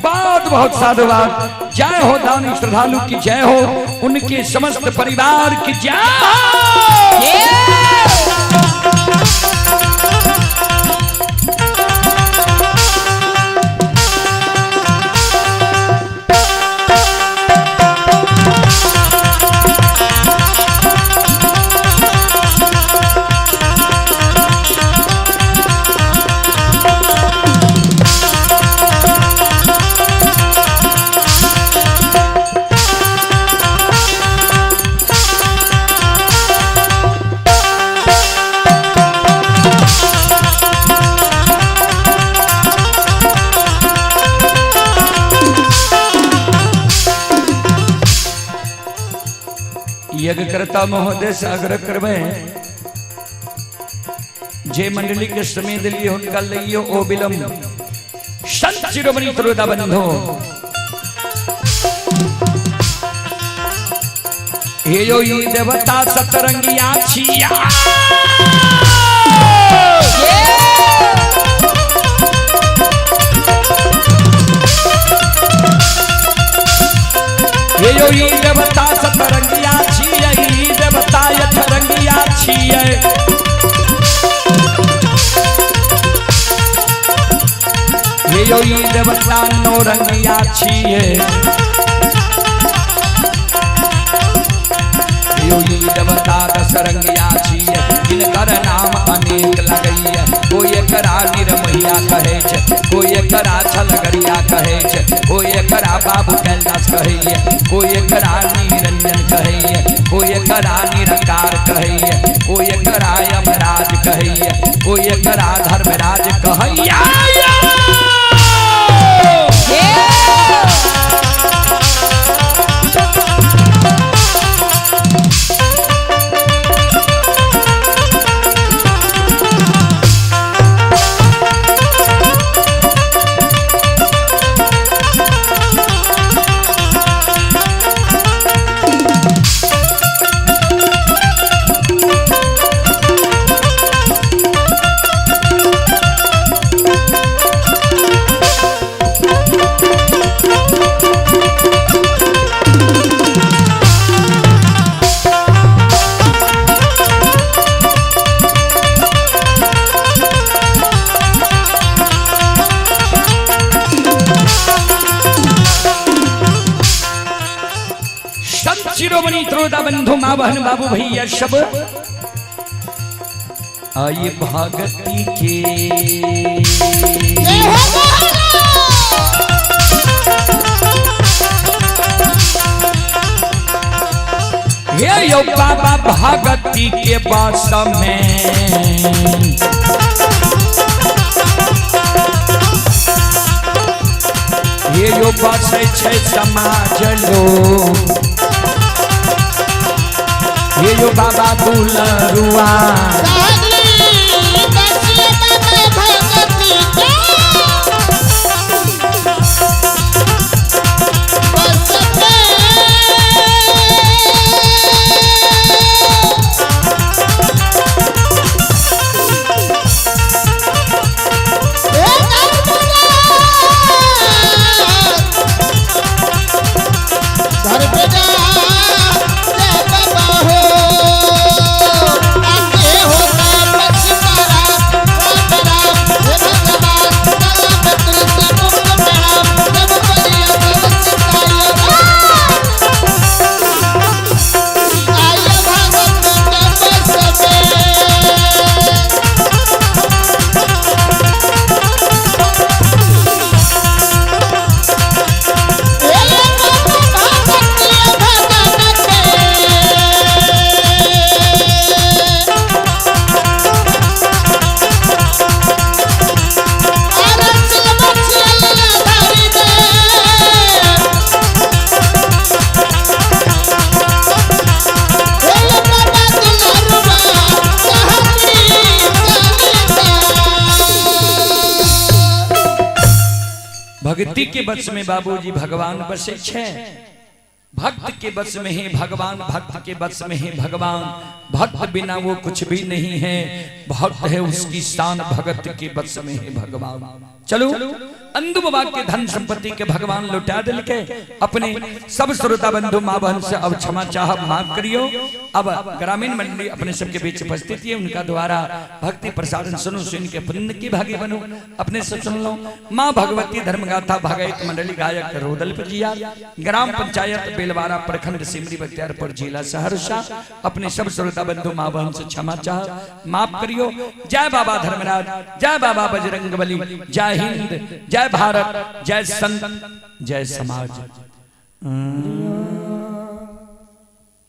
बहुत बहुत साधुवाद। जय हो दानी श्रद्धालु की जय हो, उनके समस्त परिवार की जय हो। यज्ञकर्ता महोदय से आग्रह करवे जे मंडली के समय दिलिए उनका लइयो ओ विलंब। संत शिरोमणि त्रोदा बंधो हे यो ई देवता सतरंगिया छिया। हे यो ई देवता सतरंगिया छिया, ई देवता अठरंगिया छिया। हे यो ई देवता नौरंगिया छिया, यो ई देवता दसरंगिया छिया। जिनकर नाम अनेक लगैया, कोई एकरा निरमैया कहै छै, कोई एकरा छलगरिया कहै छै, कोई एकरा बाबू कैलाश कहैया, कोई एकरा निरंजन कहैया, कोई एकरा निरंकार कहैया, कोई एकरा यमराज कहैया, कोई एकरा धर्मराज कहैया। शिरोमणि त्रोदा बंधु माँ बहन बाबू भैया सब आइए भगती के जय हो हे यो बाबा भगती के बस में हे यो बसै छै समाज लोक हे यो बाबा दुलरुआ सागरी बसिए बाबा भगती के बस में ए धर्मराज धर्म जा जय बाबा हो आगे हो राम सीताराम राम राम हे भगवान सलाम तुलसी मुख प्रणाम सब परिय सब सीताय आय भगत के बस में। भक्ति के बस में बाबूजी भगवान बसे छे। भक्त के बस में ही भगवान, भक्त के बस में ही भगवान। भक्त बिना वो कुछ भी नहीं है। भक्त है उसकी शान, भगत के बस में ही भगवान। चलो अंधु बाबा के धन संपत्ति के भगवान लुटा दिल के अपने सब श्रोता बंधु माँ बहन से अब क्षमा चाह माफ करियो। अब ग्रामीण मंडली अपने सबके बीच उपस्थित है, उनका द्वारा भक्ति प्रसादन सुनो, सुन के पुण्य की भागी बनो। अपने सब सुन लो। माँ भगवती धर्मगाथा भागवत मंडली गायक रोदल जिया, ग्राम पंचायत बेलवारा, प्रखंड सिमरी बख्तियारपुर, जिला सहरसा। अपने सब श्रोता बंधु माँ बहन से क्षमा चाह माफ करियो। जय बाबा धर्मराज, जय बाबा बजरंग बली, जय हिंद, जय भारत, जय संत, जय समाज।